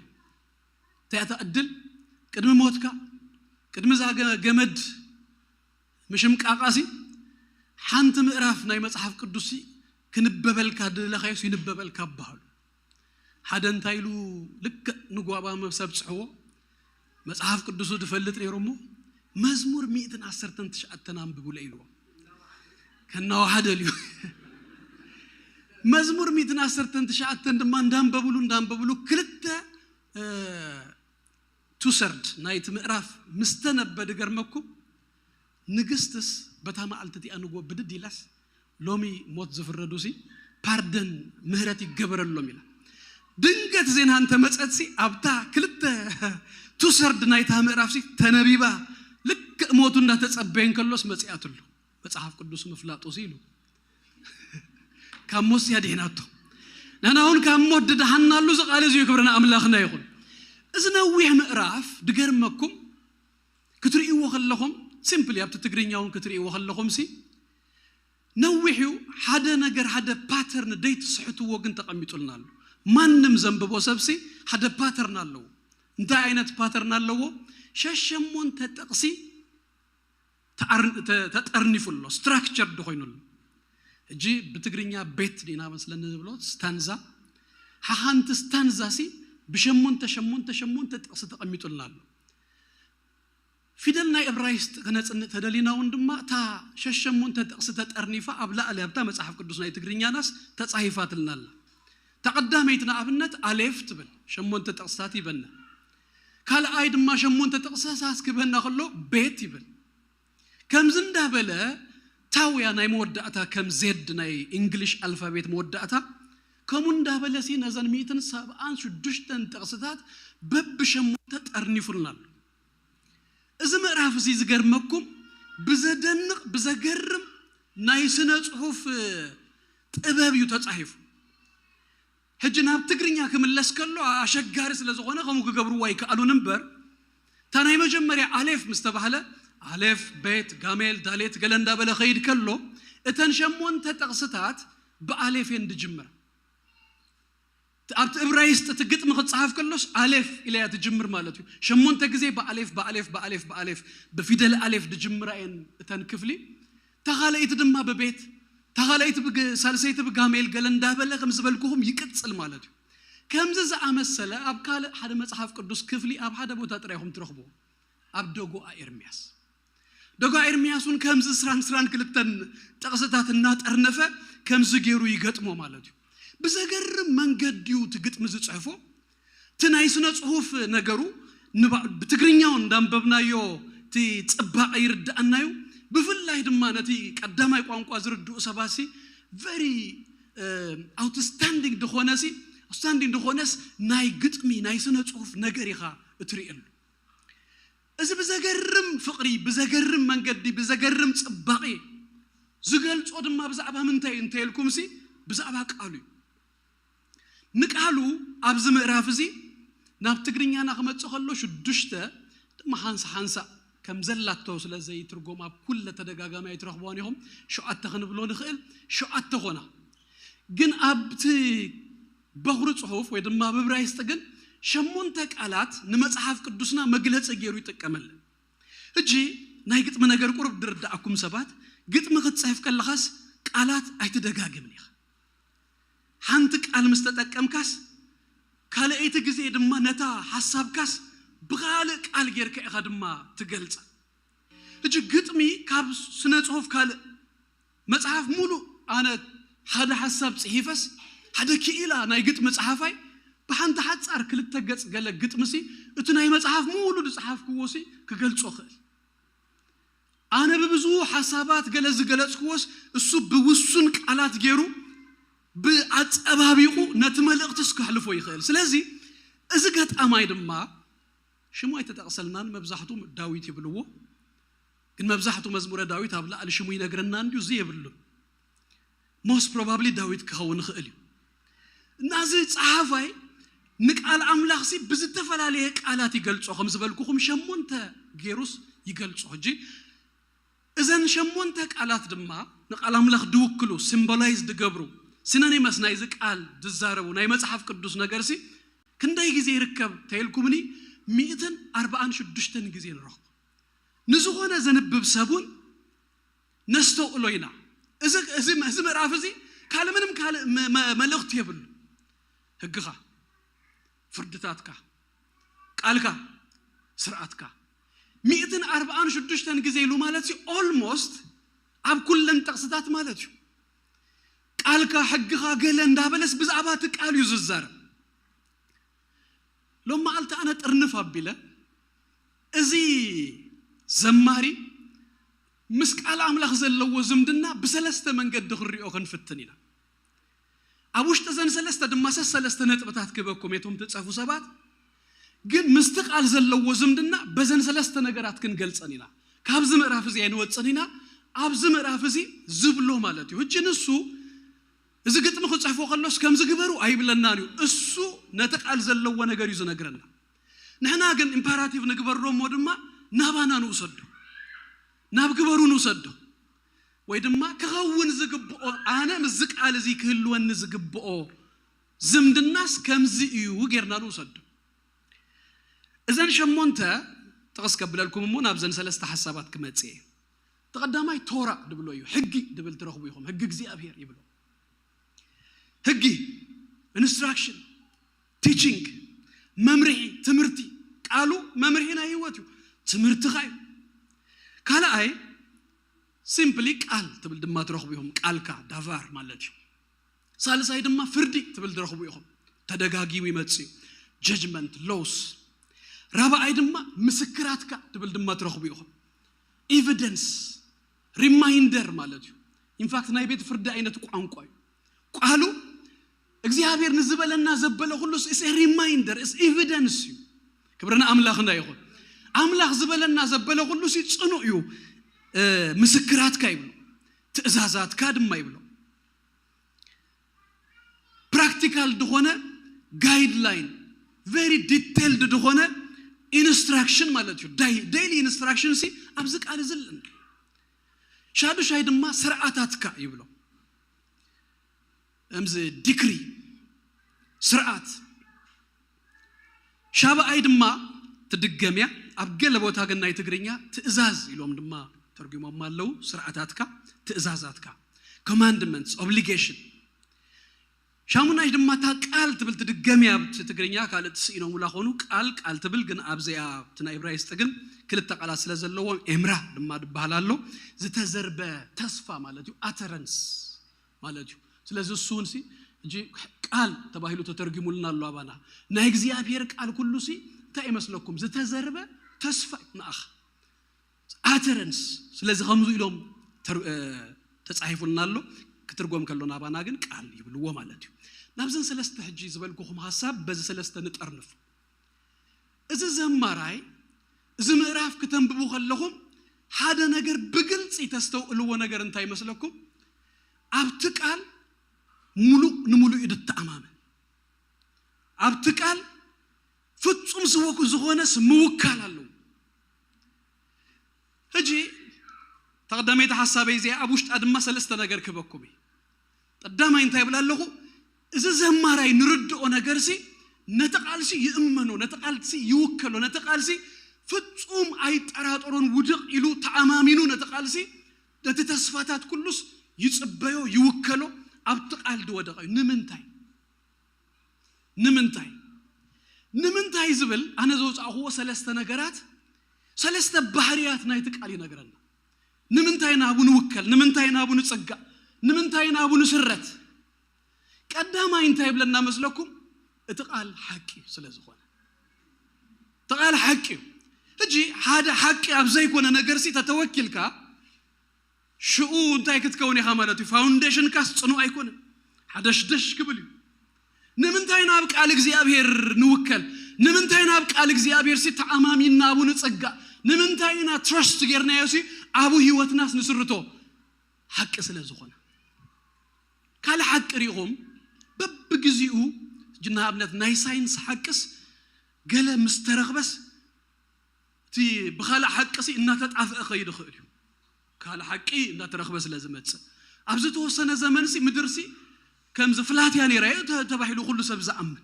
እንታይ እታ እድል? ቅድሚ ሞትካ፣ ቅድሚ እዛ ገመድ ምሽምቃቓሲ ሓንቲ ምዕራፍ ናይ መጽሓፍ ቅዱስ ክንበበልካ ድለኻዮስ ይንበበልካ በሃሉ። ሓደ እንታይ ኢሉ ልክዕ ንጓባ መብሰብ ጽሕዎ መጽሓፍ ቅዱሱ ዝፈልጥ ነይሩ እሞ መዝሙር ሚእትን ዓሰርተን ትሽዓተን ኣንብቡለ ኢልዎ ከናዋሓደ ልዩ። መዝሙር ሚእትን ዓሰርተን ትሽዓተን ድማ እንዳንበብሉ እንዳንበብሉ ክልተ ቱሰርድ ናይቲ ምዕራፍ ምስተነበ ድገርመኩም ንግስትስ በታ መዓልቲ እቲኣ ንጎ ብድድ ኢላስ ሎሚ ሞት ዝፍረዱሲ ፓርደን ምህረት ይገበረሎም ኢላ። ድንገት ዜና እንተመፀትሲ ኣብታ ክልተ ቱሰርድ ናይታ ምዕራፍሲ ተነቢባ ልክዕ ሞቱ እንዳተፀበየ እንከሎስ መፅኣትሉ መፅሓፍ ቅዱስ ምፍላጡሲ ኢሉ ካብ ሞት እያ ድሒናቶ። ንሕና እውን ካብ ሞት ድድሓናሉ እዚ ቃል እዚ እዩ። ክብርና ኣምላኽና ይኹን። እዚ ነዊሕ ምዕራፍ ድገርመኩም ክትርእይዎ ከለኹም ሲምፕሊ ኣብቲ ትግርኛ እውን ክትርእይዎ ከለኹም ሲ ነዊሕ እዩ። ሓደ ነገር ሓደ ፓተርን ደይትስሕትዎ ግን ተቐሚጡልና ኣሎ። ማንም ዘንብቦ ሰብሲ ሓደ ፓተርን ኣለዎ። እንታይ ዓይነት ፓተርን ኣለዎ? ሸሸሞንተ ጥቕሲ ተጠርኒፉ ኣሎ፣ ስትራክቸርድ ኮይኑ ኣሎ። ሕጂ ብትግርኛ ቤት ዲና መስለኒ ንብሎ ስታንዛ። ሓሓንቲ ስታንዛ ሲ ብሸሞንተ ሸሞንተ ሸሞንተ ጥቕሲ ተቐሚጡልና ኣሎ። ፊደል ናይ እብራይስጥ ክነጽንእ ተደሊና እውን ድማ እታ ሸሸሞንተ ጥቕሲ ተጠርኒፋ ኣብ ላዕሊ ኣብታ መጽሓፍ ቅዱስ ናይ ትግርኛናስ ተጻሂፋትልና ኣላ። እታ ቀዳመይቲ ንኣብነት ኣሌፍ ትብል ሸሞንተ ጥቕስታት ይበና። ካልኣይ ድማ ሸሞንተ ጥቕስታት ክበና ከሎ ቤት ይብል። ከምዚ እንዳበለ ታውያ ናይ መወዳእታ ከም ዜድ ናይ እንግሊሽ ኣልፋቤት መወዳእታ ከምኡ እንዳበለ ሲ ነዘን ሚእትን ሰብዓን ሽዱሽተን ጥቕስታት በብሸሞንተ ጠርኒፉልና ኣሎ። እዚ ምዕራፍ እዚ ዝገርመኩም ብዘደንቕ ብዘገርም ናይ ስነ ጽሑፍ ጥበብ እዩ ተጻሒፉ። ሕጂ ናብ ትግርኛ ክምለስ ከሎ ኣሸጋሪ ስለ ዝኾነ ከምኡ ክገብርዎ ኣይከኣሉን እምበር እታ ናይ መጀመርያ ኣሌፍ ምስ ተባህለ ኣሌፍ ቤት ጋሜል ዳሌት ገለ እንዳበለ ኸይድ ከሎ እተን ሸሞንተ ጥቕስታት ብኣሌፍ እየን ድጅምር። ኣብቲ እብራይስጥ እቲ ግጥሚ ክፀሓፍ ከሎስ ኣሌፍ ኢላ እያ ትጅምር ማለት እዩ። ሸሞንተ ግዜ ብኣሌፍ ብኣሌፍ ብኣሌፍ ብኣሌፍ ብፊደል ኣሌፍ ድጅምራ እየን እተን ክፍሊ። እታ ካልኣይቲ ድማ ብቤት፣ እታ ካልኣይቲ ሳልሰይቲ ብጋሜል ገለ እንዳበለ ከም ዝበልኩኹም ይቅፅል ማለት እዩ። ከምዚ ዝኣመሰለ ኣብ ካልእ ሓደ መፅሓፍ ቅዱስ ክፍሊ ኣብ ሓደ ቦታ ጥራይ ኢኹም ትረኽብዎ። ኣብ ደጎኣ ኤርምያስ ደጓ ኤርምያስ እውን ከምዚ ስራን ስራን ክልተን ጥቕስታት እናጠርነፈ ከምዚ ገይሩ ይገጥሞ ማለት እዩ። ብዘገርም መንገዲ እዩ እቲ ግጥሚ ዝፅሕፎ። እቲ ናይ ስነ ፅሁፍ ነገሩ ብትግርኛው እንዳንበብናዮ እቲ ፅባቐ ይርዳኣና እዩ። ብፍላይ ድማ ነቲ ቀዳማይ ቋንቋ ዝርድኡ ሰባሲ ቨሪ ኣውትስታንዲንግ ዝኾነ ሲ ኣውትስታንዲንግ ዝኾነስ ናይ ግጥሚ ናይ ስነ ፅሁፍ ነገር ኢኻ እትርእየሉ። እዚ ብዘገርም ፍቕሪ ብዘገርም መንገዲ ብዘገርም ፅባቐ ዝገልፆ ድማ ብዛዕባ ምንታይ እንተየልኩም ሲ ብዛዕባ ቃሉ እዩ። ንቃሉ ኣብዚ ምዕራፍ እዚ ናብ ትግርኛና ክመፅእ ከሎ ሽዱሽተ ድማ ሓንሳ ሓንሳ ከም ዘላቶ ስለ ዘይትርጎም ኣብ ኩለ ተደጋጋሚ ኣይትረኽቦን ኢኹም። ሸውዓተ ክንብሎ ንኽእል፣ ሸውዓተ ኾና። ግን ኣብቲ በኹሪ ጽሑፍ ወይ ድማ ብብራይስጥ ግን ሸሞንተ ቃላት ንመጽሓፍ ቅዱስና መግለጺ ገይሩ ይጥቀመለን። ሕጂ ናይ ግጥሚ ነገር ቁሩብ ድርዳእኩም ሰባት፣ ግጥሚ ክትጽሕፍ ከለኻስ ቃላት ኣይትደጋግምን ኢኻ። ሓንቲ ቃል ምስ ተጠቀምካስ ካልኣይቲ ግዜ ድማ ነታ ሓሳብካስ ብኻልእ ቃል ጌርካ ኢኻ ድማ ትገልጻ። ሕጂ ግጥሚ ካብ ስነ ጽሑፍ ካልእ መጽሓፍ ሙሉእ ኣነ ሓደ ሓሳብ ጽሒፈስ ሓደ ክኢላ ናይ ግጥሚ ጸሓፋይ ብሓንቲ ሓጻር ክልተ ገጽ ገለ ግጥምሲ እቲ ናይ መጽሓፍ ሙሉ ዝጸሓፍክዎሲ ክገልጾ ክእል። ኣነ ብብዙ ሓሳባት ገለ ዝገለጽክዎስ እሱ ብውሱን ቃላት ገይሩ ብኣጸባቢቑ ነቲ መልእኽትስ ከሕልፎ ይኽእል። ስለዚ እዚ ገጣማይ ድማ ሽሙ ኣይተጠቕሰልናን፣ መብዛሕትኡ ዳዊት ይብልዎ። ግን መብዛሕትኡ መዝሙረ ዳዊት ኣብ ላዕሊ ሽሙ ይነግረና እንድዩ፣ እዚ የብሉን። Most probably ዳዊት ክኸውን ይኽእል እዩ። እና እዚ ጸሓፋይ ንቃል ኣምላኽሲ ብዝተፈላለየ ቃላት ይገልጾ፣ ከም ዝበልኩኹም ሸሞንተ ገይሩስ ይገልጾ። ሕጂ እዘን ሸሞንተ ቃላት ድማ ንቃል ኣምላኽ ድውክሉ፣ ሲምቦላይዝ ድገብሩ፣ ሲኖኒመስ ናይዚ ቃል ድዛረቡ ናይ መጽሓፍ ቅዱስ ነገርሲ ክንደይ ግዜ ይርከብ ተይልኩምኒ፣ ሚእትን ኣርባዓን ሽዱሽተን ግዜ ንረኽቦ። ንዝኾነ ዘንብብ ሰቡን ነስተውዕሎ ኢና። እዚ እዚ እዚ ምዕራፍ እዚ ካልእ ምንም ካልእ መ- መ- መልእኽቲ የብሉ። ህግኻ፣ ፍርድታትካ፣ ቃልካ፣ ስርዓትካ ሚእትን ኣርባዓን ሽዱሽተን ግዜ ኢሉ ማለት እዩ። ኦልሞስት ኣብ ኩለን ጥቕስታት ማለት እዩ። ቃልካ፣ ሕግኻ ገለ እንዳበለስ ብዛዕባ እቲ ቃል እዩ ዝዛረብ። ሎም መዓልቲ ኣነ ጥርንፍ ኣቢለ እዚ ዘማሪ ምስ ቃል ኣምላኽ ዘለዎ ዝምድና ብሰለስተ መንገዲ ክንሪኦ ክንፍትን ኢና። ኣብ ውሽጢ ዘን ሰለስተ ድማ ሰሰለስተ ነጥብታት ክበኩም የቶም ትጸፉ ሰባት፣ ግን ምስቲ ቃል ዘለዎ ዝምድና በዘን ሰለስተ ነገራት ክንገልጸን ኢና። ካብዚ ምዕራፍ እዚ ኣይንወጽን ኢና። ኣብዚ ምዕራፍ እዚ ዝብሎ ማለት እዩ። ሕጂ ንሱ እዚ ግጥሚ ክጽሕፎ ከሎስ ከምዚ ግበሩ ኣይብለናን እዩ። እሱ ነቲ ቃል ዘለዎ ነገር እዩ ዝነግረና። ንሕና ግን ኢምፓራቲቭ ንግበሮ እሞ ድማ ናባና ንውሰዶ፣ ናብ ግበሩ ንውሰዶ። ወይ ድማ ክኸውን ዝግብኦ፣ ኣነ ምስዚ ቃል እዚ ክህልወኒ ዝግብኦ ዝምድናስ ከምዚ እዩ ጌርና ንውሰዶ። እዘን ሸሞንተ ጥቕስ ከብለልኩም እሞ ናብዘን ሰለስተ ሓሳባት ክመጽእ እየ። እቲ ቀዳማይ ቶራ ድብሎ እዩ። ሕጊ ድብል ትረኽቡ ኢኹም። ሕጊ እግዚኣብሔር ይብሎ። ሕጊ፣ ኢንስትራክሽን፣ ቲቺንግ፣ መምርሒ፣ ትምህርቲ። ቃሉ መምርሒ ናይ ህይወት እዩ። ትምህርትኻ እዩ። ካልኣይ ሲምፕሊ ቃል ትብል ድማ ትረኽቡ ኢኹም። ቃልካ ዳቫር ማለት እዩ። ሳልሳይ ድማ ፍርዲ ትብል ትረኽቡ ኢኹም። ተደጋጊሙ ይመጽእ እዩ። ጀጅመንት፣ ሎስ። ራብኣይ ድማ ምስክራትካ ትብል ድማ ትረኽቡ ኢኹም። ኤቪደንስ፣ ሪማይንደር ማለት እዩ። ኢንፋክት ናይ ቤት ፍርዲ ዓይነት ቋንቋ እዩ። ቃሉ እግዚኣብሔር ንዝበለና ዘበለ ኩሉ ስ ሪማይንደር ስ ኤቪደንስ እዩ። ክብሪ ንኣምላኽና ይኹን። ኣምላኽ ዝበለና ዘበለ ኩሉ ሲ ጽኑዕ እዩ። እ፣ ምስክራትካ ይብሎ፣ ትእዛዛትካ ድማ ይብሎ። ፕራክቲካል ዝኾነ ጋይድላይን፣ ቨሪ ዲቴልድ ዝኾነ ኢንስትራክሽን ማለት እዩ። ዳይ- ዴይሊ ኢንስትራክሽን ሲ ኣብዚ ቃል እዚ ኣለና። ሻዱሻይ ድማ ስርዓታትካ ይብሎ። እምዚ ዲክሪ፣ ስርዓት። ሻብኣይ ድማ ትድገም እያ። ኣብ ገለ ቦታ ግን ናይ ትግርኛ ትእዛዝ ኢሎም ድማ ተርጉሞም ኣለዉ። ስርዓታትካ፣ ትእዛዛትካ፣ ኮማንድመንትስ፣ ኦብሊጌሽን። ሻሙናይ ድማ እታ ቃል ትብል ትድገም እያ። ኣብቲ ትግርኛ ካልእ ትስኢኖም ውላ ኾኑ ቃል ቃል ትብል ግን ኣብዚኣ ኣብቲ ናይ እብራይስጥ ግን ክልተ ቃላት ስለ ዘለዎ ኤምራ ድማ ዝበሃል ኣሎ። ዝተዘርበ ተስፋ ማለት እዩ። ኣተረንስ ማለት እዩ። ስለዚ እሱ እውን ሲ ሕጂ ቃል ተባሂሉ ተተርጊሙልና ኣሎ ኣባና። ናይ እግዚኣብሔር ቃል ኩሉ ሲ እንታይ ይመስለኩም? ዝተዘርበ ተስፋ እዩ ንኣኻ። ኣተረንስ። ስለዚ ከምዚ ኢሎም ተር- እ፣ ተጻሒፉልና ኣሎ። ክትርጎም ከሎ ናባና ግን ቃል ይብልዎ ማለት እዩ። ናብዘን ሰለስተ ሕጂ ዝበልኩኹም ሓሳብ በዚ ሰለስተ ንጠርንፍ። እዚ ዘማራይ እዚ ምዕራፍ ክተንብቡ ከለኹም ሓደ ነገር ብግልጺ ተስተውዕልዎ ነገር እንታይ ይመስለኩም? ኣብቲ ቃል ሙሉእ ንሙሉእ እዩ ድተኣማመን። ኣብቲ ቃል ፍጹም ዝወኩ- ዝኾነስ ምውካል ኣለዎ። ቀዳመይቲ ሓሳበይ እዚኣ ኣብ ውሽጣ ድማ ሰለስተ ነገር ክህበኩም እዩ። ቀዳማይ እንታይ ይብል ኣለኹ? እዚ ዘማራይ ንርድኦ ነገርሲ ነቲ ቃልሲ ይእመኖ፣ ነቲ ቃልሲ ይውከሎ፣ ነቲ ቃልሲ ፍጹም ኣይጠራጠሮን፣ ውድቕ ኢሉ ተኣማሚኑ ነቲ ቃልሲ፣ ነቲ ተስፋታት ኩሉስ ይጽበዮ፣ ይውከሎ። ኣብቲ ቃል ድወደቐ እዩ። ንምንታይ? ንምንታይ? ንምንታይ ዝብል ኣነ ዘውፃእኽዎ ሰለስተ ነገራት፣ ሰለስተ ባህርያት ናይቲ ቃል ይነግረና። ንምንታይ ናቡ ንውከል? ንምንታይ ናቡ ንፅጋእ? ንምንታይ ናቡ ንስረት? ቀዳማይ እንታይ ይብለና መስለኩም? እቲ ቃል ሓቂ እዩ ስለ ዝኾነ። እቲ ቃል ሓቂ እዩ። ሕጂ ሓደ ሓቂ ኣብ ዘይኮነ ነገርሲ ተተወኪልካ ሽኡ እንታይ ክትከውን ኢኻ ማለት እዩ? ፋውንዴሽንካስ ጽኑዕ ኣይኮነን፣ ሓደሽደሽ ክብል እዩ። ንምንታይ ናብ ቃል እግዚኣብሔር ንውከል? ንምንታይ ናብ ቃል እግዚኣብሔር ሲ ተኣማሚንና ኣብኡ ንጸጋእ? ንምንታይ ኢና ትረስት ጌርናዮ ሲ ኣብኡ ህይወትናስ ንስርቶ? ሓቂ ስለ ዝኾነ። ካልእ ሓቂ ሪኢኹም? በብግዚኡ ንኣብነት ናይ ሳይንስ ሓቅስ ገለ ምስ ተረኽበስ እቲ ብኻልእ ሓቂ ሲ እናተጣፍአ ኸይድ ይኽእል እዩ። ካልእ ሓቂ እናተረኽበ ስለ ዝመጽእ፣ ኣብ ዝተወሰነ ዘመን ሲ ምድር ሲ ከምዚ ፍላት እያ ነይራ እዩ ተ- ተባሂሉ ኩሉ ሰብ ዝኣምን።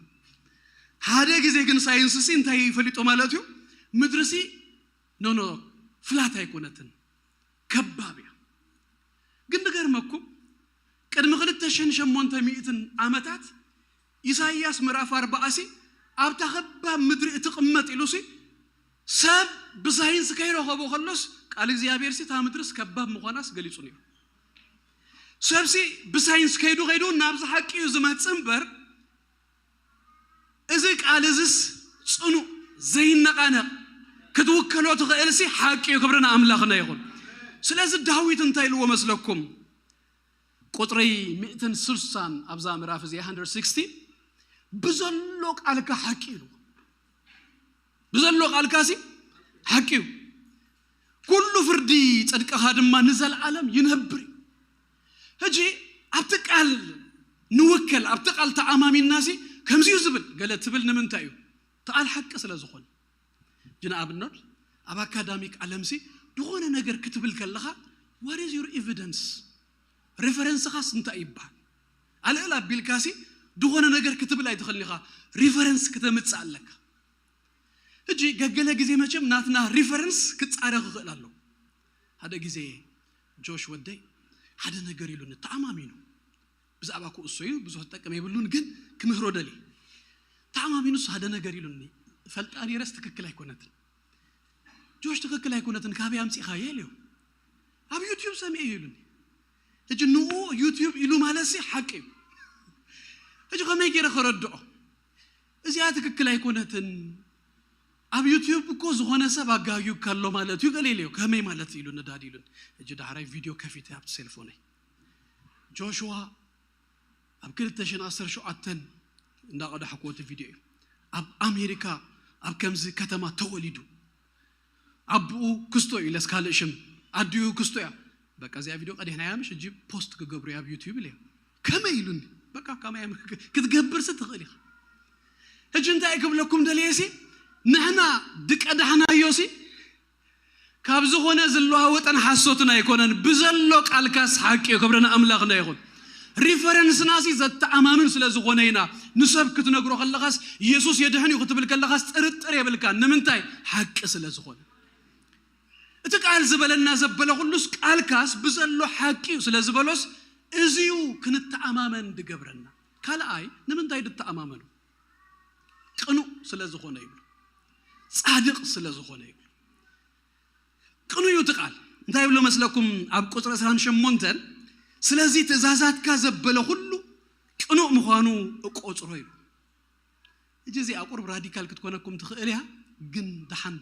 ሓደ ግዜ ግን ሳይንስ ሲ እንታይ ፈሊጡ ማለት እዩ? ምድሪ ሲ ኖ ኖ ፍላት ኣይኮነትን፣ ከባብ እያ። ግን ድገርመኩም፣ ቅድሚ ክልተ ሽሕን ሸሞንተ ሚእትን ዓመታት ኢሳይያስ ምዕራፍ ኣርባዓ ሲ ኣብታ ከባብ ምድሪ እትቕመጥ ኢሉ ሲ ሰብ ብሳይንስ ከይረኸቦ ከሎስ ቃል እግዚኣብሔር ሲ እታ ምድርስ ከባብ ምዃናስ ገሊጹ ነይሩ። ሰብ ሲ ብሳይንስ ከይዱ ከይዱ ናብዚ ሓቂ እዩ ዝመጽእ እምበር፣ እዚ ቃል እዝስ ጽኑዕ ዘይነቓነቕ ክትውከሎ ትኽእል ሲ ሓቂ እዩ። ክብሪ ንኣምላኽና ይኹን። ስለዚ ዳዊት እንታይ ኢልዎ መስለኩም? ቁጥሪ ሚእትን ስሳን ኣብዛ ምዕራፍ እዚኣ፣ hundred sixty፣ ብዘሎ ቃልካ ሓቂ ኢልዎ። ብዘሎ ቃልካ ሲ ሓቂ እዩ። ኩሉ ፍርዲ ጽድቅኻ ድማ ንዘለዓለም ይነብር እዩ። ሕጂ ኣብቲ ቃል ንውከል፣ ኣብቲ ቃል ተኣማሚንና ሲ ከምዚ እዩ ዝብል ገለ ትብል ንምንታይ እዩ? እቲ ቃል ሓቂ ስለ ዝኾነ። ሕጂ ንኣብነት ኣብ ኣካዳሚክ ዓለም ሲ ዝኾነ ነገር ክትብል ከለኻ what is your evidence? ሬፈረንስኻስ እንታይ ይበሃል? ኣልዕል ኣቢልካ ሲ ዝኾነ ነገር ክትብል ኣይትኽእልን ኢኻ፣ ሪፈረንስ ክተምጽእ ኣለካ። ሕጂ ገገለ ግዜ መቸም ናትና ሪፈረንስ ክጻረ ክኽእል ኣለዎ። ሓደ ግዜ ጆሽ ወደይ ሓደ ነገር ኢሉኒ ተኣማሚኑ፣ ብዛዕባ ኩዕሶ እዩ፣ ብዙሕ ዝጠቅም የብሉን፣ ግን ክምህሮ ደልየ። ተኣማሚኑስ ሓደ ነገር ኢሉኒ፣ ፈልጣ ነይረስ ትክክል ኣይኮነትን። ጆሽ ትክክል ኣይኮነትን፣ ካበይ ኣምጺእኻዮ ኢለዮ። ኣብ ዩቲዩብ ሰሚዐ እዩ ኢሉኒ። ሕጂ ንኡ ዩቲዩብ ኢሉ ማለት ሲ ሓቂ እዩ። ሕጂ ከመይ ገይረ ከረድኦ? እዚኣ ትክክል ኣይኮነትን። ኣብ ዩቲዩብ እኮ ዝኾነ ሰብ ኣጋጊዩካ ኣሎ ማለት እዩ ገለ ኢለዮ። ከመይ ማለት ኢሉ ንዳድ ኢሉን። ሕጂ ዳሕራይ ቪድዮ ከፊተ ኣብቲ ሴልፎነይ። ጆሽዋ ኣብ ክልተ ሽሕን ዓሰርተ ሸውዓተን እንዳቐዳሕክዎ እቲ ቪድዮ እዩ። ኣብ ኣሜሪካ ኣብ ከምዚ ከተማ ተወሊዱ። ኣቦኡ ክስቶ እዩ፣ ለስ ካልእ ሽም። ኣዲኡ ክስቶ እያ። በቃ እዚኣ ቪድዮ ቀዲሕናያ ምሽ፣ ሕጂ ፖስት ክገብሩ እያ ኣብ ዩቲዩብ ኢለ። ከመይ ኢሉኒ? በቃ ከመይ ክትገብር ሲ ትኽእል ኢኻ። ሕጂ እንታይ ክብለኩም ደልየ ሲ፣ ንሕና ድቀዳሕናዮ ሲ ካብ ዝኾነ ዝለዋወጠን ሓሶትን ኣይኮነን፣ ብዘሎ ቃልካስ ሓቂ እዩ። ክብሪ ንኣምላኽና ይኹን። ሪፈረንስና ሲ ዘተኣማምን ስለ ዝኾነ ኢና። ንሰብ ክትነግሮ ከለኻስ ኢየሱስ የድሕን እዩ ክትብል ከለኻስ ጥርጥር የብልካን። ንምንታይ? ሓቂ ስለ ዝኾነ። እቲ ቃል ዝበለና ዘበለ ኩሉስ ቃልካስ ብዘሎ ሓቂ እዩ ስለ ዝበሎስ እዚዩ ክንተኣማመን ድገብረና። ካልኣይ ንምንታይ ድተኣማመኑ? ቅኑዕ ስለ ዝኾነ ይብሉ፣ ጻድቕ ስለ ዝኾነ ይብሉ። ቅኑዕ እዩ እቲ ቃል። እንታይ ይብሎ መስለኩም? ኣብ ቁጽሪ ዕስራን ሸሞንተን ስለዚ ትእዛዛትካ ዘበለ ኩሉ ቅኑዕ ምዃኑ እቆጽሮ ይብሉ። እጂ እዚኣ ቁሩብ ራዲካል ክትኮነኩም ትኽእል እያ፣ ግን ደሓን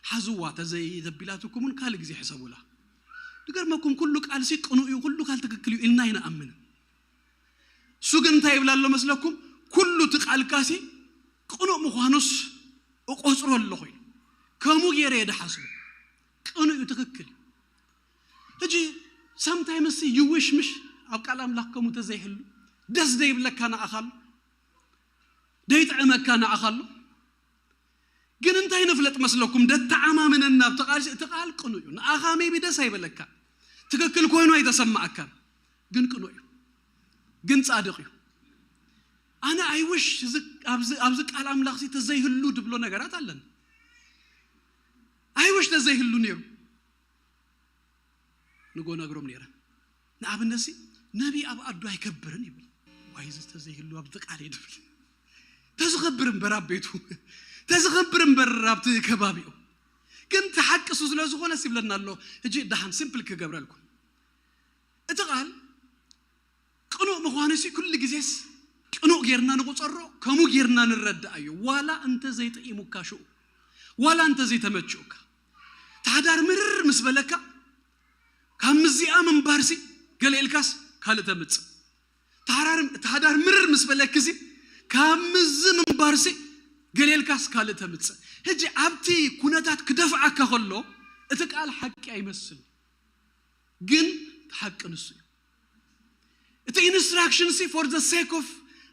ሓዝዋ ተዘይተቢላትኩምን ካልእ ግዜ ሕሰቡላ። ድገርመኩም፣ ኩሉ ቃልሲ ቅኑዕ እዩ፣ ኩሉ ቃል ትክክል እዩ ኢልና ኣይንኣምንን። እሱ ግን እንታይ ይብል ኣሎ መስለኩም? ኩሉ እቲ ቃልካሲ ቅኑዕ ምዃኑስ እቆጽሮ ኣለኹ ኢሉ። ከምኡ ገይረ እየ ድሓስቡ። ቅኑዕ እዩ፣ ትክክል እዩ። ሕጂ ሳምታይምስ ይውሽ ምሽ ኣብ ቃል ኣምላኽ ከምኡ ተዘይህሉ ደስ ደይብለካ ንኣኻሉ ደይጥዕመካ ንኣኻሉ። ግን እንታይ ንፍለጥ መስለኩም? ደተዓማምነና ኣብቲ ቃልሲ፣ እቲ ቃል ቅኑዕ እዩ። ንኣኻ ሜቢ ደስ ኣይበለካ፣ ትክክል ኮይኑ ኣይተሰማኣካን፣ ግን ቅኑዕ እዩ፣ ግን ጻድቕ እዩ። ኣነ I wish ኣብዚ ቃል ኣምላኽ ሲ ተዘይህሉ ድብሎ ነገራት ኣለኒ። I wish ተዘይህሉ ነይሩ ንጎ ነግሮም ነይረ። ንኣብነት ሲ ነቢ ኣብ ኣዱ ኣይከብርን ይብል። ዋይ እዚ ተዘይህሉ ኣብዚ ቃል ድብል፣ ተዝኸብር እምበር ኣብ ቤቱ፣ ተዝኸብር እምበር ኣብቲ ከባቢኡ። ግን ተሓቅሱ ስለ ዝኾነ ሲብለና ኣሎ። እጂ ደሓን ሲምፕል ክገብረልኩም፣ እቲ ቃል ቅኑእ ምዃኑ ሲ ኩሉ ግዜስ ቅኑእ ጌርና ንቁጸሮ፣ ከምኡ ጌርና ንረዳኣዮ። ዋላ እንተ ዘይጥኢሙካ ሽኡ፣ ዋላ እንተ ዘይተመችኡካ፣ ታሕዳር ምርር ምስ በለካ ካብ ምዚኣ ምንባርሲ ገለ ኢልካስ ካልእ ተምጽእ። ታሕዳር ምርር ምስ በለክሲ ካብ ምዚ ምንባርሲ ገለ ኢልካስ ካልእ ተምጽእ። ሕጂ ኣብቲ ኩነታት ክደፍዓካ ከሎ እቲ ቃል ሓቂ ኣይመስል፣ ግን ሓቂ ንሱ እዩ። እቲ ኢንስትራክሽን ሲ for the sake of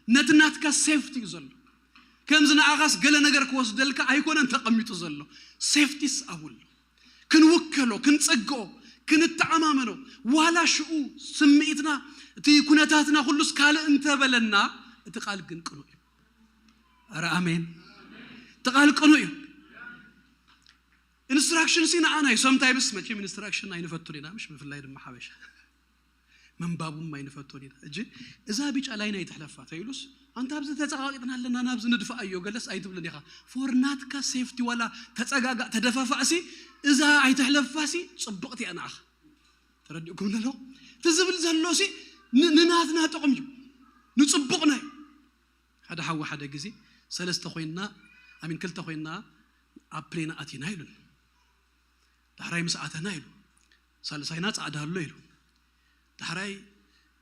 ነቲ ናትካ ሴፍቲ እዩ ዘሎ። ከምዚ ንኣኻስ ገለ ነገር ክወስደልካ ኣይኮነን ተቐሚጡ ዘሎ፣ ሴፍቲስ ኣብኡ ኣሎ። ክንውከሎ፣ ክንጸግኦ፣ ክንተኣማመኖ፣ ዋላ ሽኡ ስምዒትና እቲ ኩነታትና ኩሉስ ካልእ እንተበለና እቲ ቃል ግን ቅኑዕ እዩ። ኣረ ኣሜን። እቲ ቃል ቅኑዕ እዩ። ኢንስትራክሽን ሲ ንኣና እዩ። ሰምታይምስ መቸም ኢንስትራክሽን ኣይንፈቱን ኢና፣ ምሽ ብፍላይ ድማ ሓበሻ ምንባቡም ኣይንፈቶን ኢና። እጂ እዛ ቢጫ ላይን ኣይትሕለፋ ተይሉስ ኣንታ ኣብዚ ተፀቃቂጥና ኣለና ናብዚ ንድፍኣዮ ገለስ ኣይትብልን ኢኻ። ፎር ናትካ ሴፍቲ ዋላ ተፀጋጋእ ተደፋፋእሲ እዛ ኣይትሕለፋሲ ፅብቕቲ እያ ንዓኻ። ተረዲእኩም ኣለኹ? እቲ ዝብል ዘሎሲ ንናትና ጥቕም እዩ፣ ንፅቡቕና እዩ። ሓደ ሓዊ ሓደ ግዜ ሰለስተ ኮይንና ኣሚን ክልተ ኮይንና ኣብ ፕሌን ኣቲና ኢሉን ዳሕራይ ምስ ኣተና ኢሉ ሳልሳይና ፃዕዳ ኣሎ ኢሉ ዳሕራይ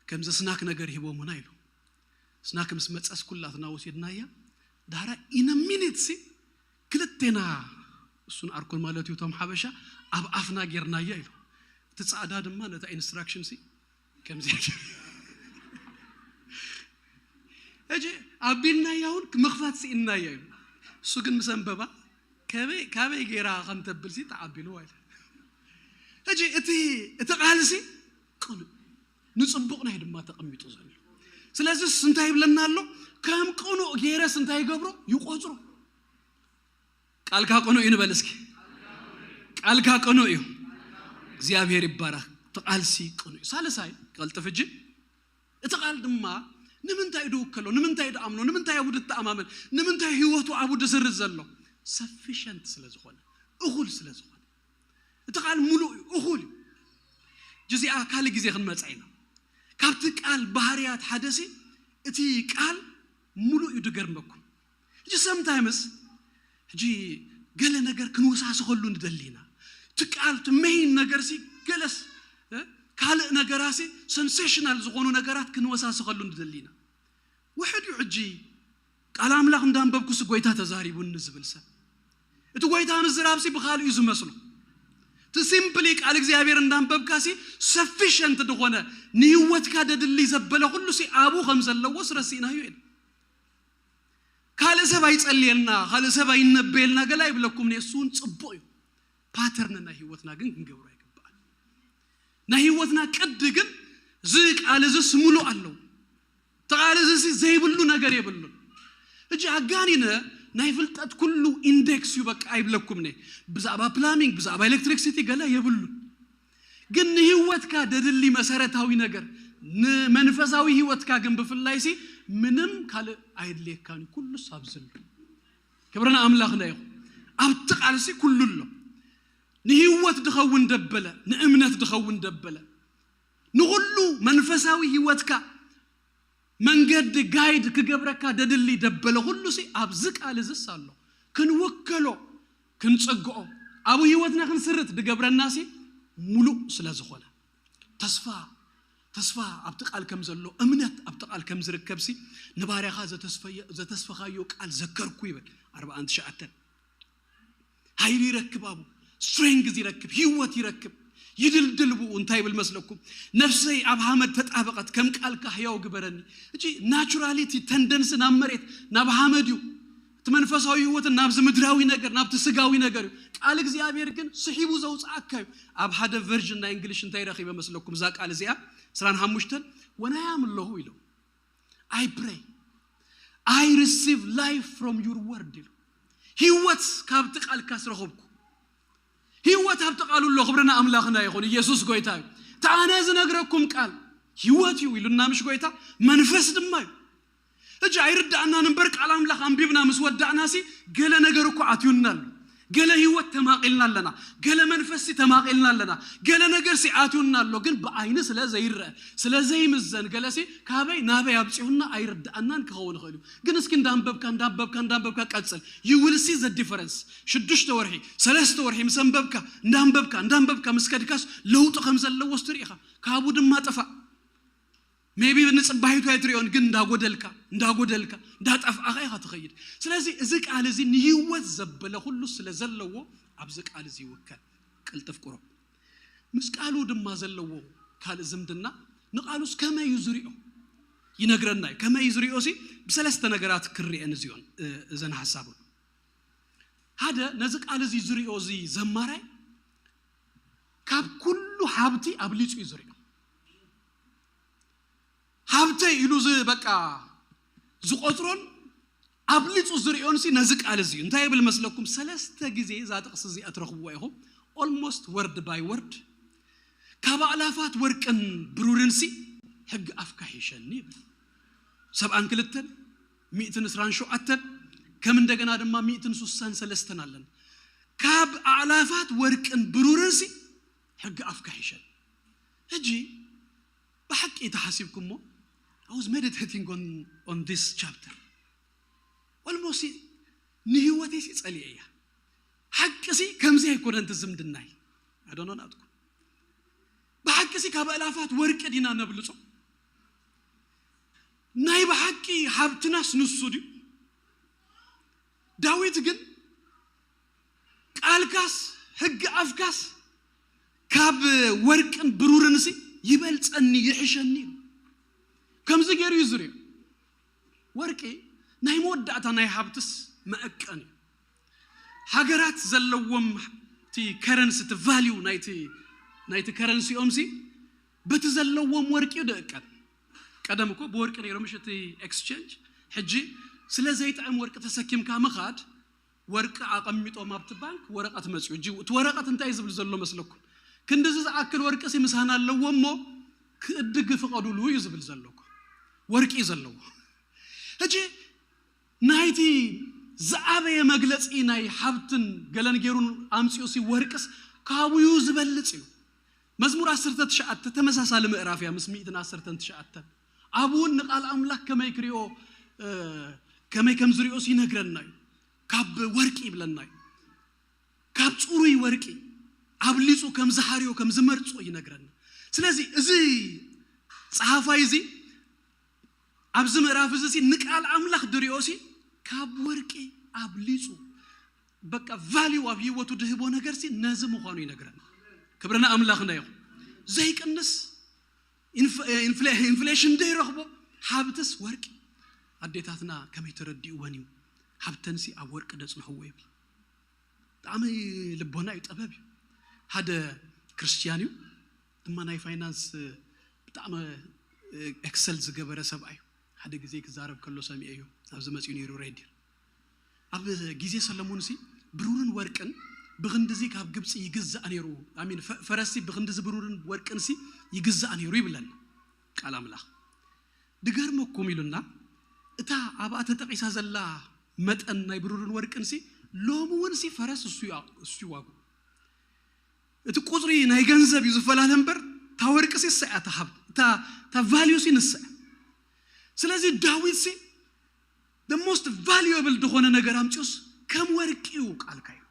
ከምዚ ስናክ ነገር ሂቦሙና ኢሉ ስናክ ምስ መፀስ ኩላትና ወሲድናያ። ዳሕራይ ኢነ ሚኒት ሲ ክልቴና እሱን ኣርኩን ማለት እዩ እቶም ሓበሻ ኣብ ኣፍና ጌርናያ ኢሉ እቲ ፃዕዳ ድማ ነታ ኢንስትራክሽን ሲ ከምዚ ሕጂ ኣቢልናያ እውን ምኽፋት ስኢንናያ እዩ። እሱ ግን ምስ ኣንበባ ካበይ ገይራ ከም ተብል ሲ ተዓቢሉ ኣይለ። ሕጂ እቲ እቲ ቃል ሲ ቅኑዕ ንፅቡቕ ናይ ድማ ተቐሚጡ ዘሎ። ስለዚ እንታይ ይብለና ኣሎ? ከም ቅኑዕ ገይረስ እንታይ ይገብሮ? ይቆፅሮ። ቃልካ ቅኑዕ እዩ ንበል እስኪ። ቃልካ ቅኑዕ እዩ። እግዚኣብሔር ይባረክ። እቲ ቃልሲ ቅኑዕ እዩ። ሳልሳይ ቀልጥፍ እጂ እቲ ቃል ድማ ንምንታይ ድውከሎ ንምንታይ ድኣምኖ ንምንታይ ኣቡ ድተኣማመን ንምንታይ ህይወቱ ኣቡ ድስርዝ ዘሎ ሰፊሸንት ስለ ዝኾነ እኹል ስለ ዝኾነ እቲ ቃል ሙሉእ እዩ እኹል እዩ። ጅዚኣ ካልእ ግዜ ክንመፃ ኢና። ካብቲ ቃል ባህርያት ሓደሲ እቲ ቃል ሙሉእ እዩ ድገርመኩም። ሕጂ ሰምታይምስ ሕጂ ገለ ነገር ክንወሳስኸሉ ንደሊ ኢና። ትቃል እቲ መይን ነገር ሲ ገለስ ካልእ ነገራሲ ሰንሴሽናል ዝኾኑ ነገራት ክንወሳስኸሉ ንደሊ ኢና። ውሕድ እዩ። ሕጂ ቃል ኣምላኽ እንዳንበብኩሲ ጎይታ ተዛሪቡኒ ዝብል ሰብ እቲ ጎይታ ምዝራብሲ ብኻልእ እዩ ዝመስሎ። እቲ ሲምፕሊ ቃል እግዚኣብሔር እንዳንበብካሲ ሰፊሸንት ዝኾነ ንህይወትካ ደድሊ ዘበለ ኩሉ ሲ ኣብኡ ከም ዘለዎ ስረሲእናዮ ኢና። ካልእ ሰብ ኣይጸልየልና ካልእ ሰብ ኣይነበየልና ገላ ይብለኩም ነሱ እውን ጽቡቕ እዩ። ፓተርን ናይ ህይወትና ግን ክንገብሮ ኣይግባኣን። ናይ ህይወትና ቅዲ ግን እዚ ቃል እዚ ስሙሉ ኣለዉ። እቲ ቃል እዚ ዘይብሉ ነገር የብሉን። እጂ ኣጋኒነ ናይ ፍልጠት ኩሉ ኢንዴክስ እዩ በቃ ኣይብለኩም ነ ብዛዕባ ፕላሚንግ ብዛዕባ ኤሌክትሪክሲቲ ገለ የብሉን። ግን ንህይወትካ ደድሊ መሰረታዊ ነገር ንመንፈሳዊ ህይወትካ ግን ብፍላይ ሲ ምንም ካልእ ኣየድልየካን እዩ ኩሉ ሳብ ዝሉ። ክብርና ኣምላኽና ይኹን። ኣብቲ ቃልሲ ኩሉ ኣሎ። ንህይወት ድኸውን ደበለ ንእምነት ድኸውን ደበለ ንኹሉ መንፈሳዊ ህይወትካ መንገዲ ጋይድ ክገብረካ ደድሊ ደበለ ኩሉ ሲ ኣብዚ ቃል እዝስ ኣሎ። ክንውከሎ ክንጸግኦ ኣብ ህይወትና ክንስርት ድገብረና ሲ ሙሉእ ስለ ዝኾነ ተስፋ ተስፋ ኣብቲ ቃል ከም ዘሎ እምነት ኣብቲ ቃል ከም ዝርከብ ሲ ንባርያኻ ዘተስፈኻዮ ቃል ዘከርኩ ይብል ኣርባዓን ትሽዓተን። ሓይሊ ይረክብ ኣቡ ስትሬንግዝ ይረክብ ህይወት ይረክብ። ይድልድል ብኡ እንታይ ይብል መስለኩም? ነፍሰይ ኣብ ሃመድ ተጣበቐት ከም ቃልካ ህያው ግበረኒ። እጂ ናቹራሊቲ ተንደንስ ናብ መሬት ናብ ሃመድ እዩ። መንፈሳዊ ህይወትን ናብዚ ምድራዊ ነገር፣ ናብቲ ስጋዊ ነገር እዩ። ቃል እግዚኣብሔር ግን ስሒቡ ዘውፅኣካ እዩ። ኣብ ሓደ ቨርዥን ናይ እንግሊሽ እንታይ ረኺበ መስለኩም? እዛ ቃል እዚኣ ዕስራን ሓሙሽተን፣ ወናያም ኣለኹ ኢሉ፣ I pray, I receive life from your word ኢሉ። ህይወት ካብቲ ቃልካ ስረኸብኩ። ህይወት ኣብቲ ቃሉ ኣሎ። ክብርና ኣምላኽና ይኹን። ኢየሱስ ጎይታ እዩ። እቲ ኣነ ዝነግረኩም ቃል ህይወት እዩ ኢሉና፣ ምሽ ጎይታ መንፈስ ድማ እዩ። እጂ ኣይርዳእናን እምበር፣ ቃል ኣምላኽ ኣንቢብና ምስ ወዳእና ሲ፣ ገለ ነገር እኮ ኣትዩና ኣሎ። ገለ ህይወት ተማቒልና ኣለና። ገለ መንፈስ ሲ ተማቒልና ኣለና። ገለ ነገር ሲ ኣትዩና ኣሎ። ግን ብኣይኒ ስለ ዘይረአ፣ ስለ ዘይምዘን፣ ገለ ሲ ካበይ ናበይ ኣብፂሁና ኣይርዳእናን ክኸውን ይኽእል እዩ። ግን እስኪ እንዳንበብካ፣ እንዳንበብካ፣ እንዳንበብካ ቀጽል። You will see the difference። ሽዱሽተ ወርሒ፣ ሰለስተ ወርሒ ምስ ኣንበብካ፣ እንዳንበብካ፣ እንዳንበብካ ምስ ከድካስ ለውጢ ከም ዘለዎ ስትርኢ ኢኻ። ካብኡ ድማ ጥፋእ። ሜቢ ንጽባሒቱ ኣይትሪኦን፣ ግን እንዳጎደልካ፣ እንዳጎደልካ፣ እንዳጠፍኣኻ ኢኻ ትኸይድ። ስለዚ እዚ ቃል እዚ ንህይወት ዘበለ ኩሉ ስለ ዘለዎ ኣብዚ ቃል እዚ ይውከል። ቅልጥፍ ቁሩብ። ምስ ቃሉ ድማ ዘለዎ ካልእ ዝምድና፣ ንቃሉስ ከመይ እዩ ዝሪኦ? ይነግረና እዩ። ከመይ እዩ ዝሪኦ ሲ ብሰለስተ ነገራት ክርኤን እዚኦን፣ እ፣ እዘን ሓሳቡ። ሓደ፣ ነዚ ቃል እዚ ዝሪኦ እዚ ዘማራይ ካብ ኩሉ ሃብቲ ኣብሊጹ እዩ ዝሪኦ። ሃብተይ ኢሉ ዝ-፣ በቃ ዝቆጽሮን ኣብሊጹ ዝሪኦን ሲ ነዚ ቃል እዚ እዩ። እንታይ ይብል መስለኩም? ሰለስተ ግዜ እዛ ጥቕሲ እዚኣ ትረኽብዋ ኢኹም። Almost word by word። ካብ ኣእላፋት ወርቅን ብሩርን ሲ ሕጊ ኣፍካ ሒሸኒ ይብል። ሰብዓን ክልተን፣ ሚእትን ዕስራን ሸውዓተን፣ ከም እንደገና ድማ ሚእትን ስሳን ሰለስተን ኣለና። ካብ ኣእላፋት ወርቅን ብሩርን ሲ ሕጊ ኣፍካ ሒሸኒ። ሕጂ ብሓቂ ተሓሲብኩሞ? I was meditating on, on this chapter። Almost ንህይወተይ ሲ ጸሊኤ እያ። ሓቂ ሲ ከምዚ ኣይኮነን እቲ ዝምድናይ። I don't know ናትኩም። ብሓቂ ሲ ካብ ኣእላፋት ወርቂ ዲና ነብልጾ? ናይ ብሓቂ ሃብትናስ ንሱ ድዩ? ዳዊት ግን ቃልካስ ሕጊ ኣፍካስ ካብ ወርቅን ብሩርን ሲ ይበልጸኒ ይሕሸኒ ኢሉ። ከምዚ ገይሩ እዩ ዝሪኦ። ወርቂ ናይ መወዳእታ ናይ ሃብትስ መእቀን እዩ። ሃገራት ዘለዎም እቲ ከረንሲ፣ እቲ ቫልዩ ናይቲ፣ ናይቲ ከረንሲኦም ሲ በቲ ዘለዎም ወርቂ እዩ ደእቀን። ቀደም እኮ ብወርቂ ነይሮም ምሽ እቲ ኤክስቼንጅ። ሕጂ ስለ ዘይጥዕም ወርቂ ተሰኪምካ ምኻድ፣ ወርቂ ኣቐሚጦም ኣብቲ ባንክ ወረቐት መፅዩ። እጂ እቲ ወረቐት እንታይ ዝብል ዘሎ መስለኩም? ክንድዚ ዝኣክል ወርቂ ሲ ምሳና ኣለዎ እሞ ክእድግ ፍቐዱሉ እዩ ዝብል ዘሎ እኮ። ወርቂ እዩ ዘለዎ። ሕጂ ናይቲ ዝዓበየ መግለፂ ናይ ሃብትን ገለን ገይሩን ኣምፅኡ ሲ ወርቅስ ካብኡ ዝበልፅ እዩ። መዝሙር ዓሰርተ ትሽዓተ ተመሳሳሊ ምዕራፍ እያ፣ ምስ ሚእትን ዓሰርተን ትሽዓተን። ኣብኡ እውን ንቃል ኣምላኽ ከመይ ክሪኦ፣ እ፣ ከመይ ከም ዝሪኦስ ይነግረና እዩ። ካብ ወርቂ ይብለና እዩ። ካብ ጽሩይ ወርቂ ኣብሊጹ ከም ዝሃርዮ፣ ከም ዝመርጾ ይነግረና። ስለዚ እዚ ጸሓፋይ እዚ ኣብዚ ምዕራፍ እዚ ሲ ንቃል ኣምላኽ ድሪኦ ሲ ካብ ወርቂ ኣብሊጹ በቃ ቫልዩ ኣብ ህይወቱ ድህቦ ነገር ሲ ነዚ ምዃኑ ይነግረና። ክብርና ኣምላኽና ይኹን። ዘይቅንስ ኢንፍ-፣ ኢንፍሌ-፣ ኢንፍሌሽን ዘይረኽቦ ሃብትስ ወርቂ። ኣዴታትና ከመይ ተረዲእወን እዩ፣ ሃብተንሲ ኣብ ወርቂ ደጽንሕዎ ይብል። ብጣዕሚ ልቦና እዩ፣ ጥበብ እዩ። ሓደ ክርስትያን እዩ፣ ድማ ናይ ፋይናንስ ብጣዕሚ ኤክሰል ዝገበረ ሰብኣይ እዩ። ሓደ ግዜ ክዛረብ ከሎ ሰሚዐ እዩ፣ ኣብዚ መጺኡ ነይሩ ሬድዮ። ኣብ ግዜ ሰለሙን ሲ ብሩርን ወርቅን ብኽንድዚ ካብ ግብፂ ይግዛእ ነይሩ። ኣሚን። ፈ-፣ ፈረስ ሲ ብኽንድዚ ብሩርን ወርቅን ሲ ይግዛእ ነይሩ ይብለና ቃል ኣምላኽ። ድገርመኩም ኢሉና፣ እታ ኣብኣ ተጠቒሳ ዘላ መጠን ናይ ብሩርን ወርቅን ሲ ሎሚ እውን ሲ ፈረስ እሱ ያ-፣ እሱ ይዋጉ። እቲ ቁፅሪ ናይ ገንዘብ እዩ ዝፈላለ እምበር፣ እታ ወርቂ ሲ ንሳ እያ፣ እታ ሃብ-፣ እታ፣ እታ ቫልዩ ሲ ንሳ እያ። ስለዚ ዳዊት ሲ the most valuable ዝኾነ ነገር ኣምፅኡስ ከም ወርቂ እዩ ቃልካ እዩ።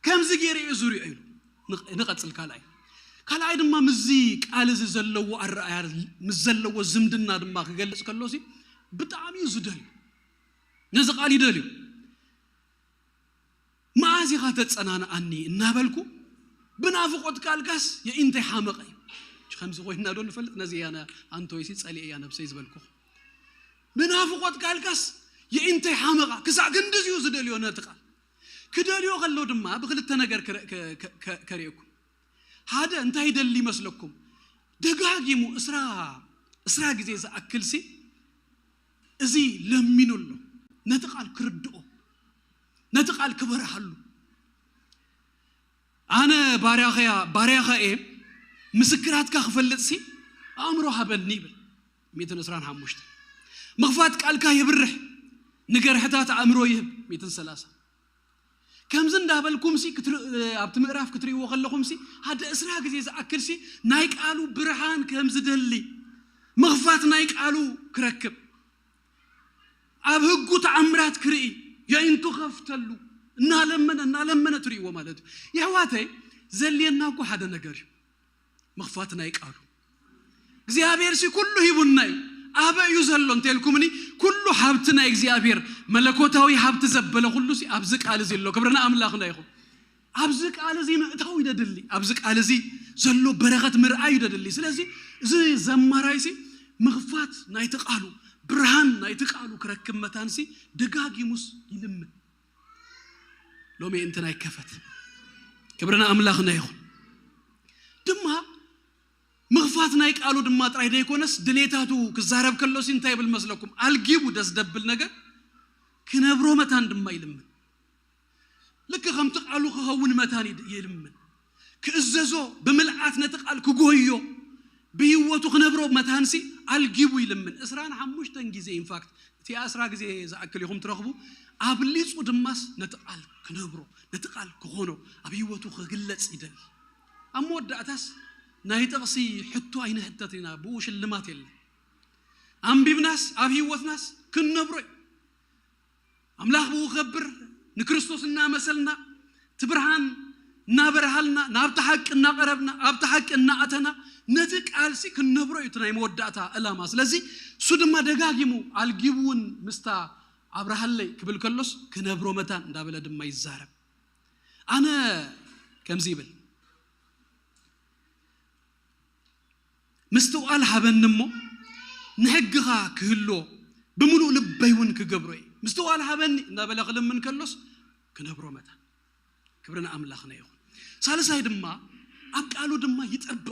ከምዚ ገይረ እዩ ዝሪኦ ኢሉ። ንቕ-፣ ንቐፅል ካልኣይ። ካልኣይ ድማ ምስዚ ቃል እዚ ዘለዎ ኣረኣያ፣ ምስ ዘለዎ ዝምድና ድማ ክገልፅ ከሎ ሲ ብጣዕሚ እዩ ዝደልዩ። ነዚ ቃል ይደልዩ። መዓዝ ኢኻ ተጸናንኣኒ እናበልኩ ብናፍቖት ቃልካስ የኢንተይ ሓመቐ እዩ። ከምዚ ኮይንና ዶ ንፈልጥ? ነዚ እያ ነ-፣ ኣንቶይሲ ጸሊኤ እያ ነብሰይ ዝበልኩ። ብናፍቖት ቃልካስ የእንተይ ሓመቓ ክሳዕ ክንድዚኡ ዝደልዮ ነቲ ቃል ክደልዮ ከሎ ድማ ብክልተ ነገር ከርእየኩም። ሓደ እንታይ ይደሊ ይመስለኩም? ደጋጊሙ እስራ እስራ ግዜ ዝኣክል ሲ እዚ ለሚኑ ኣሎ፣ ነቲ ቃል ክርድኦ፣ ነቲ ቃል ክበርሃሉ። ኣነ ባርያኸያ ባርያኻ እየ፣ ምስክራትካ ክፈልጥ ሲ ኣእምሮ ሃበኒ ይብል። ሚእትን ዕስራን ሓሙሽተ። ምኽፋት ቃልካ የብርህ፣ ንገርሕታት ኣእምሮ ይህብ። ሚእትን ሰላሳ። ከምዚ እንዳበልኩም ሲ ክትር- ኣብቲ ምዕራፍ ክትርእይዎ ከለኹም ሲ ሓደ እስራ ግዜ ዝኣክል ሲ ናይ ቃሉ ብርሃን ከም ዝደሊ፣ ምኽፋት ናይ ቃሉ ክረክብ፣ ኣብ ህጉ ተኣምራት ክርኢ፣ የእንቱ ከፍተሉ እናለመነ እናለመነ ትርእይዎ ማለት እዩ። የሕዋተይ፣ ዘልየና እኮ ሓደ ነገር እዩ፣ ምኽፋት ናይ ቃሉ። እግዚኣብሔር ሲ ኩሉ ሂቡና እዩ። ኣበ እዩ ዘሎ እንተልኩምኒ፣ ኩሉ ሃብቲ ናይ እግዚኣብሔር፣ መለኮታዊ ሃብቲ ዘበለ ኩሉ ሲ ኣብዚ ቃል እዚ ኣሎ። ክብርና ኣምላኽና ይኹን። ኣብዚ ቃል እዚ ምእታው ይደድሊ፣ ኣብዚ ቃል እዚ ዘሎ በረኸት ምርኣይ ይደድሊ። ስለዚ እዚ ዘማራይ ሲ ምኽፋት ናይቲ ቃሉ፣ ብርሃን ናይቲ ቃሉ ክረክብ መታን ሲ ደጋጊሙስ ይልምን። ሎሚ እንትን ኣይከፈት። ክብርና ኣምላኽና ይኹን። ድማ ምኽፋት ናይ ቃሉ ድማ ጥራይ ደይኮነስ ድሌታቱ ክዛረብ ከሎ ሲ እንታይ ይብል መስለኩም? ኣልጊቡ ደስ ደብል ነገር ክነብሮ መታን ድማ ይልምን። ልክ ከምቲ ቃሉ ክኸውን መታን ይድ- ይልምን። ክእዘዞ፣ ብምልኣት ነቲ ቃል ክጎዮ፣ ብህይወቱ ክነብሮ መታንሲ ኣልጊቡ ይልምን። ዕስራን ሓሙሽተን ግዜ ኢንፋክት እቲ ኣስራ ግዜ ዝኣክል ኢኹም ትረኽቡ። ኣብሊጹ ድማስ ነቲ ቃል ክነብሮ፣ ነቲ ቃል ክኾኖ፣ ኣብ ህይወቱ ክግለጽ ይደሊ። ኣብ መወዳእታስ ናይ ጥቕሲ ሕቶ ኣይንሕተት ኢና፣ ብኡ ሽልማት የለን። ኣንቢብናስ ኣብ ህይወትናስ ክንነብሮ እዩ። ኣምላኽ ብኡ ከብር፣ ንክርስቶስ እናመሰልና፣ እቲ ብርሃን እናበርሃልና፣ ናብቲ ሓቂ እናቐረብና፣ ኣብቲ ሓቂ እናኣተና፣ ነቲ ቃልሲ ክንነብሮ እዩ እቲ ናይ መወዳእታ ዕላማ። ስለዚ እሱ ድማ ደጋጊሙ ኣልጊቡ እውን ምስታ ኣብርሃለይ ክብል ከሎስ ክነብሮ መታን እንዳበለ ድማ ይዛረብ። ኣነ ከምዚ ይብል፣ ምስትውዓል ሃበኒ እሞ ንሕግኻ ክህሎ ብምሉእ ልበይ እውን ክገብሮ እየ። ምስትውዓል ሃበኒ እናበለ ክልምን ከሎስ ክነብሮ መታን። ክብሪ ንኣምላኽና ይኹን። ሳልሳይ ድማ ኣብ ቃሉ ድማ ይጠብቕ።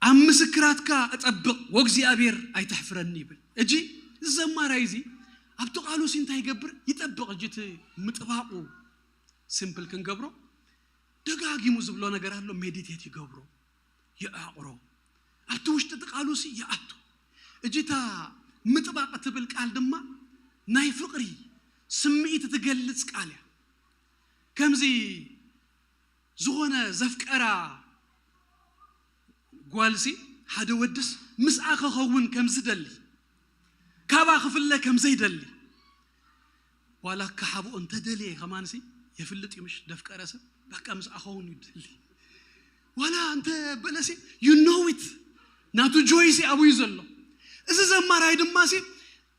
ኣብ ምስክራትካ እጠብቕ ወእግዚኣብሔር ኣይተሕፍረኒ ይብል። እጂ እዚ ዘማራይ እዚ ኣብቲ ቃሉ ሲ እንታይ ይገብር? ይጠብቕ። እጂ እቲ ምጥባቑ ሲምፕል ክንገብሮ ደጋጊሙ ዝብሎ ነገር ኣሎ። ሜዲቴት ይገብሮ፣ ይዓቕሮ፣ ኣብቲ ውሽጢ እቲ ቃሉ ሲ ይኣቱ። እጂ እታ ምጥባቕ እትብል ቃል ድማ ናይ ፍቕሪ ስምዒት እትገልጽ ቃል እያ። ከምዚ ዝኾነ ዘፍቀራ ጓልሲ ሓደ ወድስ ምስኣ ክኸውን ከም ዝደሊ፣ ካባ ክፍለ ከም ዘይደሊ፣ ዋላ ክሓብኦ እንተደልየ ከማንሲ የፍልጥ እዩ። ምሽ ደፍቀረ ሰብ በቃ ምስኣ ክኸውን እዩ ደሊ። ዋላ እንተ በለሲ you know it፣ ናቱ ጆይሲ ኣብኡ እዩ ዘሎ። እዚ ዘማራይ ድማ ሲ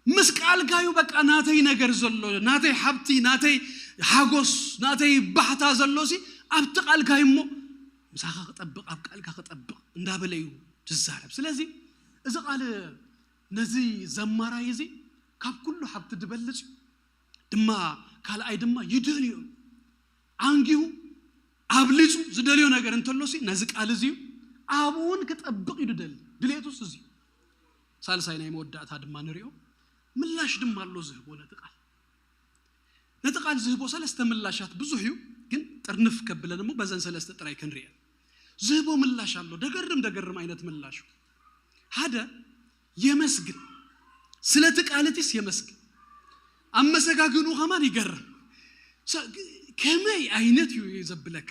ምስ ቃልካዩ በቃ ናተይ ነገር ዘሎ፣ ናተይ ሓብቲ፣ ናተይ ሓጎስ፣ ናተይ ባህታ ዘሎ ሲ ኣብቲ ቃልካዩ እሞ ምሳኻ ክጠብቕ፣ ኣብ ቃልካ ክጠብቕ እንዳበለ እዩ ዝዛረብ። ስለዚ እዚ ቃል ነዚ ዘማራይ እዚ ካብ ኩሉ ሓብቲ ዝበልጽ እዩ። ድማ ካልኣይ ድማ ይደልዮ እዩ። ዓንጊሁ ኣብሊጹ ዝደልዮ ነገር እንተሎ ሲ ነዚ ቃል እዚ እዩ። ኣብኡ እውን ክጠብቕ እዩ ዝደሊ። ድሌቱስ እዚ እዩ። ሳልሳይ ናይ መወዳእታ ድማ ንሪኦ፣ ምላሽ ድማ ኣሎ ዝህቦ ነቲ ቃል። ነቲ ቃል ዝህቦ ሰለስተ ምላሻት ብዙሕ እዩ፣ ግን ጥርንፍ ከብለን እሞ በዘን ሰለስተ ጥራይ ክንሪአን። ዝህቦ ምላሽ ኣሎ፣ ደገርም ደገርም ዓይነት ምላሹ። ሓደ የመስግን፣ ስለቲ ቃል እቲስ የመስግን። ኣመሰጋግንኡ ከማን ይገርም። ሰ- ከመይ ዓይነት እዩ ዘብለካ?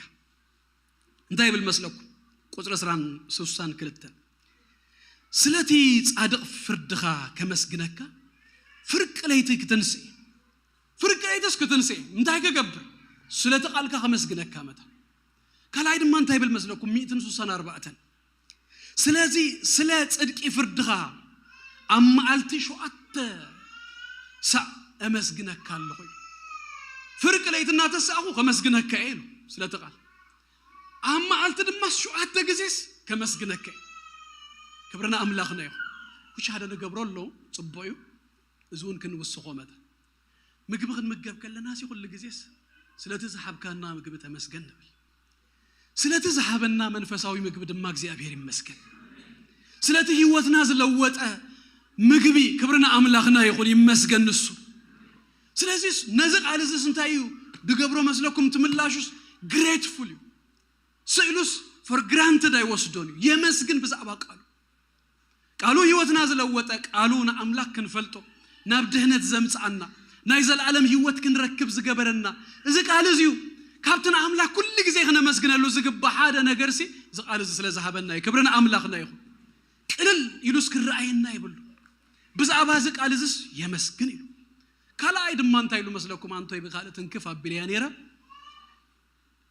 እንታይ ይብል መስለኩም? ቁጽሪ ዕስራን ስሳን ክልተን፣ ስለቲ ጻድቕ ፍርድኻ ከመስግነካ፣ ፍርቂ ለይቲ ክትንስእ። ፍርቂ ለይትስ ክትንስእ እንታይ ክገብር? ስለቲ ቃልካ ከመስግነካ መታ። ካልኣይ ድማ እንታይ ይብል መስለኩም? ሚእትን ስሳን ኣርባዕተን፣ ስለዚ ስለ ጽድቂ ፍርድኻ ኣብ መዓልቲ ሸውዓተ ሳዕ እመስግነካ ኣለኹ እዩ። ፍርቂ ለይቲ እናተሳእኹ ከመስግነካ እየ ኢሉ ስለቲ ቃል። ኣብ መዓልቲ ድማ ሸውዓተ ግዜስ ከመስግነካ እየ። ክብርና ኣምላኽና ይኹን። ኩሽ ሓደ ንገብሮ ኣሎ፣ ጽቡቕ እዩ። እዚ እውን ክንውስኾ መጠን ምግቢ ክንምገብ ከለና ሲ ኩሉ ግዜስ ስለቲ ዝሃብካና ምግቢ ተመስገን ንብል። ስለቲ ዝሃበና መንፈሳዊ ምግቢ ድማ እግዚኣብሔር ይመስገን። ስለቲ ህይወትና ዝለወጠ ምግቢ ክብሪ ንኣምላኽና ይኹን፣ ይመስገን ንሱ። ስለዚስ ነዚ ቃል እዚስ እንታይ እዩ ድገብሮ መስለኩም? ትምላሹስ ግሬትፉል እዩ። ስእሉስ for granted ኣይወስዶን እዩ። የመስግን ብዛዕባ ቃሉ። ቃሉ ህይወትና ዝለወጠ፣ ቃሉ ንኣምላኽ ክንፈልጦ ናብ ድህነት ዘምጽኣና፣ ናይ ዘለኣለም ህይወት ክንረክብ ዝገበረና እዚ ቃል እዚ እዩ። ካብቲ ንኣምላኽ ኩሉ ግዜ ክነመስግነሉ ዝግባእ ሓደ ነገር ሲ እዚ ቃል እዚ ስለ ዝሃበና እዩ። ክብሪ ንኣምላኽና ይኹን። ቅልል ኢሉስ ክረኣየና ይብሉ። ብዛዕባ እዚ ቃል እዚስ የመስግን ኢሉ። ካልኣይ ድማ እንታይ ኢሉ መስለኩም? ኣንቶይ ብካልእ ትንክፍ ኣቢለያ ነይረ።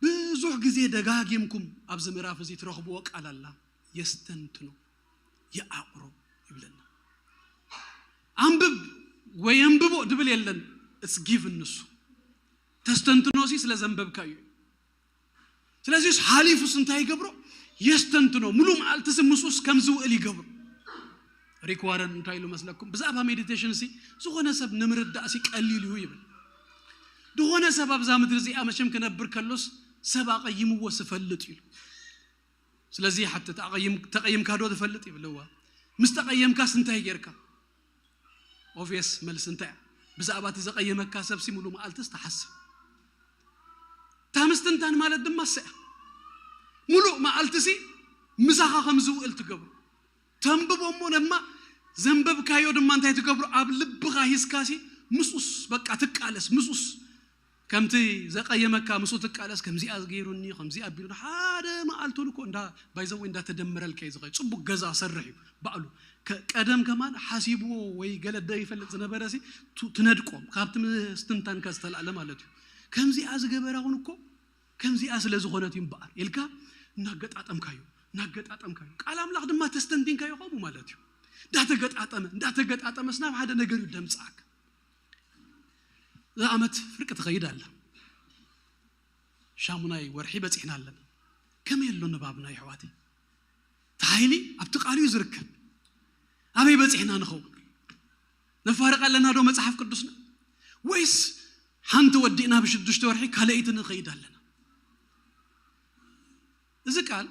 ብዙሕ ግዜ ደጋጊምኩም ኣብዚ ምዕራፍ እዚ ትረኽብዎ ቃል ኣላ። የስተንትኖ፣ ይዓቕሮ ይብለና። ኣንብብ ወይ ኣንብቦ ድብል የለን። It's given ንሱ። ተስተንትኖ ሲ ስለ ዘንበብካዩ እዩ። ስለዚስ ሓሊፉስ እንታይ ይገብሮ? የስተንትኖ። ሙሉእ መዓልቲ ሲ ምስኡስ ከም ዝውእል ይገብሮ። ሪክ ዋረን እንታይ ኢሉ መስለኩም? ብዛዕባ ሜዲቴሽን ሲ ዝኾነ ሰብ ንምርዳእ ሲ ቀሊል እዩ ይብል። ዝኾነ ሰብ ኣብዛ ምድሪ እዚኣ መቸም ክነብር ከሎስ ሰብ ኣቐይምዎ ስፈልጥ ኢሉ። ስለዚ ይሓትት፣ "ኣቐይም-፣ ተቐይምካ ዶ ትፈልጥ?" ይብልዋ። ምስ ተቐየምካስ እንታይ ጌርካ? ኦብቪየስ መልሲ እንታይ እያ? ብዛዕባ እቲ ዘቐየመካ ሰብ ሲ ሙሉእ መዓልትስ ትሓስብ። እታ ምስትንታን ማለት ድማ እሳ እያ። ሙሉእ መዓልቲ ሲ ምሳኻ ከም ዝውእል ትገብሮ። ተንብቦ እሞ ድማ ዘንበብካዮ ድማ እንታይ ትገብሮ? ኣብ ልብኻ ሂዝካ ሲ ምስኡስ በቃ ትቃለስ፣ ምስኡስ ከምቲ ዘቐየመካ ምስኡ ትቃለስ፣ ከምዚኣ ገይሩኒ፣ ከምዚኣ ኣቢሉኒ። ሓደ መዓልቲ እውን እኮ እንዳ፣ ባይዘወይ እንዳተደመረልካ እዩ ዝኸይድ። ጽቡቕ ገዛ ሰርሕ እዩ ባዕሉ። ከ-፣ ቀደም ከማን ሓሲብዎ ወይ ገለ ዘይፈልጥ ዝነበረ ሲ ቱ-፣ ትነድቆ፣ ካብቲ ምስትንታንካ ዝተላዕለ ማለት እዩ። ከምዚኣ ዝገበራ እውን እኮ ከምዚኣ ስለ ዝኾነት እዩ እምበኣር ኢልካ እናገጣጠምካዮ፣ እናገጣጠምካዮ። ቃል ኣምላኽ ድማ ተስተንቲንካዮ ከምኡ ማለት እዩ። እንዳተገጣጠመ፣ እንዳተገጣጠመስ ናብ ሓደ ነገር እዩ ደምጽኣካ። እዛ ዓመት ፍርቂ ትኸይድ ኣላ። ሻሙናይ ወርሒ በጺሕና ኣለና። ከመይ ኣሎ ንባብና የሕዋተይ? እቲ ሓይሊ ኣብቲ ቃል እዩ ዝርከብ። ኣበይ በጺሕና ንኸውን? ነፋርቕ ኣለና ዶ መጽሓፍ ቅዱስና? ወይስ ሓንቲ ወዲእና ብሽዱሽተ ወርሒ ካልኣይቲ ንኸይድ ኣለና? እዚ ቃል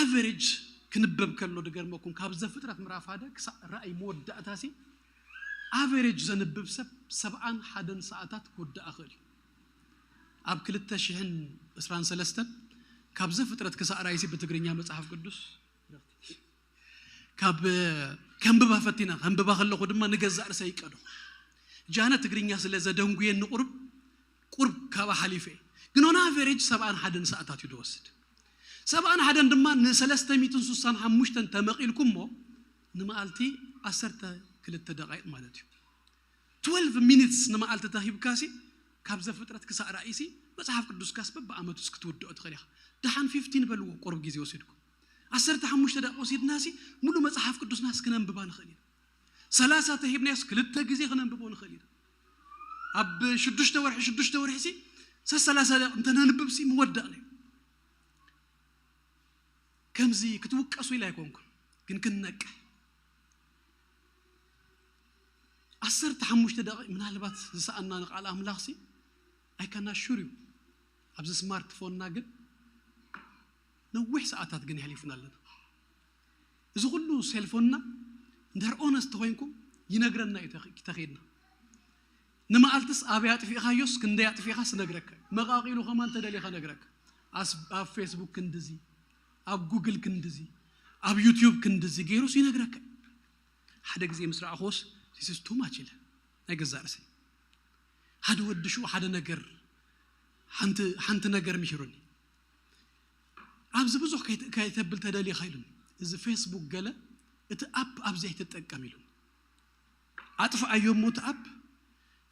ኣቨሬጅ ክንበብ ከሎ ድገርመኩም፣ ካብ ዘፍጥረት ምዕራፍ ሓደ ክሳዕ ራእይ መወዳእታ ሲ ኣቨሬጅ ዘንብብ ሰብ ሰብዓን ሓደን ሰዓታት ክወድእ ይኽእል እዩ። ኣብ ክልተ ሽሕን ዕስራን ሰለስተን ካብ ዘፍጥረት ክሳዕ ራእይ ሲ ብትግርኛ መጽሓፍ ቅዱስ ካብ ከንብባ ፈቲና፣ ከንብባ ከለኹ ድማ ንገዛእ ርእሰይ ይቀዶ። ጃነ ትግርኛ ስለ ዘደንጉየኒ ቁርብ፣ ቁርብ ካብኣ ሓሊፈ እየ። ግን ኦን ኣቨሬጅ ሰብዓን ሓደን ሰዓታት እዩ ዝወስድ። ሰብዓን ሓደን ድማ ንሰለስተ ሚእትን ስሳን ሓሙሽተን ተመቒልኩሞ ንመዓልቲ ዓሰርተ ክልተ ደቓይቕ ማለት እዩ። ትወልቭ ሚኒትስ ንመዓልቲ ተሂብካሲ ካብ ዘፍጥረት ክሳዕ ራእይሲ መጽሓፍ ቅዱስካስ በብዓመቱስ ክትውድኦ ትኽእል ኢኻ። ደሓን ፊፍቲን በልዎ፣ ቁሩብ ግዜ ወሲድኩም። ዓሰርተ ሓሙሽተ ደቂቕ ወሲድናሲ ሙሉ መጽሓፍ ቅዱስናስ ክነንብባ ንኽእል ኢና። ሰላሳ ተሂብናዮስ ክልተ ግዜ ክነንብቦ ንኽእል ኢና። ኣብ ሽዱሽተ ወርሒ፣ ሽዱሽተ ወርሒሲ ሰሰላሳ ደቂቕ እንተነንብብሲ ምወዳእና እዩ። ከምዚ ክትውቀሱ ኢለ ኣይኮንኩን፣ ግን ክንነቅሕ። ዓሰርተ ሓሙሽተ ደቂቕ ምናልባት ዝሰኣና ንቃል ኣምላኽሲ፣ I can assure you፣ ኣብዚ ስማርትፎንና ግን ነዊሕ ሰዓታት ግን የሕሊፍና ኣለና። እዚ ኩሉ ሴልፎንና እንድሕር ኦነስት ኮይንኩም ይነግረና እዩ ተኸ-፣ ተኸይድና። ንመዓልትስ ኣበይ ኣጥፊእኻዮስ ክንደይ ኣጥፊእኻስ ነግረካ እዩ። መቓቒሉ ከማን ተደሊኻ ነግረካ። ኣስ-፣ ኣብ ፌስቡክ ክንድዚ፣ ኣብ ጉግል ክንድዚ፣ ኣብ ዩትዩብ ክንድዚ ገይሩስ ይነግረካ እዩ። ሓደ ግዜ ምስ ረኣኹዎስ፣ "This is too much" ኢለ ናይ ገዛእ ርእሰይ። ሓደ ወዲ ሽኡ ሓደ ነገር፣ ሓንቲ፣ ሓንቲ ነገር ምሂሩኒ። "ኣብዚ ብዙሕ ከይት-፣ ከይተብል ተደሊኻ" ኢሉኒ። "እዚ ፌስቡክ ገለ፣ እቲ ኣፕ ኣብዚ ኣይትጠቀም" ኢሉኒ። "ኣጥፍኣዮ እሞ እቲ ኣፕ፣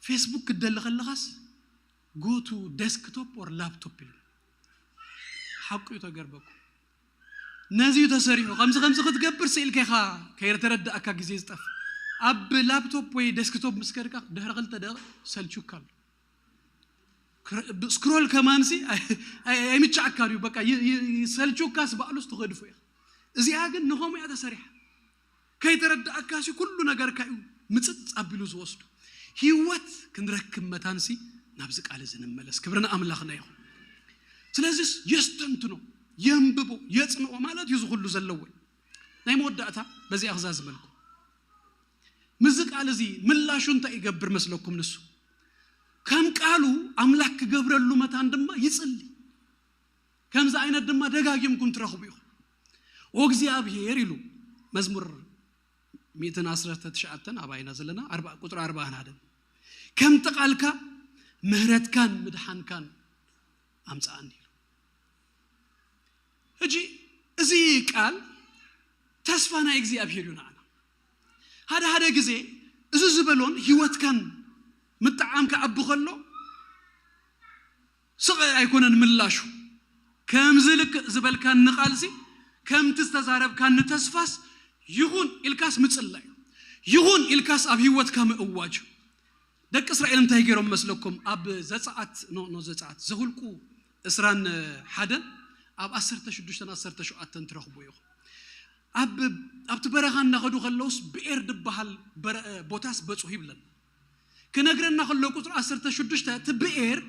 ፌስቡክ ክትደሊ ከለኻስ go to desktop or laptop" ኢሉኒ። ሓቁ እዩ ተገርበኩ። ነዚ እዩ ተሰሪሑ። ከምዚ ከምዚ ክትገብር ስኢልካ ኢኻ፣ ከይተረዳእካ ግዜ ዝጠፍእ። ኣብ ላፕቶፕ ወይ ዴስክቶፕ ምስ ከድካ ድሕሪ ክልተ ደቂቕ ሰልቹካ ኣሎ። ክረ-፣ ብ-፣ ስክሮል ከማንሲ ኣይ-፣ ኣይ-፣ ኣይምቻኣካን እዩ። በቃ ይ-፣ ይ-፣ ይሰልቹካስ ባዕሉስ ትገድፎ ኢኻ። እዚኣ ግን ንኸምኡ እያ ተሰሪሓ። ከይተረዳእካሲ ኩሉ ነገርካ እዩ ምጽጽ ኣቢሉ ዝወስዶ። ህይወት ክንረክብ መታንሲ ናብዚ ቃል እዚ ንመለስ። ክብሪ ንኣምላኽና ይኹን። ስለዚስ የስተንትኖ፣ የንብቦ፣ የጽንኦ ማለት እዩ። ዝኹሉ ዘለዎ ናይ መወዳእታ በዚኣ ክዛዝመልኩም። ምስዚ ቃል እዚ ምላሹ እንታይ ይገብር መስለኩም? ንሱ ከም ቃሉ ኣምላኽ ክገብረሉ መታን ድማ ይጽሊ። ከምዚ ዓይነት ድማ ደጋጊምኩም ትረኽቡ ኢኹም። "ኦ እግዚኣብሔር" ኢሉ መዝሙር ሚእትን ዓሰርተ ትሽዓተን ኣባይና ዘለና ኣርባ-፣ ቁጽሪ ኣርባን ሓደን፣ "ከምቲ ቃልካ ምህረትካን ምድሓንካን ኣምጽኣኒ" ኢሉ። ሕጂ እዚ ቃል ተስፋ ናይ እግዚኣብሔር እዩ ንዓና። ሓደ ሓደ ግዜ እዚ ዝበሎን ህይወትካን ምጥዓም ክዓቢ ከሎ ስቕ ኣይኮነን ምላሹ። ከምዚ ልክእ ዝበልካኒ ቃልሲ፣ ከምቲ ዝተዛረብካኒ ተስፋስ ይኹን ኢልካስ ምጽላይ እዩ። ይኹን ኢልካስ ኣብ ህይወትካ ምእዋጅ እዩ። ደቂ እስራኤል እንታይ ገይሮም መስለኩም? ኣብ ዘጸኣት፣ ኖ፣ ኖ፣ ዘጸኣት፣ ዘሁልቁ ዕስራን ሓደን ኣብ ዓሰርተ ሽዱሽተን ዓሰርተ ሸውዓተን ትረኽቡ ኢኹም። ኣብ፣ ኣብቲ በረኻ እናኸዱ ከለውስ ብኤር ድበሃል በረ-፣ ቦታስ በጽሑ ይብለና። ክነግረና ከሎ ቁጽሪ ዓሰርተ ሽዱሽተ እቲ ብኤር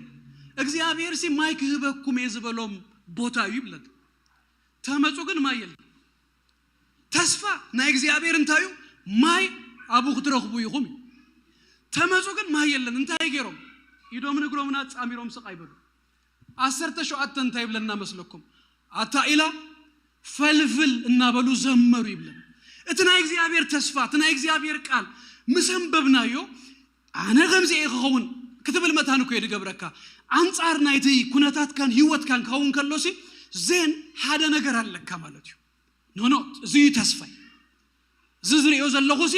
እግዚኣብሔርሲ ማይ ክህበኩም እየ ዝበሎም ቦታ እዩ ይብለና። ተመጹ ግን ማይ የለን። ተስፋ ናይ እግዚኣብሔር እንታይ እዩ? ማይ ኣብኡ ክትረኽቡ ኢኹም እዩ። ተመጹ ግን ማይ የለን። እንታይ ገይሮም? ኢዶምን እግሮምን ኣጻሚሮም ስቕ ኣይበሉ። ዓሰርተ ሸውዓተ እንታይ ይብለና መስለኩም? ኣታ ኢላ ፈልፍል እናበሉ ዘመሩ ይብለና። እቲ ናይ እግዚኣብሔር ተስፋ፣ እቲ ናይ እግዚኣብሔር ቃል ምስ ኣንበብናዮ፣ ኣነ ከምዚ እየ ክኸውን ክትብል መታን እኮ እየ ድገብረካ። ኣንጻር ናይቲ ኩነታትካን ህይወትካን ክኸውን ከሎሲ፣ ዜን ሓደ ነገር ኣለካ ማለት እዩ። ኖ፣ ኖ፣ እዚ እዩ ተስፋይ። እዚ ዝርእዮ ዘለኹሲ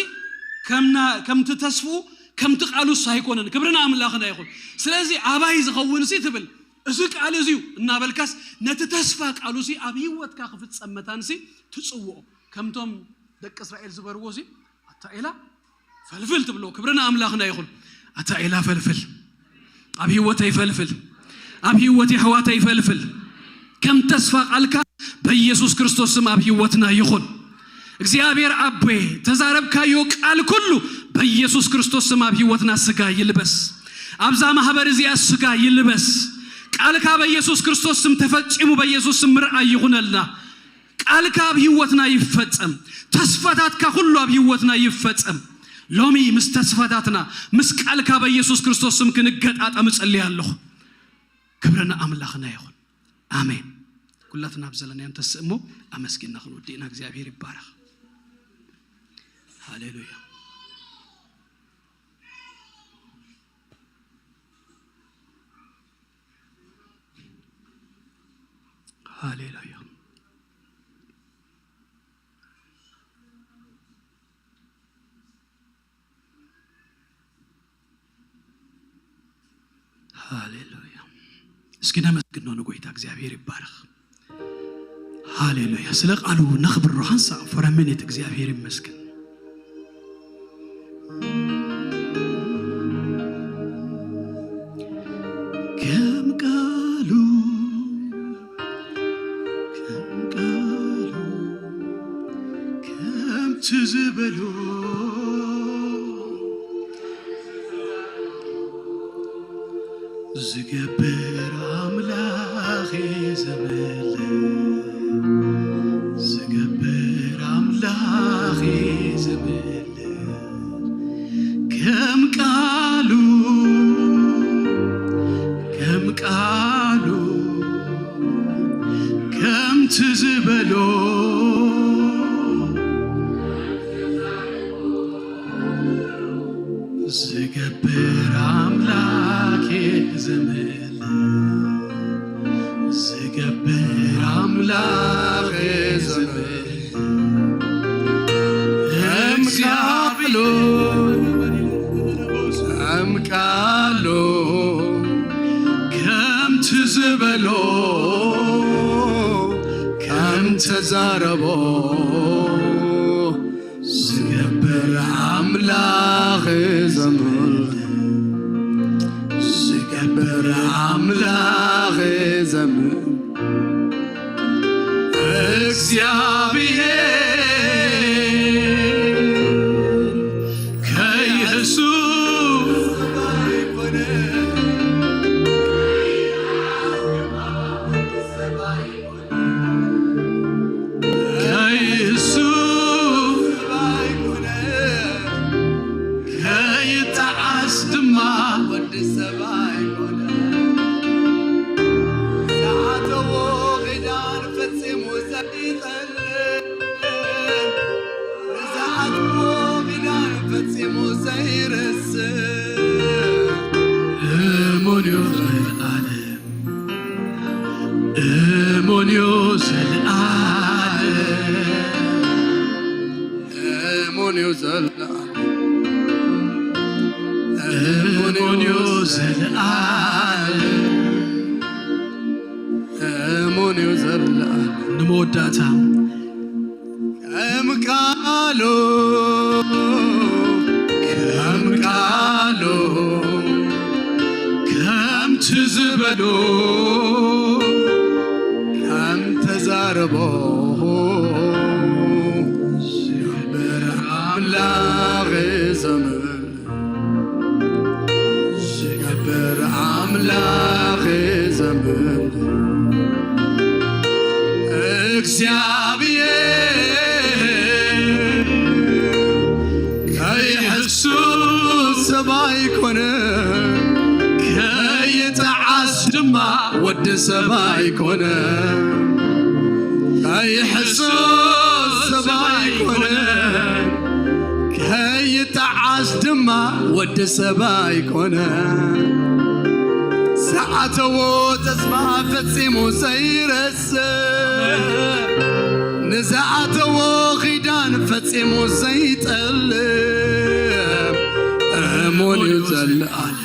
ከምና-፣ ከምቲ ተስፍኡ፣ ከምቲ ቃሉስ ኣይኮነን። ክብሪ ንኣምላኽና ይኹን። ስለዚ ኣባይ ዝኸውንሲ ትብል፣ እዚ ቃል እዚ እዩ እናበልካስ፣ ነቲ ተስፋ ቃሉሲ ኣብ ህይወትካ ክፍጸም መታንሲ ትጽውኦ። ከምቶም ደቂ እስራኤል ዝበርዎሲ፣ ኣታ ኤላ ፈልፍል ትብሎ። ክብሪ ንኣምላኽና ይኹን። ኣታ ኤላ ፈልፍል፣ ኣብ ህይወተይ ፈልፍል፣ ኣብ ህይወት የሕዋተይ ፈልፍል። ከም ተስፋ ቃልካ በኢየሱስ ክርስቶስ ስም ኣብ ህይወትና ይኹን። እግዚኣብሔር ኣቦየ፣ ተዛረብካዮ ቃል ኩሉ በኢየሱስ ክርስቶስ ስም ኣብ ህይወትና ስጋ ይልበስ። ኣብዛ ማህበር እዚኣ ስጋ ይልበስ። ቃልካ በኢየሱስ ክርስቶስ ስም ተፈጺሙ በኢየሱስ ስም ምርኣይ ይኹነልና። ቃልካ ኣብ ህይወትና ይፈጸም። ተስፋታትካ ኩሉ ኣብ ህይወትና ይፈጸም። ሎሚ ምስ ተስፋታትና፣ ምስ ቃልካ በኢየሱስ ክርስቶስ ስም ክንገጣጠም እጸልይ ኣለኹ። ክብሪ ንኣምላኽና ይኹን። ኣሜን። ኩላትና ኣብ ዘለናዮ እንተስእ እሞ ኣመስጊንና ክንወድእ ኢና። እግዚኣብሔር ይባረኽ። ሃሌሉያ። ሃሌሉያ። ሃሌሉያ። እስኪ ነመስግኖ ንጎይታ። እግዚኣብሔር ይባረኽ። ሃሌሉያ። ስለ ቃሉ ነኽብሮ ሓንሳእ for a minute። እግዚኣብሔር ይመስገን። ከም ቃሉ፣ ከም ቃሉ፣ ከምቲ ዝበሎ ዝገብር ኣምላኽ እዩ ዘምልኽ፣ ዝገብር ኣምላኽ እዩ ዘምልኽ። ከም ቃሉ፣ ከም ቃሉ፣ ከምቲ ዝበሎ ዝገብር ኣምላኽ ዘምልኽ፣ ዝገብር ኣምላኽ ዘምልኽ። እምቃሉ፣ እምቃሉ፣ ከምቲ ዝበሎ፣ ከም ተዛረቦ፣ ዝገብር ኣምላኽ ዘምልኽ፣ ዝገብር ኣምላኽ ዘምልኽ። እግዚኣብሔር እሙን እዩ ዘለዓለም። እሙን እዩ ዘለዓለም። ንመወዳእታ ከም ቃሉ፣ ከም ቃሉ፣ ከምቲ ዝበሎ፣ ከም ተዛረቦ፣ ዝገብር ኣምላኽ ዘመን፣ ዝገብር ኣምላኽ ዘመን። እግዚኣብሔር ከይሕሱ ሰብ ኣይኮነ፣ ከይጠዓስ ድማ ወዲ ሰብ ኣይኮነ። ከይሕሱ ሰብ ኣይኮነ፣ ከይጠዓስ ድማ ወዲ ሰብ ኣይኮነ። ዝኣተዎ ተስፋ ፈጺሙ ዘይረስዕ፣ ንዝኣተዎ ኺዳን ፈጺሙ ዘይጠልም፣ እሙን እዩ ዘለዓለም።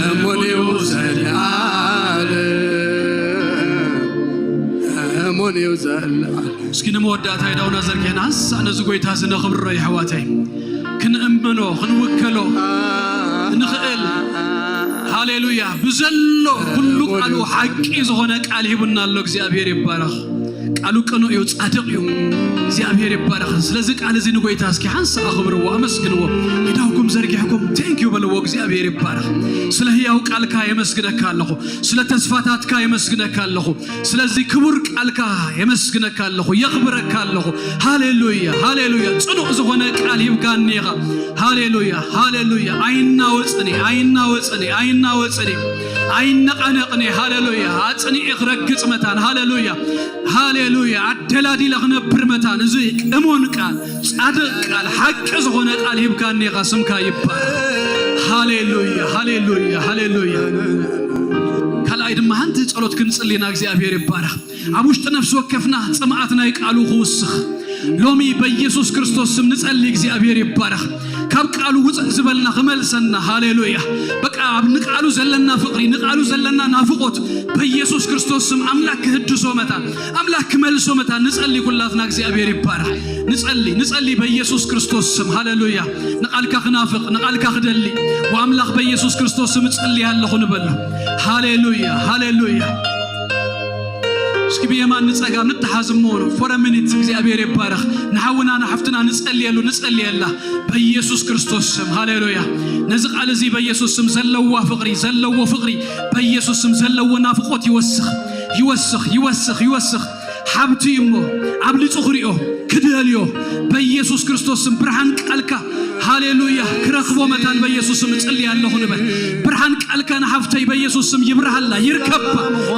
እሙን እዩ ዘለዓለም። እሙን እዩ ዘለዓለም። እስኪ ንመወዳእታ ኢዳውና ዘርጊሕና፣ ንሳ ነዚ ጎይታ እዚ ነኽብሮ፣ የሕዋተይ። ክንእመኖ፣ ክንውከሎ ንኽእል። ሃሌሉያ። ብዘሎ ኩሉ ቃሉ ሓቂ ዝኾነ ቃል ሂቡና ኣሎ። እግዚኣብሔር ይባረኽ። ቃሉ ቅኑዕ እዩ፣ ጻድቕ እዩ። እግዚኣብሔር ይባረኽ። ስለዚ ቃል እዚ ንጎይታ እስኪ ሓንሳእ ኣኽብርዎ፣ ኣመስግንዎ። ኢዳውኩም ዘርጊሕኩም ቴንክ ዩ በልዎ። እግዚኣብሔር ይባረኽ። ስለ ህያው ቃልካ የመስግነካ ኣለኹ። ስለ ተስፋታትካ የመስግነካ ኣለኹ። ስለዚ ክቡር ቃልካ የመስግነካ ኣለኹ፣ የኽብረካ ኣለኹ። ሃሌሉያ፣ ሃሌሉያ። ጽኑዕ ዝኾነ ቃል ሂብካኒ ኢኻ። ሃሌሉያ፣ ሃሌሉያ። ኣይናወጽን እየ፣ ኣይናወጽን እየ፣ ኣይናወጽን እየ፣ ኣይነቓነቕን እየ። ሃሌሉያ። ኣጽኒዐ ክረግጽ መታን። ሃሌሉያ፣ ሃሌሉያ። ኣደላዲለ ክነብር መታን። እዚ እሙን ቃል፣ ጻድቕ ቃል፣ ሓቂ ዝኾነ ቃል ሂብካኒ ኢኻ። ስምካ ይባረኽ። ሃሌሉያ፣ ሃሌሉያ፣ ሃሌሉያ። ካልኣይ ድማ ሓንቲ ጸሎት ክንጽሊ ኢና። እግዚኣብሔር ይባረኽ። ኣብ ውሽጢ ነፍሲ ወከፍና ጽምኣት ናይ ቃሉ ክውስኽ ሎሚ በኢየሱስ ክርስቶስ ስም ንጸሊ። እግዚኣብሔር ይባረኽ። ካብ ቃሉ ውጽእ ዝበልና ክመልሰና። ሃሌሉያ። በቃ ኣብ ንቃሉ ዘለና ፍቕሪ፣ ንቃሉ ዘለና ናፍቖት በኢየሱስ ክርስቶስ ስም ኣምላኽ ክህድሶ መታን፣ ኣምላኽ ክመልሶ መታን ንጸሊ ኩላትና። እግዚኣብሔር ይባረኽ። ንጸሊ፣ ንጸሊ በኢየሱስ ክርስቶስ ስም። ሃሌሉያ። ንቃልካ ክናፍቕ፣ ንቃልካ ክደሊ፣ ወኣምላኽ በኢየሱስ ክርስቶስ ስም እጸሊ ኣለኹ ንበሎ። ሃሌሉያ፣ ሃሌሉያ። እስኪ ብየማን ንጸጋም ንተሓዝ እሞ for a minute። እግዚኣብሔር ይባረኽ። ንሓውና ንሓፍትና ንጸልየሉ፣ ንጸልየላ በኢየሱስ ክርስቶስ ስም። ሃሌሉያ። ነዚ ቃል እዚ በኢየሱስ ስም ዘለዋ ፍቕሪ፣ ዘለዎ ፍቕሪ በኢየሱስ ስም ዘለዎ ናፍቖት ይወስኽ፣ ይወስኽ፣ ይወስኽ፣ ይወስኽ። ሓብቲ እዩ እሞ ኣብሊጹ ክሪኦ ክደልዮ በኢየሱስ ክርስቶስ ስም ብርሃን ቃልካ ሃሌሉያ ክረኽቦ መታን በኢየሱስ ስም እጽሊ ኣለኹ ንበል። ብርሃን ቃልካ ንሓፍተይ በኢየሱስ ስም ይብርሃላ፣ ይርከባ፣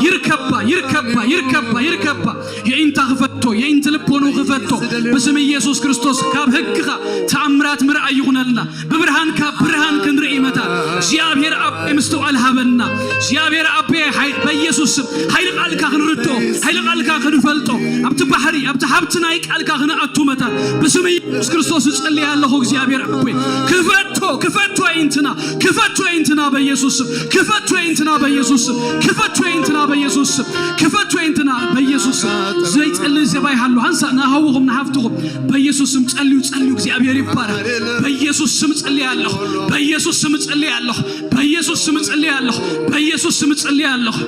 ይርከባ፣ ይርከባ፣ ይርከባ፣ ይርከባ። የኢንታ ክፈቶ፣ የኢንቲ ልቦኑ ክፈቶ። ብስም ኢየሱስ ክርስቶስ ካብ ህግኻ ተኣምራት ምርኣይ ይኹነልና። ብብርሃንካ ብርሃን ክንርኢ መታን እግዚኣብሔር ኣብ ምስትውዓል ሃበና። እግዚኣብሔር ኣብ ሓይ-፣ በኢየሱስ ስም ሓይሊ ቃልካ ክንርድኦ፣ ሓይሊ ቃልካ ክንፈልጦ፣ ኣብቲ ባሕሪ፣ ኣብቲ ሃብቲ ናይ ቃልካ ክንኣቱ መታን ብስም ኢየሱስ ክርስቶስ እጸልይ ኣለኹ። እግዚኣብሔር ኣቦይ ክፈቶ፣ ክፈቶ የኢንትና፣ ክፈቶ የኢንትና በኢየሱስ ስም፣ ክፈቶ የኢንትና በኢየሱስ ስም፣ ክፈቶ የኢንትና በኢየሱስ ስም፣ ክፈቶ የኢንትና በኢየሱስ ስም። ዘይጸልይ ሰብ ኣይሃሉ። ሃንሳ ንሃውኹም ንሃፍትኹም በኢየሱስ ስም ጸልዩ፣ ጸልዩ። እግዚኣብሔር ይባረኽ። በኢየሱስ ስም ጸልይ ኣለኹ። በኢየሱስ ስም ጸልይ ኣለኹ። በኢየሱስ ስም ጸልይ ኣለኹ። በኢየሱስ ስም ጸልይ ኣለኹ።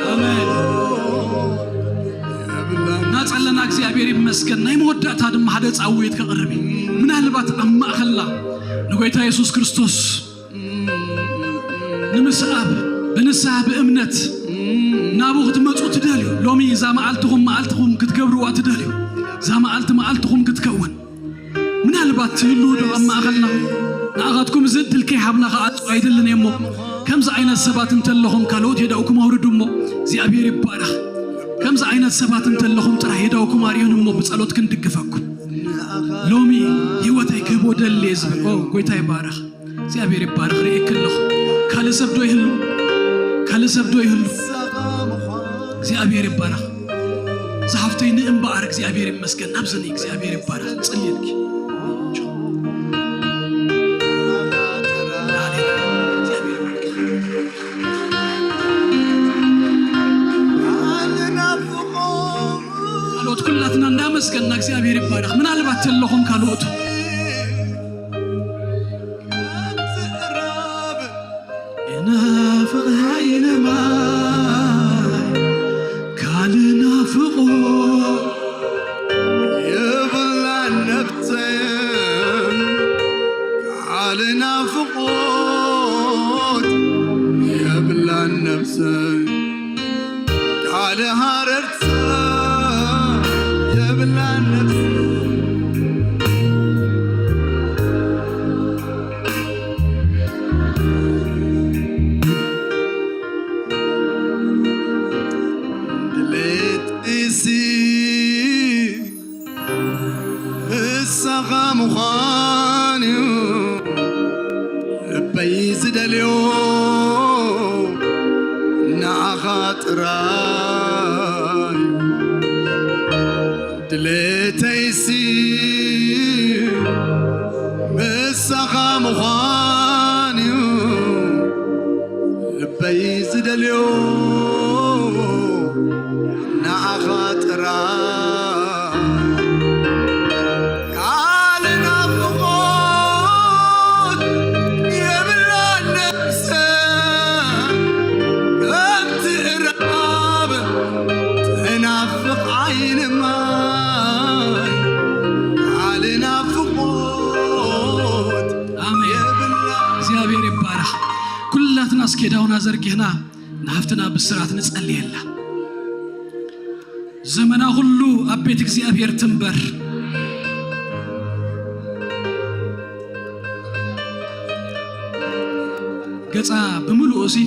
ኣሜን። ናጸለና እግዚኣብሔር ይመስገን። ናይ መወዳእታ ድማ ሓደ ጻውዒት ከቕርብ እዩ። ምናልባት ኣብ ማእኸልና ንጎይታ የሱስ ክርስቶስ ንምስኣብ ብንስሓ ብእምነት ናብኡ ክትመጹ ትደልዩ። ሎሚ እዛ መዓልትኹም መዓልትኹም ክትገብርዋ ትደልዩ። እዛ መዓልቲ መዓልትኹም ክትከውን ምናልባት ትህልዉ ዶ ኣብ ማእኸልና? ንኣኻትኩም እዚ ዕድል ከይሃብና ክዓጹ ኣይደልን እየ እሞ፣ ከምዚ ዓይነት ሰባት እንተለኹም ካልኦት የዳእኩም ኣውርዱ እሞ፣ እግዚኣብሔር ይባረኽ። ከምዚ ዓይነት ሰባት እንተለኹም ጥራሕ የዳእኩም ኣርእዩን እሞ፣ ብጸሎት ክንድግፈኩም። ሎሚ ህይወተይ ክህቦ ደልየ ዝብል፣ ኦ፣ ጎይታ ይባረኽ። እግዚኣብሔር ይባረኽ። ርእየኪ ኣለኹ። ካልእ ሰብ ዶ ይህሉ? ካልእ ሰብ ዶ ይህሉ? እግዚኣብሔር ይባረኽ። ዝሓፍተይ ንእምበኣር እግዚኣብሔር ይመስገን። ናብዚ ንእይ እግዚኣብሔር ይባረኽ። ጽልየልኪ። ካልኦት ኩላትና እንዳመስገንና እግዚኣብሔር ይባረኽ። ምናልባት ተለኹም ካልኦት ይናፍቕ ዓይኒ ማይ ካልእ ናፍቖ የብላን ነብሰይ ካልእ ናፍቖት የብላን ነብሰይ ካልእ ሃረርታ የብላን ነብሰይ ድሌትሲ ንስኻ ምዃን እዩ ልበይ ዝደልዮ ንዓኻ ጥራይ ድሌተይሲ ንስኻ ምዃን እዩ ልበይ ዝደልዮ ንዓኻ ጥራይ ካልእ ናፍቖት የብላን ነብሰ ከምቲ እራብ ትናፍቕ ዓይኒ ማይ ካልእ ናፍቖት ኣሜን። የብላን እግዚኣብሔር ይባረኽ። ኩላትና እስኪ ዳውና ዘርጊሕና ንሃፍትና ብስራት ንጸልየላ። ዘመና ኩሉ ኣብ ቤት እግዚኣብሔር ትንበር። ገጻ ብምሉኡ እዚ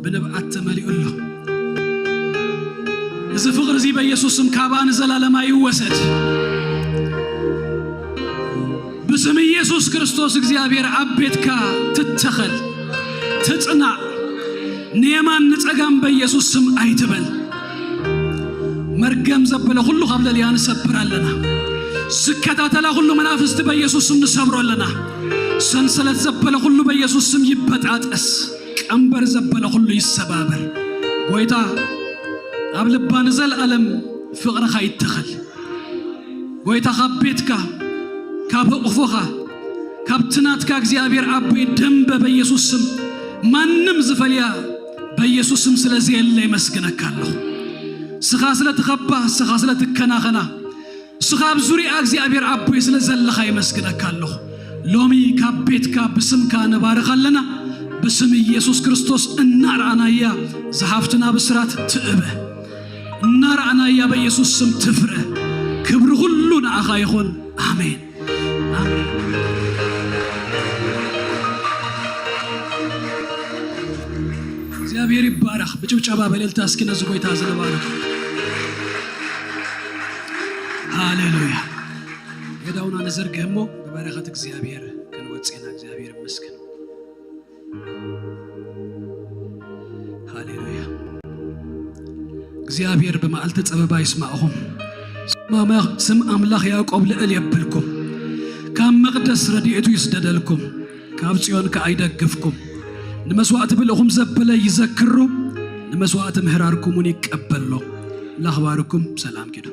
ብንብዓት ተመሊኡ ኣሎ። እዚ ፍቕሪ እዚ በኢየሱስ ስም ካብኣ ንዘላለማ ይወሰድ። ብስም ኢየሱስ ክርስቶስ እግዚኣብሔር ኣብ ቤትካ ትተኸል፣ ትጽናዕ። ንየማን ንጸጋም በኢየሱስ ስም ኣይትበል። መርገም ዘበለ ኩሉ ካብ ለልያ ንሰብር ኣለና። ዝከታተላ ኩሉ መናፍስቲ በኢየሱስ ስም ንሰብሮ ኣለና። ሰንሰለት ዘበለ ኩሉ በኢየሱስ ስም ይበጣጠስ። ቀንበር ዘበለ ኩሉ ይሰባበር። ጎይታ ኣብ ልባ ንዘለኣለም ፍቕርኻ ይተኸል። ጎይታ ካብ ቤትካ፣ ካብ ህቕፎኻ፣ ካብቲ ናትካ እግዚኣብሔር ኣቦይ ደንበ በኢየሱስ ስም ማንም ዝፈልያ በኢየሱስ ስም ስለ ዘየለ የመስግነካ ኣለኹ። ስኻ ስለ ትኸባ፣ ስኻ ስለ ትከናኸና፣ ስኻ ኣብ ዙርያ እግዚኣብሔር ኣቦይ ስለ ዘለኻ የመስግነካ ኣለኹ። ሎሚ ካብ ቤትካ ብስምካ ነባርኻ ኣለና። ብስም ኢየሱስ ክርስቶስ እናረኣናያ ዝሓፍትና ብስራት ትእበ። እናረኣናያ በኢየሱስ ስም ትፍረ። ክብሪ ኩሉ ንኣኻ ይኹን። ኣሜን። ኣሜን። እግዚኣብሔር ይባረኽ። ብጭብጨባ በእልልታ እስኪ ነዚ ጎይታ እዚ ንባርኽ። ሃሌሉያ። የዳውና ንዘርግህ እሞ ብበረኸት እግዚኣብሔር ክንወጽእ ኢና። እግዚኣብሔር ይመስገን። ሃሌሉያ። እግዚኣብሔር ብመዓልቲ ጸበባ ይስማዕኹም። ስም ኣምላኽ፣ ስም ኣምላኽ ያዕቆብ ልዕል የብልኩም። ካብ መቕደስ ረድኤቱ ይስደደልኩም። ካብ ጽዮን ከኣ ይደግፍኩም። ንመስዋእቲ ብልእኹም ዘበለ ይዘክሮ፣ ንመስዋእቲ ምህራርኩም እውን ይቀበሎ። ኣምላኽ ባርኩም። ሰላም ኪዱ።